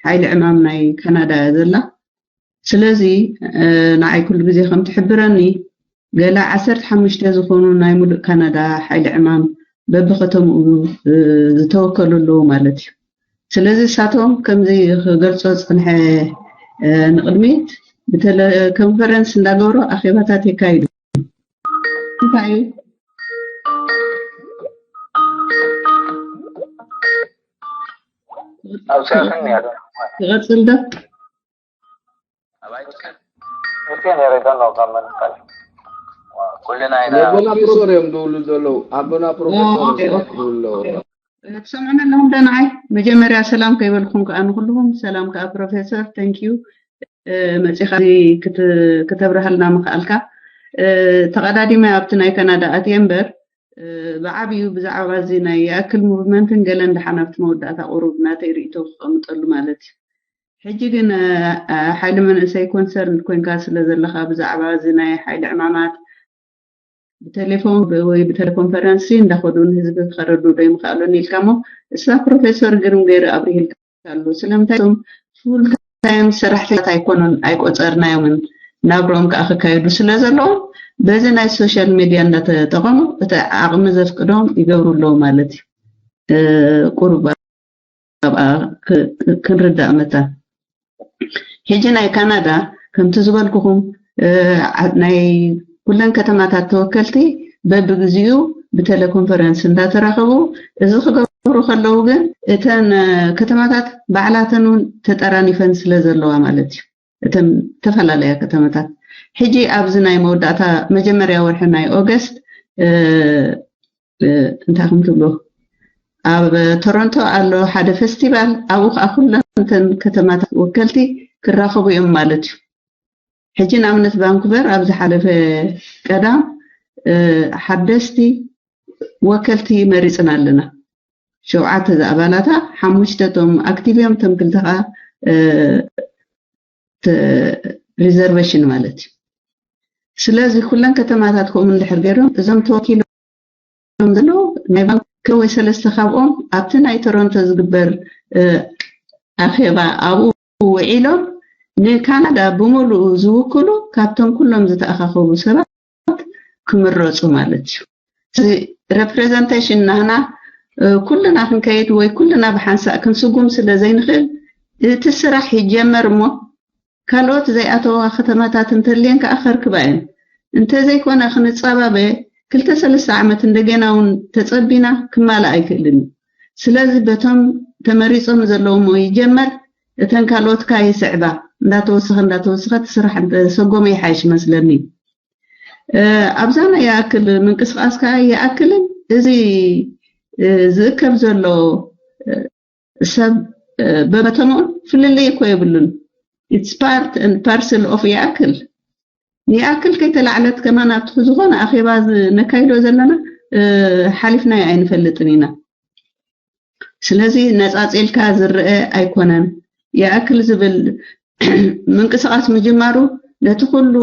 ሓይሊ ዕማም ናይ ካናዳ እያ ዘላ ስለዚ ንዓይ ኩሉ ግዜ ከም ትሕብረኒ ገለ ዓሰርተ ሓሙሽተ ዝኾኑ ናይ ሙሉእ ካናዳ ሓይሊ ዕማም በብኸተምኡ ዝተወከሉ ኣለዉ ማለት እዩ። ስለዚ እሳቶም ከምዚ ክገልጾ ዝጸንሐ ንቕድሚት ብተለ ኮንፈረንስ እንዳገበሩ ኣኼባታት የካይዱ። እንታይ እዩ? ኣውሳኽን ያለ ክቐጽል ዶ? እስኪ ነረጋን ነው ካመን ቃል ኩልና ኢና ኣቦና ፕሮፌሰር እዮም ዝብሉ ዘለዉ ኣቦና ፕሮፌሰር እዮም ዝብሉ ኣለዉ ትሰምዑን ኣለኹም ዶ ንዓይ መጀመርያ ሰላም ከይበልኩም ከዓ ንኩልኩም ሰላም ከዓ ፕሮፌሰር thank you መፂኻ እዚ ክት- ክተብርሃልና ምኽኣልካ። ተቐዳዲመ ኣብቲ ናይ ካናዳ ኣትየ እምበር፣ ብዓብዩ ብዛዕባ እዚ ናይ የኣክል ሙቭመንትን ገለን ደሓን ኣብቲ መወዳእታ ቁሩብ ናተይ ርእይቶ ክቐምጠሉ ማለት እዩ። ሕጂ ግን ሓይሊ መንእሰይ ኮንሰርን ኮይንካ ስለ ዘለኻ ብዛዕባ እዚ ናይ ሓይሊ ዕማማት ብቴሌፎን ወይ ብቴሌኮንፈረንስ እንዳኸዱ ንህዝቢ ከረዱ ዶ ይምክኣሉን ኢልካ እሞ፣ እሳ ፕሮፌሰር ግርም ገይሩ ኣብሪህልካ ኣሎ። ስለምንታይ እቶም ፉል ታይም ሰራሕተኛታት ኣይኮኑን፣ ኣይቆፀርናዮምን፣ ናብሮም ከዓ ክካየዱ ስለ ዘለዎም በዚ ናይ ሶሻል ሚድያ እንዳተጠቐሙ እቲ ዓቕሚ ዘፍቅዶም ይገብሩ ኣለዉ ማለት እዩ። ቁሩብ ኣብኣ ክንርዳእ መታን። ሕጂ ናይ ካናዳ ከምቲ ዝበልኩኹም ናይ ኩለን ከተማታት ተወከልቲ በብግዚኡ ብቴሌኮንፈረንስ እንዳተራኸቡ እዚ ክገብሩ ከለዉ ግን እተን ከተማታት ባዕላተን እውን ተጠራኒፈን ስለ ዘለዋ ማለት እዩ። እተን ዝተፈላለያ ከተማታት ሕጂ ኣብዚ ናይ መወዳእታ መጀመርያ ወርሒ ናይ ኦገስት እንታይ ከም ትብሎ ኣብ ቶሮንቶ ኣሎ ሓደ ፌስቲቫል። ኣብኡ ከዓ ኩለን እተን ከተማታት ወከልቲ ክራኸቡ እዮም ማለት እዩ። ሕጂ ንኣብነት ቫንኩቨር ኣብ ዝሓለፈ ቀዳም ሓደስቲ ወከልቲ መሪፅና ኣለና። ሸውዓተ ዝኣባላታ ሓሙሽተ ቶም ኣክቲቭ እዮም፣ ቶም ክልተ ከዓ ሪዘርቬሽን ማለት እዩ። ስለዚ ኩለን ከተማታት ከምኡ እንድሕር ገይሮም እዞም ተወኪሎም ዘለዉ ናይ ቫንኩቨር ወይ ሰለስተ ካብኦም ኣብቲ ናይ ቶሮንቶ ዝግበር ኣኼባ ኣብኡ ውዒሎም ንካናዳ ብምሉኡ ዝውክሉ ካብቶም ኩሎም ዝተኣኻኸቡ ሰባት ክምረፁ ማለት እዩ። እዚ ሬፕሬዘንቴሽን ናህና ኩልና ክንከይድ ወይ ኩልና ብሓንሳእ ክንስጉም ስለ ዘይንኽእል እቲ ስራሕ ይጀመር እሞ ካልኦት ዘይኣተዋ ከተማታት እንተልየን ከዓ ከርክባ እየን። እንተዘይኮነ ክንፃባበ ክልተ ሰለስተ ዓመት እንደገና እውን ተፀቢና ክማልእ ኣይክእልን እዩ። ስለዚ በቶም ተመሪፆም ዘለዉ እሞ ይጀመር፣ እተን ካልኦት ከዓ ይስዕባ። እንዳተወሰኸ እንዳተወሰኸ እቲ ስራሕ እንተሰጎመ ይሓይሽ መስለኒ። ኣብዛ ናይ ይኣክል ምንቅስቃስ ከዓ ይኣክልን እዚ ዝእከብ ዘሎ ሰብ በመተምኡ ፍልልይ እኮ የብሉን። It's part and parcel of ይኣክል። ንይኣክል ከይተላዕለት ከማን ኣብቲ ዝኾነ ኣኼባ ነካይዶ ዘለና ሓሊፍናዮ ኣይንፈልጥን ኢና። ስለዚ ነፃፂልካ ዝረአ ኣይኮነን። ይኣክል ዝብል ምንቅስቃስ ምጅማሩ ነቲ ኩሉ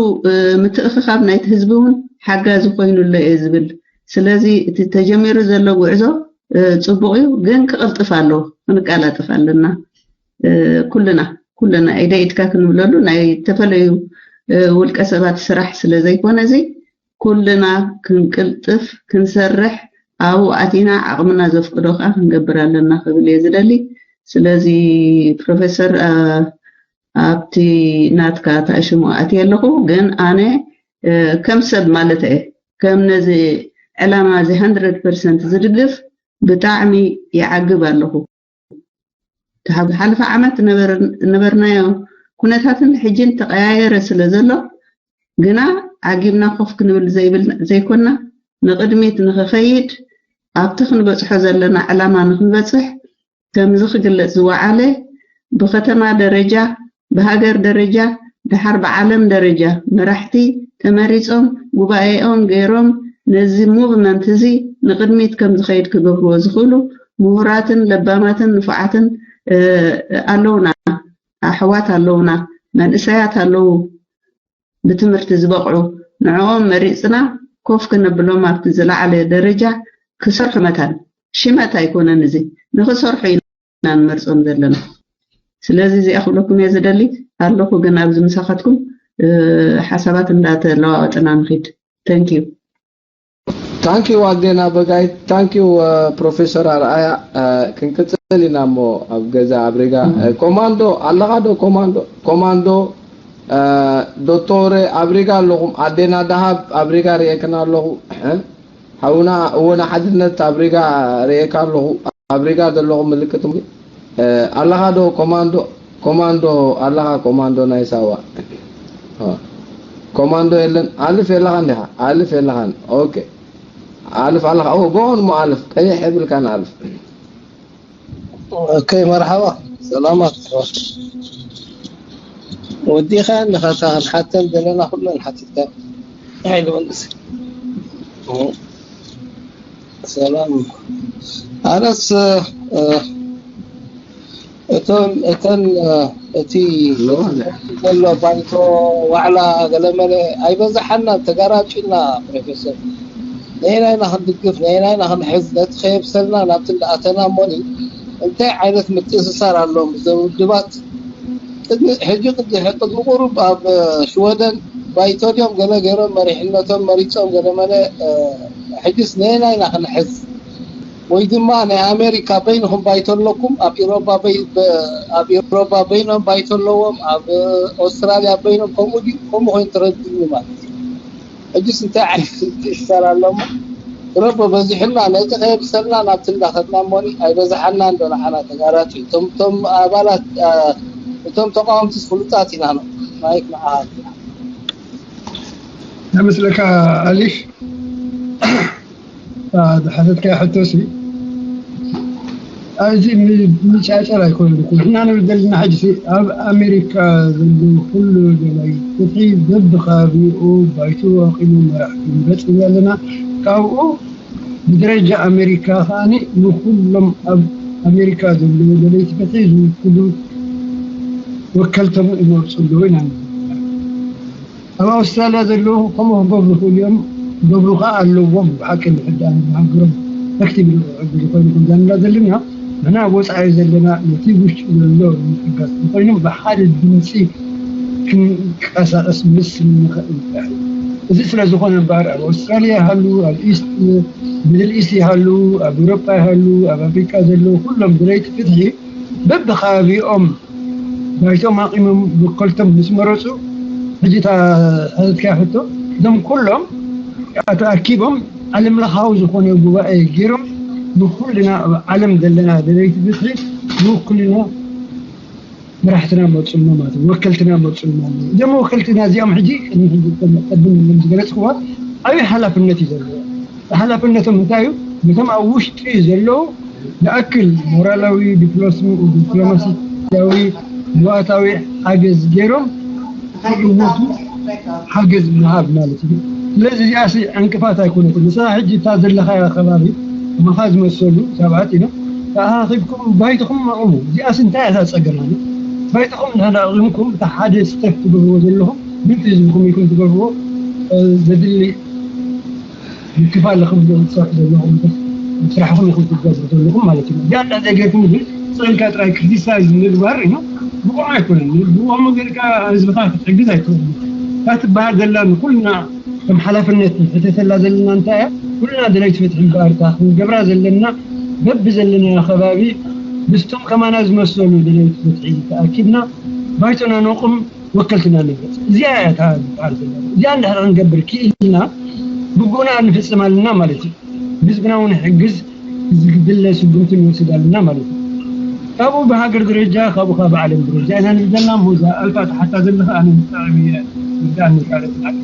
ምትእኽኻብ ናይቲ ህዝቢ እውን ሓጋዚ ኮይኑ ኣሎ እየ ዝብል። ስለዚ እቲ ተጀሚሩ ዘሎ ጉዕዞ ፅቡቕ እዩ፣ ግን ክቕልጥፍ ኣለዎ፣ ክንቀላጥፍ ኣለና። ኩልና ኩልና ኢደ ኢድካ ክንብለሉ ናይ ዝተፈላለዩ ውልቀ ሰባት ስራሕ ስለ ዘይኮነ እዚ ኩልና ክንቅልጥፍ ክንሰርሕ ኣብኡ ኣቲና ዓቕምና ዘፍቅዶ ከዓ ክንገብር ኣለና ክብል እየ ዝደሊ። ስለዚ ፕሮፌሰር ኣብቲ ናትካ ተኣሽሙ ኣትየ ኣለኹ፣ ግን ኣነ ከም ሰብ ማለት እየ ከም ነዚ ዕላማ እዚ ሃንድረድ ፐርሰንት ዝድግፍ ብጣዕሚ ይዓግብ ኣለኹ። ዝሓለፈ ዓመት ዝነበርናዮ ኩነታትን ሕጂን ተቐያየረ ስለ ዘሎ ግና ዓጊብና ኮፍ ክንብል ዘይብል ዘይኮና ንቕድሚት ንኽኸይድ ኣብቲ ክንበፅሖ ዘለና ዕላማ ንክንበፅሕ ከምዚ ክግለፅ ዝወዓለ ብከተማ ደረጃ ብሃገር ደረጃ ደሓር ብዓለም ደረጃ መራሕቲ ተመሪፆም ጉባኤኦም ገይሮም ነዚ ሙቭመንት እዚ ንቕድሚት ከም ዝኸይድ ክገብርዎ ዝኽእሉ ምሁራትን ለባማትን ንፉዓትን ኣለውና፣ ኣሕዋት ኣለውና፣ መንእሰያት ኣለዉ ብትምህርቲ ዝበቕዑ ንዕኦም መሪፅና ኮፍ ክነብሎም ኣብቲ ዝለዓለ ደረጃ ክሰርሑ መታን ሽመት ኣይኮነን እዚ ንክሰርሑ ኢና ንመርፆም ዘለና። ስለዚ እዚኣ ክብለኩም እየ ዝደሊ ኣለኹ፣ ግን ኣብዚ ምሳኻትኩም ሓሳባት እንዳተለዋወጥና ንኺድ። Thank you። Thank you ኣዴና በጋይ። Thank you ፕሮፌሰር ኣርኣያ። ክንቅፅል ኢና እሞ ኣብ ገዛ ኣብሪጋ። ኮማንዶ ኣለኻ ዶ? ኮማንዶ ኮማንዶ ዶቶረ ኣብሪጋ ኣለኹም። ኣዴና ደሃብ ኣብሪጋ ርእየክን ኣለኹ። ሓውና እወና ሓድነት ኣብሪጋ ርእየካ ኣለኹ። ኣብሪጋ ዘለኹ ምልክት ኣለኻ ዶ ኮማንዶ? ኮማንዶ ኣለኻ? ኮማንዶ ናይ ሳዋ ኮማንዶ የለን። ኣልፍ የለኻን ዲኻ? ኣልፍ የለኻን። ኦኬ ኣልፍ ኣለኻ። ኦ ጎን ሞ ኣልፍ ቀይሕ የብልካን ኣልፍ። ኦኬ መርሓባ ሰላማት። ወዲኻ እንዲኻ እታ ክንሓተን ዘለና ኩሉ ንሓትትካ። ሓይሊ መንግስቲ። ሰላም። ኣነስ፣ እ፣ እተን፣ እተን፣ እ፣ እቲ ዘሎ ባይቶ ዋዕላ ገለመለ ኣይበዛሓና፣ ተጋራጭና ፕሮፌሰር። ነየናይና ክንድግፍ፣ ነየናይና ክንሕዝ፣ ነቲ ከየብሰልና ናብቲ እንዳኣተና እሞኒ እንታይ ዓይነት ምትእስሳር ኣሎ ምስ ውድባት? ቅድሚ ሕጂ፣ ቅድሚ፣ ቅድሚ ቁሩብ ኣብ ሽወደን ባይቶ ድዮም ገለ ገይሮም መሪሕነቶም መሪጾም ገለ መለ፣ እ፣ ሕጅስ ነየናይና ክንሕዝ? ወይ ድማ ናይ ኣሜሪካ በይንኹም ባይቶ ኣለኩም፣ ኣብ ኢሮባ በይ-፣ በ-፣ ኣብ ኢሮባ በይኖም ባይቶ ኣለዎም፣ ኣብ ኦስትራልያ በይኖም፣ ከምኡ ድዩ? ከምኡ ኮይኑ ተረድእኒ ማለት እዩ። ሕጅስ እንታይ ዓይነት ምትእስሳር ኣሎ እሞ? ረቦ በዚሑና፣ ነቲ ከየብሰልና ናብቲ እንዳኸድና እሞኒ፣ ኣይበዝሓና እንዶ ንዓና ተጋራጭ። እቶም፣ እቶም ኣባላት፣ እ፣ እቶም ተቃወምቲ ፍሉጣት ኢና ነው። ማይክ ንዓኻ። ይመስለካ ኣሊሽ፣ እ፣ ዝሓተትካዮ ሕቶሲ ኣብዚ ሚ-፣ ምጫጨር ኣይኮነን እኮ። ንሕና ንብል ዘለና ሕጂ ሲ ኣብ ኣሜሪካ ዘሎ ኩሉ ደላይ ፍትሒ በብከባቢኡ ባይቶ ኣቂሙ መራሕቲ ንመርጽ ዘለና። ካብኡ ብደረጃ ኣሜሪካ ከኣኒ ንኩሎም ኣብ ኣሜሪካ ዘለዉ ደለይቲ ፍትሒ ዝውክሉ ወከልቶም ይመርጹ ኣለዉ ኢና ንብል ዘለና። ኣብ ኣውስትራልያ ዘለዉ ከምኡ ክገብሩ ይኽእሉ እዮም፣ ክገብሩ ከኣ ኣለዎም። ብሓቂ ንሕዳን ንሃገሮም ኣክቲቭ ዝሕግዙ ኮይኑ ከምዛ ንብላ ዘለና፣ ንሕና ኣብ ወጻኢ ዘለና ነቲ ውሽጢ ዘሎ ንምሕጋዝ እንተኾይኑ ብሓደ ድምጺ ክንቀሳቐስ ምስ ንኽእል ጥራሕ እዩ። እዚ ስለ ዝኾነ እምበኣር ኣብ ኣውስትራልያ ይሃሉ፣ ኣብ ኢስት፣ ሚድል ኢስት ይሃሉ፣ ኣብ ኤውሮጳ ይሃሉ፣ ኣብ ኣፍሪቃ ዘለዉ ኩሎም ደለይቲ ፍትሒ በብከባቢኦም ባይቶም ኣቂሞም ወከልቶም ምስ መረጹ፣ ሕጂ እታ ሕተትካያ ሕቶ፣ እዞም ኩሎም ተኣኪቦም ዓለም ለኻዊ ዝኾነ ጉባኤ ገይሮም ንኩልና ኣብ ዓለም ዘለና ደለይቲ ፍትሒ ዝውክሉና መራሕትና መርጹልና ማለት እዩ። ወከልትና መርጹልና ማለት እዩ። እዞም ወከልትና እዚኦም ሕጂ ቅድሚ ሕጂ ከም ቅድም ከም ዝገለጽክዎ ዓብዪ ሓላፍነት እዩ ዘለዎ። እቲ ሓላፍነቶም እንታይ እዩ? ነቶም ኣብ ውሽጢ ዘለዉ ዝኣክል ሞራላዊ፣ ዲፕሎስ-፣ ዲፕሎማሲያዊ፣ ንዋታዊ ሓገዝ ገይሮም፣ ሓገዝ ምሃብ ማለት እዩ። ስለዚ እዚኣሲ ዕንቅፋት ኣይኮነትን። ንስኻ ሕጂ እታ ዘለኻያ ከባቢ፣ ከማኻ ዝመሰሉ ሰባት እዮም ተኣኻኺብኩም ባይትኹም ኣቕሙ። እዚኣሲ እንታይ እያ እታ ጸገም ማለት? ባይትኹም እንድሕር ኣቕምኩም፣ እቲ ሓደ ስህተት ትገብርዎ ዘለኹም፣ ምእንቲ ህዝብኹም ኢልኩም ትገብርዎ፣ እ፣ ዘድሊ ምክፋል ኢኹም ትሰርሑ ዘለኹም፣ ስራሕኹም ኢኹም ትገብሩ ዘለኹም ማለት እዩ። እዚኣ እንድሕር ዘይገይርኩም ግን ስቕ ኢልካ ጥራይ ክሪቲሳይዝ ምግባር እዩ፣ ብቑዕ ኣይኮነን። ብቑዕ ጌርካ ህዝብኻ ክትሕግዝ ኣይትኽእልን። እታ ትበሃል ዘላ ንኩልና ከም ሓላፍነት ንሕተተላ ዘለና እንታይ እያ? ኩልና ደለይቲ ፍትሒ እምበኣር እታ ክንገብራ ዘለና በብዘለናዮ ከባቢ ምስቶም ከማና ዝመሰሉ ደለይቲ ፍትሒ ተኣኪብና ባይቶና ነቑም፣ ወከልትና ንመርጽ። እዚኣ እያ እታ ዝበሃል ዘሎ። እዚኣ እንድሕር ክንገብር ክኢልና ግቡእና ንፍጽም ኣለና ማለት እዩ። ህዝብና እውን ሕግዝ ዝድለ ስጉምቲ ንወስድ ኣለና ማለት እዩ። ካብኡ ብሃገር ደረጃ፣ ካብኡ ካብ ዓለም ደረጃ ኢና ንብል ዘለና። እሞ እዛ ኣልፋ ትሓታ ዘለኻ ኣነ ብጣዕሚ እየ ዝርዳእኒ ካልእ ዝሓት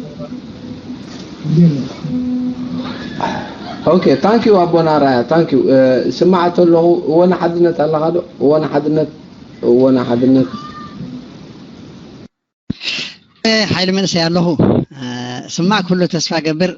ኦኬ፣ ታንክ ዩ ኣቦና ራያ፣ ታንክ ዩ። ስማዓት ኣለኹ። እወ ንሓድነት ኣለኻ ዶ? እወ ንሓድነት፣ እወ ንሓድነት። ሓይሊ መንእሰይ ኣለኹ። ስማዕ ኩሉ ተስፋ ገብር።